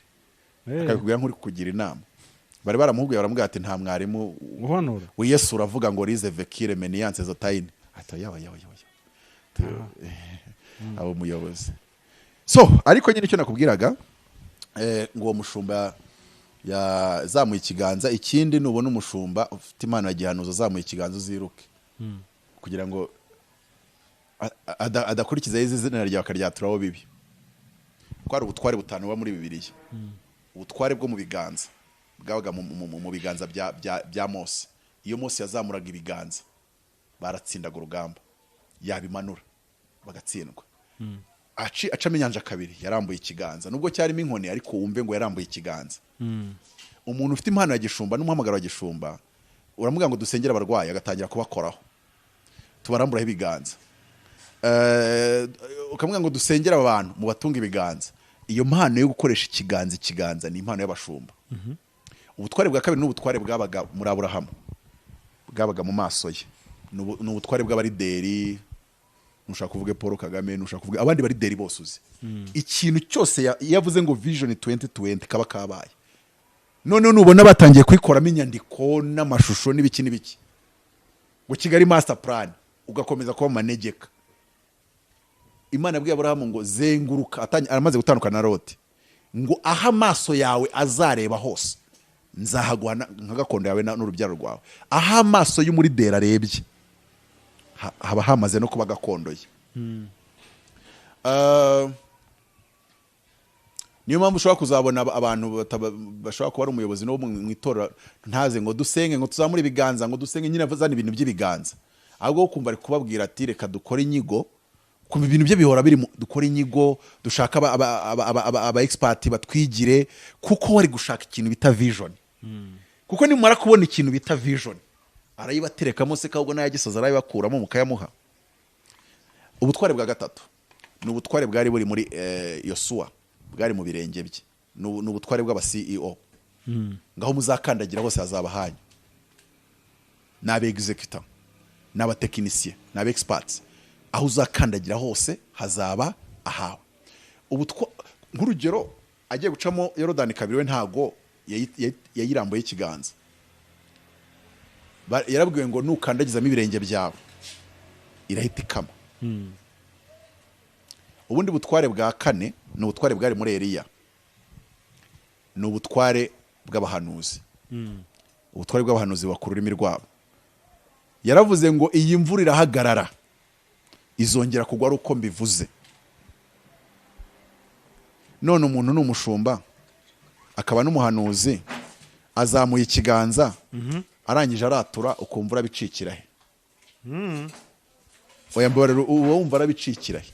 Akabikubwira nk'uri kukugira inama. Bari baramuhuguye, baramubwira ati: "Nta mwarimu uhanura." Yesu uravuga ngo rize vekire meniyanse zotayine, ati: "Yawa yawa yawa." Abo umuyobozi. So ariko nyine icyo nakubwiraga, ngo uwo mushumba yazamuye ikiganza. Ikindi, nubona umushumba ufite impano ya gihanuzi azamuye ikiganza, uziruke, kugira ngo adakurikizaho izina ryawe akaryaturaho bibi. Ko hari ubutware butanu buba muri Bibiliya. Ubutware bwo mu biganza bwabaga mu biganza bya Mose. Iyo Mose yazamuraga ibiganza, baratsindaga urugamba, yabimanura bagatsindwa. Acamo inyanja kabiri, yarambuye ikiganza, nubwo cyarimo inkoni, ariko wumve ngo yarambuye ikiganza. Umuntu ufite impano ya gishumba n'umuhamagaro wa gishumba, uramubwira ngo dusengere abarwayi, agatangira kubakoraho, tubaramburaho ibiganza. Ukamubwira ngo dusengere aba bantu, mu batunga ibiganza. Iyo mpano yo gukoresha ikiganza, ikiganza ni impano y'abashumba. Ubutware bwa kabiri ni ubutware bwabaga muri Aburahamu, bwabaga mu maso ye. Ni ubutware bw'abarideri. Nushaka kuvuge Paul Kagame, nushaka kuvuge abandi barideri bose uzi, ikintu cyose iyo avuze ngo "Vision 2020", kaba kabaye. Noneho nubona batangiye kuyikoramo inyandiko n'amashusho n'ibiki n'ibiki, ngo Kigali Master Plan, ugakomeza kuba mu manegeka. Imana yabwiye Aburahamu ngo zenguruka, amaze gutandukana na Loti, ngo aho amaso yawe azareba hose nzahaguha nka gakondo yawe n'urubyaro rwawe. Aho amaso y'umurideri arebye haba hamaze no kuba gakondo ye. Niyo mpamvu ushobora kuzabona abantu bashobora kuba ari umuyobozi no mu itorero, ntaze ngo dusenge, ngo tuzamure ibiganza, ngo dusenge, nyine azana ibintu by'ibiganza, ahubwo kumva ari kubabwira ati: "Reka dukore inyigo." Kumva ibintu bye bihora biri dukora inyigo, dushaka aba expert batwigire, kuko wari gushaka ikintu bita vision. Kuko nimumara kubona ikintu bita vision, arayibaterekamo se, ahubwo n'ayagisoza arayibakuramo mukayamuha. Ubutware bwa gatatu ni ubutware bwari buri muri Yosuwa, bwari mu birenge bye. Ni ubutware bw'aba CEO. Ngaho muzakandagira hose hazaba hanyu. Ni aba executor, ni abatekinisiye, ni aba experts. Aho uzakandagira hose hazaba ahawe. Nk'urugero, agiye gucamo Yorodani kabiri, we ntago yayirambuye ikiganza. Yarabwiwe ngo nukandagizamo ibirenge byawe irahita ikama. Ubundi butware bwa kane ni ubutware bwari muri Eliya, ni ubutware bw'abahanuzi. Ubutware bw'abahanuzi buba ku rurimi rwabo. Yaravuze ngo iyi mvura irahagarara, izongera kugwa ari uko mbivuze. None umuntu ni umushumba akaba n'umuhanuzi, azamuye ikiganza, arangije aratura, ukumva urabicikira he? Oya, mbabarira, uba wumva arabicikira he?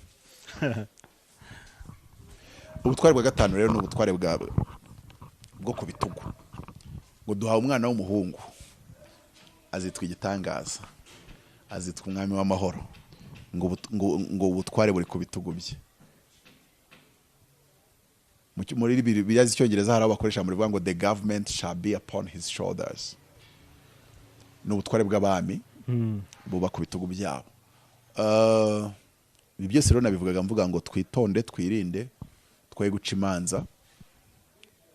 Ubutware bwa gatanu rero ni ubutware bwo ku bitugu. Ngo duhawe umwana w'umuhungu, azitwa igitangaza, azitwa umwami w'amahoro. Ngo ubutware buri ku bitugu bye. Muri Bibiliya z'Icyongereza hari aho bakoresha muri ngo "The government shall be upon his shoulders." Ni ubutware bw'abami buba ku bitugu byabo. Ibi byose rero nabivugaga mvuga ngo twitonde, twirinde, twoye guca imanza.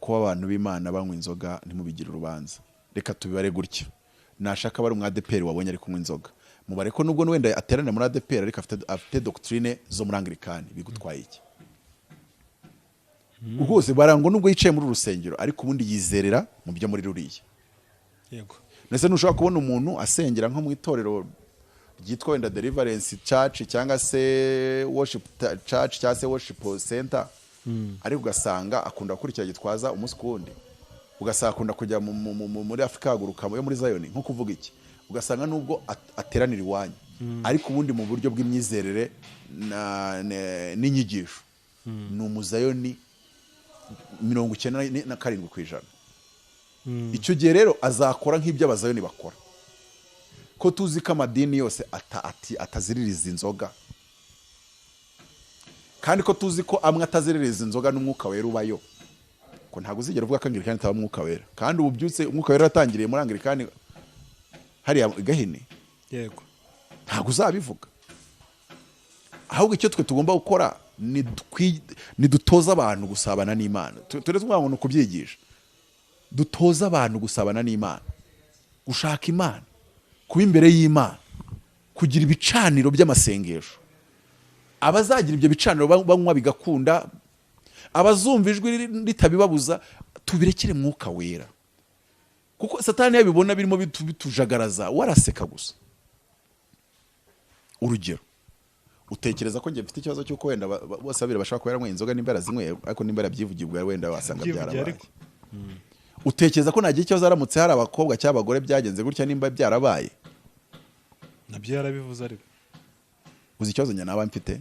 Kuba abantu b'Imana banywa inzoga, ntimubigire urubanza. Reka tubibare gutya: nashaka bari umwadeperi wabonye ari kunywa inzoga, mubare ko nubwo wenda ateranira muri ADEPR, ariko afite doctrine zo muri Anglikani, bigutwaye iki? Rwose barangwa nubwo yicaye muri uru rusengero, ariko ubundi yizerera mu byo muri ruriya. Ndetse ntushobora kubona umuntu asengera nko mu itorero ryitwa wenda Deliverance Church cyangwa se Worship Church cyangwa se Worship Center, ariko ugasanga akunda gukurikira Gitwaza umunsi ku wundi, ugasanga akunda kujya muri Afurika Haguruka yo muri Zion. Nko kuvuga iki, ugasanga nubwo ateranira iwanyu, ariko ubundi mu buryo bw'imyizerere n'inyigisho ni umuzayoni 97%. Icyo gihe rero azakora nk'ibyo abazayoni bakora. Ko tuzi ko amadini yose ataziririza inzoga, kandi ko tuzi ko amwe ataziririza inzoga n'umwuka wera ubayo, ko ntabwo uzigera uvuga ko Anglikani itaba umwuka wera, kandi ubu byutse umwuka wera watangiriye muri Anglikani hariya i Gahini. Ntabwo uzabivuga. Ahubwo icyo twe tugomba gukora ni dutoza abantu gusabana n'Imana. Turetse kuvuga ngo ni ukubyigisha, dutoze abantu gusabana n'Imana, gushaka Imana, kuba imbere y'Imana, kugira ibicaniro by'amasengesho. Abazagira ibyo bicaniro banywa bigakunda, abazumva ijwi ritabibabuza, tubirekere Mwuka Wera, kuko Satani yabibona birimo bitujagaraza, waraseka gusa. Urugero, utekereza ko njye mfite ikibazo cy'uko wenda bose babiri bashobora kuba yaranyweye inzoga, nimba yarazinyweye, ariko nimba yarabyivugiye ubwo wenda wasanga Yabyivugiye. byarabaye. Ariko. Utekereza ko nagira ikibazo haramutse hari abakobwa cyangwa abagore byagenze gutya, nimba byarabaye? Nabyo yarabivuze ariko. Uzi ikibazo njye naba mfite?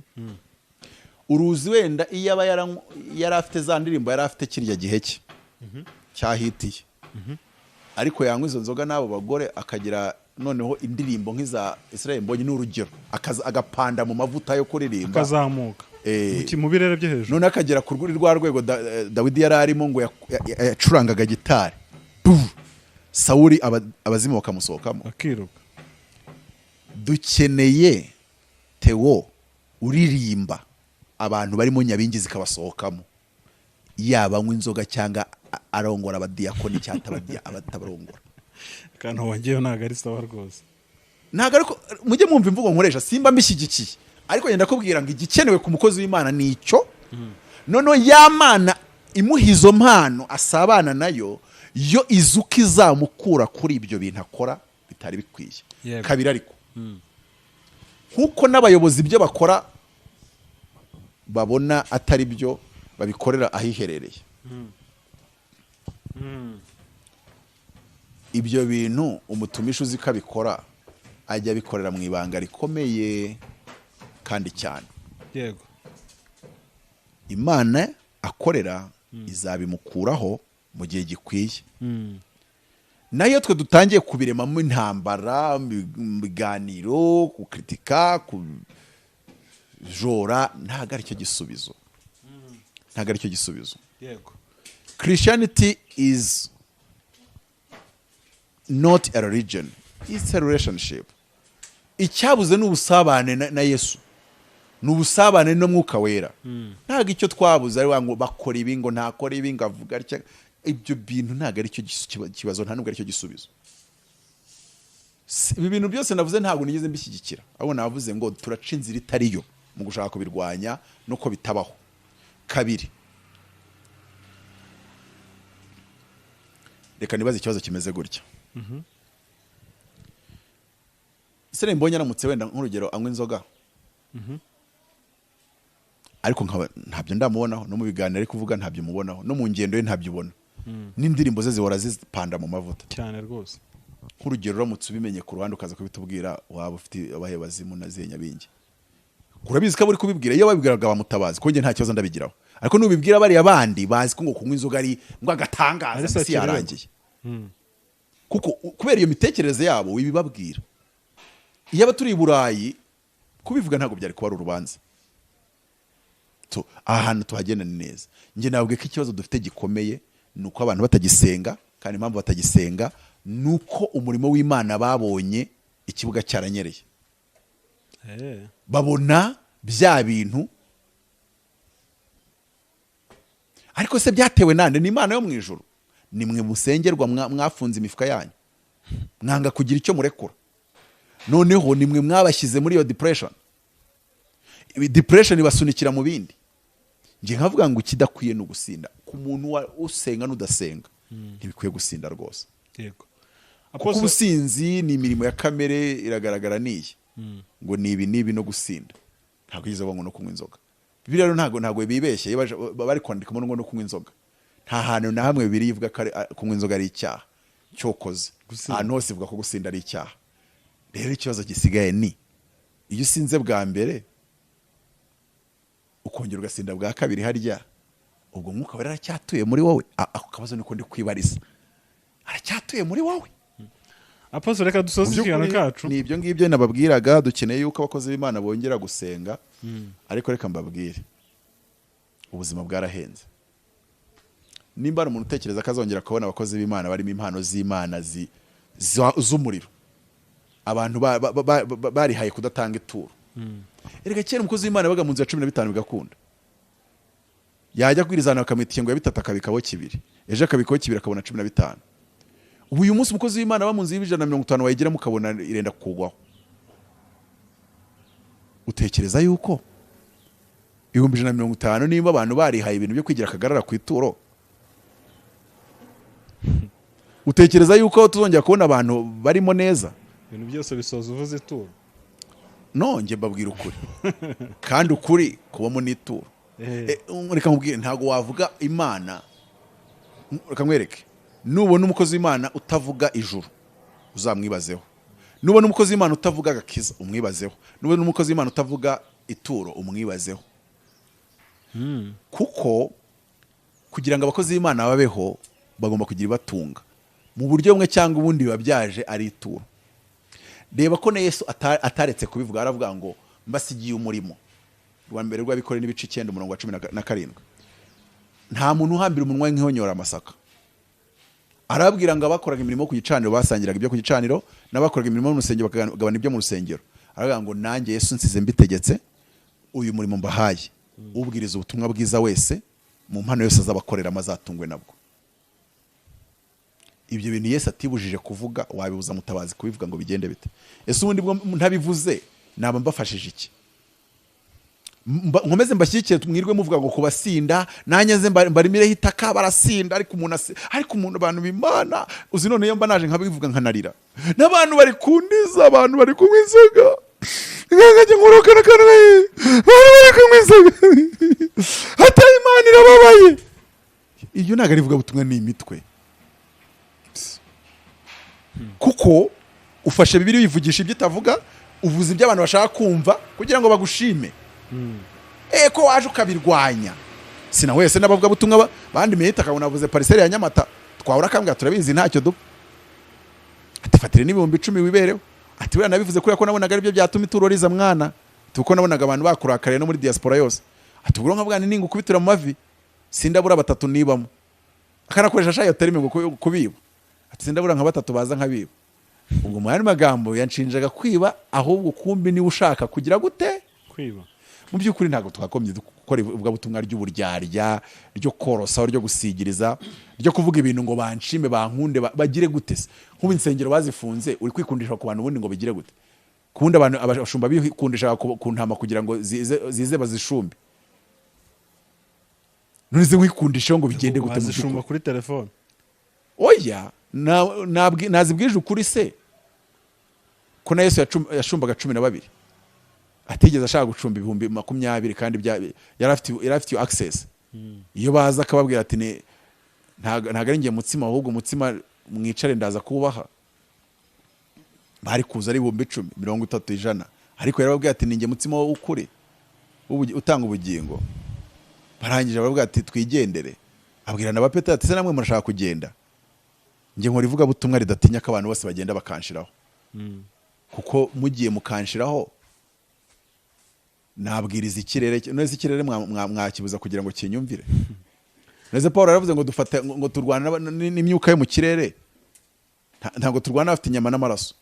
Uruzi wenda iyo aba yari afite za ndirimbo yari afite kirya gihe cye cyahitiye, ariko yanywa izo nzoga n'abo bagore, akagira noneho indirimbo nk'iza Israel Mbonyi, ni urugero, agapanda mu mavuta yo kuririmba, akazamuka mu birere byo hejuru, none akagera ku rwa rwego Dawidi yari arimo, ngo yacurangaga gitari. Buh! Sawuli abazimu bakamusohokamo, akiruka. Dukeneye Theo uririmba, abantu barimo nyabingi zikabasohokamo, yaba anywa inzoga cyangwa arongora abadiyakoni cyangwa abatabarongora. Akantu wongeyeho ntabwo ari sawa rwose. Ntabwo, ariko mujye mwumva imvugo nkoresha, simba mbishyigikiye, ariko ngenda kubwira ngo igikenewe ku mukozi w'Imana ni icyo. Noneho ya Mana imuha izo mpano asabana nayo, yo izi uko izamukura kuri ibyo bintu akora bitari bikwiye. Kabiri, ariko nk'uko n'abayobozi ibyo bakora babona atari byo, babikorera ahiherereye, ibyo bintu umutumishi uzi ko abikora ajya abikorera mu ibanga rikomeye kandi cyane. Yego. Imana akorera izabimukuraho mu gihe gikwiye. Nayo twe dutangiye kubiremamo intambara mu biganiro, gukritika, kujora, ntabwo aricyo gisubizo, ntabwo aricyo gisubizo. Christianity is not a religion, it's a relationship. Icyabuze ni ubusabane na Yesu, ni ubusabane n'Umwuka Wera. Ntabwo icyo twabuze ari wa ngo bakora ibi, ngo ntakora ibi, ngo avuga atya. Ibyo bintu ntabwo aricyo kibazo, nta nubwo aricyo gisubizo. Ibi bintu byose navuze ntabwo nigeze mbishyigikira, ahubwo navuze ngo turaca inzira itariyo mu gushaka kubirwanya nuko bitabaho. Kabiri, reka nibaze ikibazo kimeze gutya. Ese mbonye aramutse wenda nk'urugero anywa inzoga, ariko nkaba ntabyo ndamubonaho, no mu biganiro ari kuvuga ntabyo mubonaho, no mu ngendo ye ntabyo ubona, n'indirimbo ze zihora zipanda mu mavuta. Cyane rwose. Nk'urugero uramutse ubimenye ku ruhande ukaza kubitubwira, waba ufite abahe bazimu na zihe nyabingi? Urabizi ko abo uri kubibwira, iyo babibwiraga bamutabazi, ko njye nta kibazo ndabigiraho, ariko nubibwira bariya bandi bazi ko ngo kunywa inzoga ari ngo agatangaza, Ari isi sakirego. yarangiye. Kuko kubera iyo mitekerereze yabo wibibabwira. Iyo aba turi i Burayi kubivuga ntabwo byari kuba ari urubanza. So, aha hantu tuhagenda ni neza. Njye nabwiye ko ikibazo dufite gikomeye ni uko abantu batagisenga, kandi impamvu batagisenga ni uko umurimo w'Imana babonye ikibuga cyaranyereye. Babona bya bintu, ariko se byatewe nande? Ni Imana yo mu ijuru? Ni mwe musengerwa mwafunze imifuka yanyu, mwanga kugira icyo murekura. Noneho ni mwe mwabashyize muri iyo depression. Ibi depression ibasunikira mu bindi. Njye nkavuga ngo ikidakwiye ni ugusinda. Ku muntu usenga n'udasenga ntibikwiye gusinda rwose. Kuko ubusinzi ni imirimo ya kamere iragaragara niyi. Ngo ni ibi n'ibi no gusinda. Ntabwo yigeze avuga ngo no kunywa inzoga. Bibiliya rero ntabwo bibeshye, iyo bari kwandikamo ngo no kunywa inzoga. Nta hantu na hamwe Bibiliya ivuga ko kunywa inzoga ari icyaha. Cyokoze. Gusinda. Ahantu hose ivuga ko gusinda ari icyaha. Rero ikibazo gisigaye ni iyo usinze bwa mbere ukongera ugasinda bwa kabiri, harya ubwo Mwuka Wera aracyatuye muri wowe? Ako kabazo niko ndi kwibariza. Aracyatuye muri wowe? Apostle, reka dusoze Mu by'ukuri, ikiganiro kacu. Ni ibyo ngibyo nababwiraga, dukeneye yuko abakozi b'Imana bongera gusenga. Ariko reka mbabwire, ubuzima bwarahenze. Nimba hari umuntu utekereza ko azongera kubona abakozi b'Imana barimo impano z'Imana z'umuriro, abantu barihaye kudatanga ituro. Erega kera umukozi w'Imana yabaga mu nzu ya 15 bigakunda, yajya kubwiriza ahantu bakamwita ikingo ya 3 akabikaho 2, ejo akabikaho 2 akabona 15. Ubu uyu munsi umukozi w'Imana aba mu nzu y'150 wayigeramo ukabona irenda kugwaho. Utekereza yuko 150,000 nimba abantu barihaye ibintu byo kwigira akagarara ku ituro, utekereza yuko tuzongera kubona abantu barimo neza? Ibintu byose bisoza uvuze ituro. No, njye mbabwira ukuri, kandi ukuri kubamo n'ituro. Reka nkubwire, ntabwo wavuga Imana, reka nkwereke. Nubona umukozi w'Imana utavuga ijuru uzamwibazeho, nubona umukozi w'Imana utavuga agakiza umwibazeho, nubona umukozi w'Imana utavuga ituro umwibazeho. Kuko kugira ngo abakozi b'Imana babeho bagomba kugira ibatunga mu buryo bumwe cyangwa ubundi, biba byaje ari ituro. Reba ko na Yesu ataretse kubivuga, aravuga ngo mbasigiye umurimo. Rwa mbere rw'Abikorintho n'ibice 9 umurongo wa 17. Nta muntu uhambira umunwa nk'ihonyora amasaka. Arababwira ngo abakoraga imirimo ku gicaniro basangiraga ibyo ku gicaniro, n'abakoraga imirimo mu rusengero bakagabana ibyo mu rusengero. Aravuga ngo nanjye Yesu nsize mbitegetse, uyu murimo mbahaye, ubwiriza ubutumwa bwiza wese mu mpano yose azabakorera azatungwe nabwo. Ibyo bintu Yesu atibujije kuvuga, wabibuza Mutabazi kubivuga ngo bigende bite? Ese ubundi bwo ntabivuze naba mbafashije iki? Nkomeze mbashyigikire mwirwe muvuga ngo kubasinda, nanjye nze mbarimireho itaka barasinda, ariko umuntu ariko umuntu abantu b'Imana uzi none iyo mba naje nkabivuga nkanarira, n'abantu bari kundiza, abantu bari kunywa inzoga, nkajya nkuruka n'akantu, abantu bari kunywa inzoga, hatari Imana irababaye. Iyo ntabwo ari ivugabutumwa, ni imitwe. Kuko ufashe Bibiliya uyivugisha ibyo itavuga, uvuze ibyo abantu bashaka kumva kugira ngo bagushime. Ko waje ukabirwanya. Sina wese n'abavugabutumwa bandi mihita akabona avuze parcelle ya Nyamata, twahura akambwira, turabizi ntacyo dupfa, ati fatire n'10,000 wibereho. Ati buriya nabivuze kubera ko nabonaga aribyo byatuma ituro riza mwana. Ati kuko nabonaga abantu bakurakariye no muri diaspora yose. Ati ubwo nkavuga nti ningukubitira mu mavi sindabura batatu nibamo. Akanakoresha shayo terme ngo kubiba. Ati sindabura nka batatu baza nkabiba. Ubwo mu yandi magambo yanshinjaga kwiba, ahubwo kumbi niwe ushaka kugira gute? Kwiba. Mu by'ukuri ntabwo twakagombye gukora ivugabutumwa ry'uburyarya, ryo korosaho, ryo gusigiriza, ryo kuvuga ibintu ngo banshime, bankunde, bagire gute se? Nk'ubu insengero bazifunze, uri kwikundisha ku bantu, ubundi ngo bigire gute? Kubundi abantu abashumba bikundisha ku ntama kugira ngo zize bazishumbe. None se wikundishaho ngo bigende gute mu Wazishumba by'ukuri? kuri telefone. Oya, nazibwije ukuri se ko na Yesu yashumbaga 12, atigeze ashaka gucumba 20,000, kandi yari afite iyo access? Iyo baza akababwira ati ntabwo ari njye mutsima, ahubwo umutsima mwicare ndaza kubaha, bari kuza ari 10,000, 30, 100. Ariko yarababwiye ati ni njye mutsima w'ukuri utanga ubugingo. Barangije baravuga ati twigendere. Abwira na Petero ati se namwe murashaka kugenda? Njye nkora ivugabutumwa ridatinya ko abantu bose bagenda bakanshiraho, kuko mugiye mukanshiraho nabwiriza ikirere. None ikirere mwakibuza kugira ngo kinyumvire? None Paul yaravuze ngo dufate ngo turwana n'imyuka yo mu kirere. Ntabwo turwana bafite inyama n'amaraso.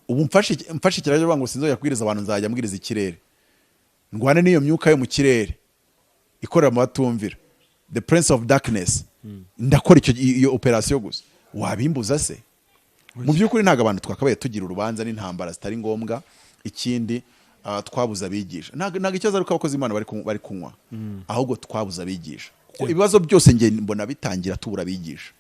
Ubu mfashe ikirere ngo sinzajya kubwiriza abantu, nzajya mbwiriza ikirere, ndwane n'iyo myuka yo mu kirere ikorera mu batumvira, the prince of darkness. Ndakora iyo operation gusa, wabimbuza se? Mu by'ukuri ntabwo abantu twakabaye tugira urubanza n'intambara zitari ngombwa. Ikindi, twabuze abigisha. Ntabwo ikibazo ari uko abakozi b'Imana bari kunywa, ahubwo twabuze abigisha, kuko ibibazo byose njye mbona bitangira tubura abigisha.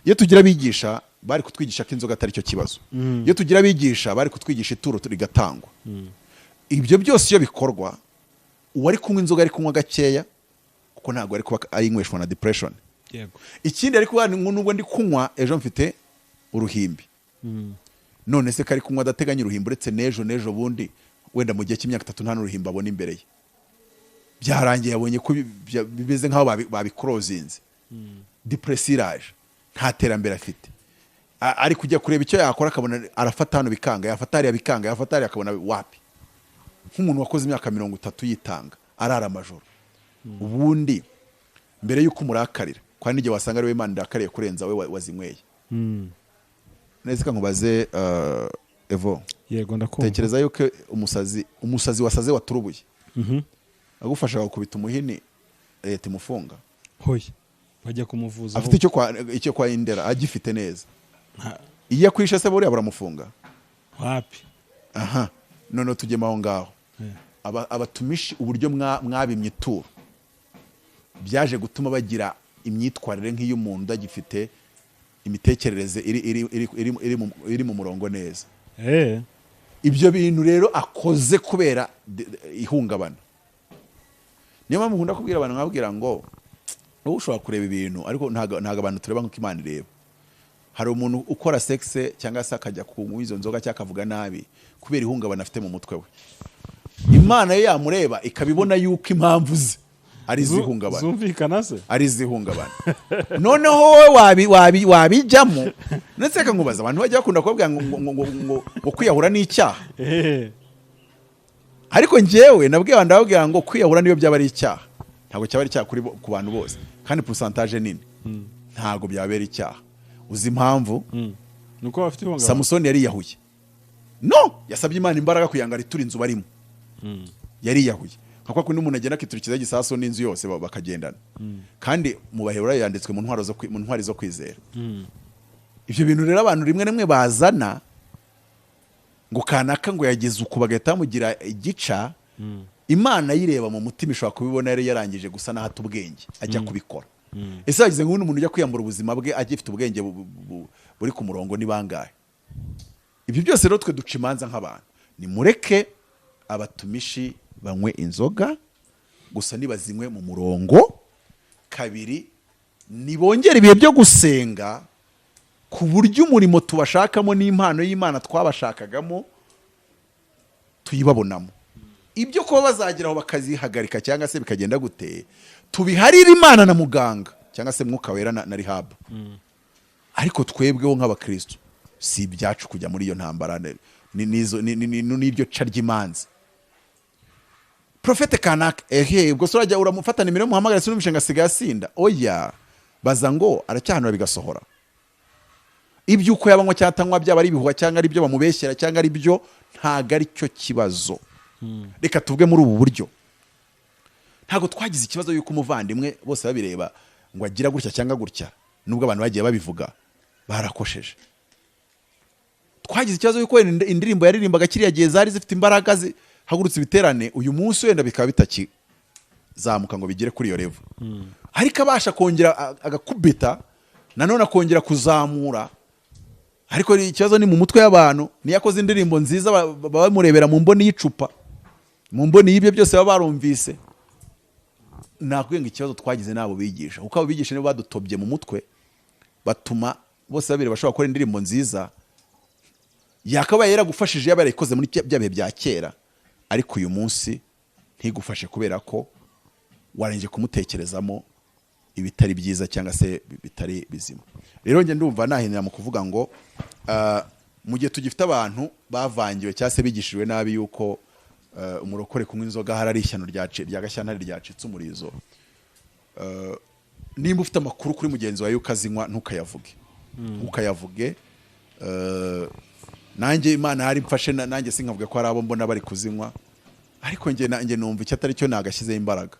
Iyo tugira abigisha bari kutwigisha ko inzoga atari cyo kibazo. Iyo tugira abigisha bari kutwigisha ituro rigatangwa. Ibyo byose iyo bikorwa, uwari kunywa inzoga ari kunywa gakeya, kuko ntabwo ari kuba ayinyweshwa na depression. Ikindi, ari kuba ngo nubwo ndi kunywa, ejo mfite uruhimbi. None se kari kunywa adateganya uruhimbi, uretse n'ejo n'ejo bundi, wenda mu gihe cy'imyaka 3 nta n'uruhimbi abona imbere ye, byarangiye yabonye ko bimeze nk'aho babikorozinze, depression iraje, nta terambere afite. Ari kujya kureba icyo yakora, akabona arafata hano bikanga, yafata hariya bikanga, yafata hariya akabona wapi. Nk'umuntu wakoze imyaka 30 yitanga, arara amajoro, ubundi mbere y'uko umurakarira, kwa n'igihe wasanga ari we Imana irakariye kurenza we wazinyweye. Neza nkubaze, Evo. Yego, ndakumva. Tekereza yuko umusazi wasaze waturubuye agufasha gukubita umuhini, leta imufunga? Hoya, bajya kumuvuza. Afite icyo kwa Indera agifite neza. Iyo akwishe se buriya baramufunga? Wapi. Aha noneho tujyemo aho ngaho. Abatumishi uburyo mwabimye ituro byaje gutuma bagira imyitwarire nk'iy'umuntu udagifite imitekerereze iri mu murongo neza. Ibyo bintu rero akoze kubera ihungabana. Niyo mpamvu nkunda kubwira abantu, nkababwira ngo wowe ushobora kureba ibintu, ariko ntabwo abantu tureba nk'uko Imana ireba. Hari umuntu ukora sexe cyangwa se akajya kunywa izo nzoga cyangwa akavuga nabi kubera ihungabana afite mu mutwe we. Imana yo yamureba ikabibona yuko impamvu ze ari iz'ihungabana. Zumvikana se? Ari iz'ihungabana. Noneho wowe wabijyamo. Ndetse reka nkubaza, abantu bajya bakunda kubabwira ngo kwiyahura ni icyaha. Ariko njyewe nabwiye abantu, ndababwira ngo kwiyahura niyo byaba ari icyaha, ntabwo cyaba ari icyaha ku bantu bose, kandi pourcentage nini ntabwo byabera icyaha. Uzi impamvu? Ni uko bafite ihungabana. Samusoni yariyahuye? No, yasabye Imana imbaraga kugira ngo ariture inzu barimo. Yariyahuye nka kwa kundi umuntu agenda akiturikizaho igisasu n'inzu yose bakagendana. Kandi mu Baheburayo yanditswe mu ntwari zo kwizera. Ibyo bintu rero abantu rimwe na rimwe bazana ngo kanaka ngo yagize uku, bagahita bamugira igica. Imana yireba mu mutima ishobora kubibona yari yarangije gusa n'ahata ubwenge ajya kubikora. Ese wagize ngo umuntu ujya kwiyambura ubuzima bwe agifite ubwenge buri ku murongo ni bangahe? Ibyo byose rero twe duca imanza nk'abantu. Nimureke abatumishi banywe inzoga, gusa nibazinywe mu murongo. Kabiri, nibongere ibihe byo gusenga, ku buryo umurimo tubashakamo n'impano y'Imana twabashakagamo tuyibabonamo. Ibyo kuba bazageraho bakazihagarika cyangwa se bikagenda gute, tubiharire Imana na muganga cyangwa se Mwuka Wera na rehab. Ariko twebweho nk'abakristo si ibyacu kujya muri iyo ntambara n'iryo ca ry'imanza. Prophète kanaka, ehe, ubwo se urajya uramufata nimero muhamagara, sinumvishe ngo asigaye asinda? Oya, baza ngo aracyahanura bigasohora. Iby'uko yabanywa cyangwa atanywa, byaba ari ibihuha cyangwa ari ibyo bamubeshyera cyangwa ari byo, ntabwo ari cyo kibazo. Reka tuvuge muri ubu buryo: ntabwo twagize ikibazo y'uko umuvandimwe bose babireba ngo agira gutya cyangwa gutya, nubwo abantu bagiye babivuga barakosheje. Twagize ikibazo y'uko wenda indirimbo yaririmbaga kiriya gihe zari zifite imbaraga zihagurutse ibiterane, uyu munsi wenda bikaba bitakizamuka ngo bigere kuri iyo level, ariko abasha kongera agakubita nanone akongera kuzamura. Ariko ikibazo ni mu mutwe y'abantu. Niyo akoze indirimbo nziza, bamurebera mu mboni y'icupa, mu mboni y'ibyo byose baba barumvise. Nakubwiye ngo ikibazo twagize n'abo bigisha, kuko abo bigisha nibo badutobye mu mutwe, batuma bose babiri bashobora gukora indirimbo nziza yakabaye yaragufashije yaba yarayikoze muri bya bihe bya kera, ariko uyu munsi ntigufashe kubera ko warangije kumutekerezamo ibitari byiza cyangwa se bitari bizima. Rero njye ndumva nahinira mu kuvuga ngo mu gihe tugifite abantu bavangiwe cyangwa se bigishijwe nabi yuko umurokore kunywa inzoga hari ari ishyano rya Gashyantare ryacitse umurizo, nimba ufite amakuru kuri mugenzi wawe yuko azinywa, ntukayavuge, ntukayavuge. Nanjye Imana hari mfashe nanjye sinkavuga ko hari abo mbona bari kuzinywa, ariko njye nanjye numva icyo atari cyo nagashyizeho imbaraga,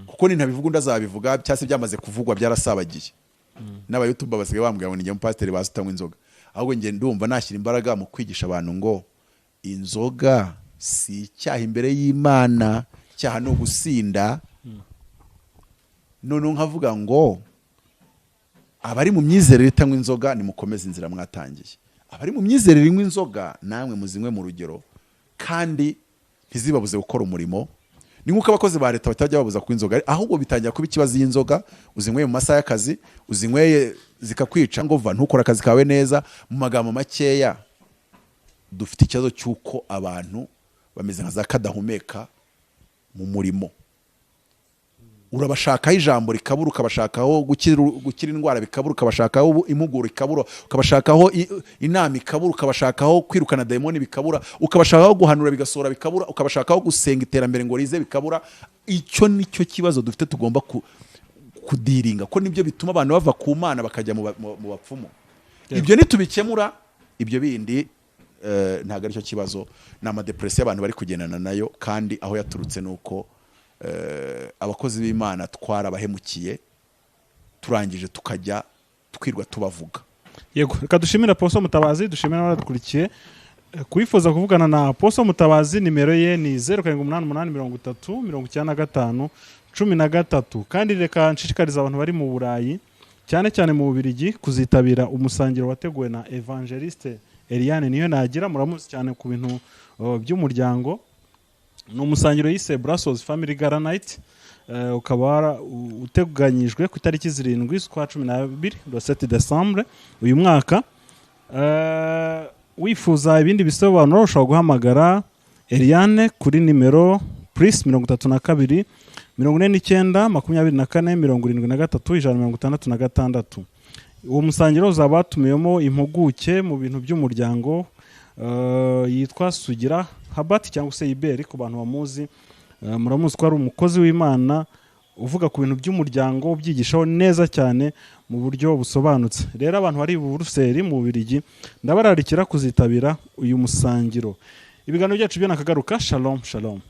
kuko nintabivuga undi azabivuga, cyangwa se byamaze kuvugwa byarasabagiye n'abayutuba basigaye bambwira ngo ni umupasiteri bazi utanywa inzoga. Ahubwo njye ndumva nashyira imbaraga mu kwigisha abantu ngo inzoga si icyaha imbere y'Imana, icyaha ni ugusinda. Noneho nkavuga ngo abari mu myizerere itanywa inzoga, nimukomeze inzira mwatangiye. Abari mu myizerere inywa inzoga, namwe muzinywe mu rugero kandi ntizibabuze gukora umurimo. Ni nk'uko abakozi ba leta batajya babuza kunywa inzoga, ahubwo bitangira kuba ikibazo iyo inzoga uzinyweye mu masaha y'akazi, uzinyweye zikakwica ngo va ntukore akazi kawe neza. Mu magambo makeya, dufite ikibazo cy'uko abantu bameze nka za kadahumeka mu murimo. Urabashakaho ijambo rikabura, ukabashakaho gukira indwara bikabura, ukabashakaho impuguro ikabura, ukabashakaho inama ikabura, ukabashakaho kwirukana dayimoni bikabura, ukabashakaho guhanura bigasohora bikabura, ukabashakaho gusenga iterambere ngo rize bikabura. Icyo nicyo kibazo dufite tugomba kudealinga, ko nibyo bituma abantu bava ku Mana bakajya mu bapfumu. Ibyo nitubikemura, ibyo bindi ntabwo aricyo kibazo. Ni amadepression abantu bari kugendana nayo, kandi aho yaturutse ni uko abakozi b'Imana twarabahemukiye, turangije tukajya twirwa tubavuga. Yego, reka dushimire Apostle Mutabazi, dushimire n'abadukurikiye. Kuwifuza kuvugana na Apostle Mutabazi, nimero ye ni 0788 30 95 13. Kandi reka nshishikariza abantu bari mu Burayi, cyane cyane mu Bubiligi, kuzitabira umusangiro wateguwe na Evangeliste Eliane Niyo Nagira. Muramuzi cyane ku bintu by'umuryango. Ni umusangiro yise Brussels Family Gala Night, ukaba uteganyijwe ku itariki 7 z'ukwa 12, le 7 décembre uyu mwaka. Wifuza ibindi bisobanuro, ushobora guhamagara Eliane kuri nimero +32 49 24 73 166. Uwo musangiro uzaba watumiwemo impuguke mu bintu by'umuryango yitwa Sugira Habati cyangwa se Iberi ku bantu bamuzi. Muramuzi ko ari umukozi w'Imana uvuga ku bintu by'umuryango, ubyigishaho neza cyane mu buryo busobanutse. Rero abantu bari i Buruseli mu Bubiligi, ndabararikira kuzitabira uyu musangiro. Ibiganiro byacu byo nakagaruka. Shalom, shalom.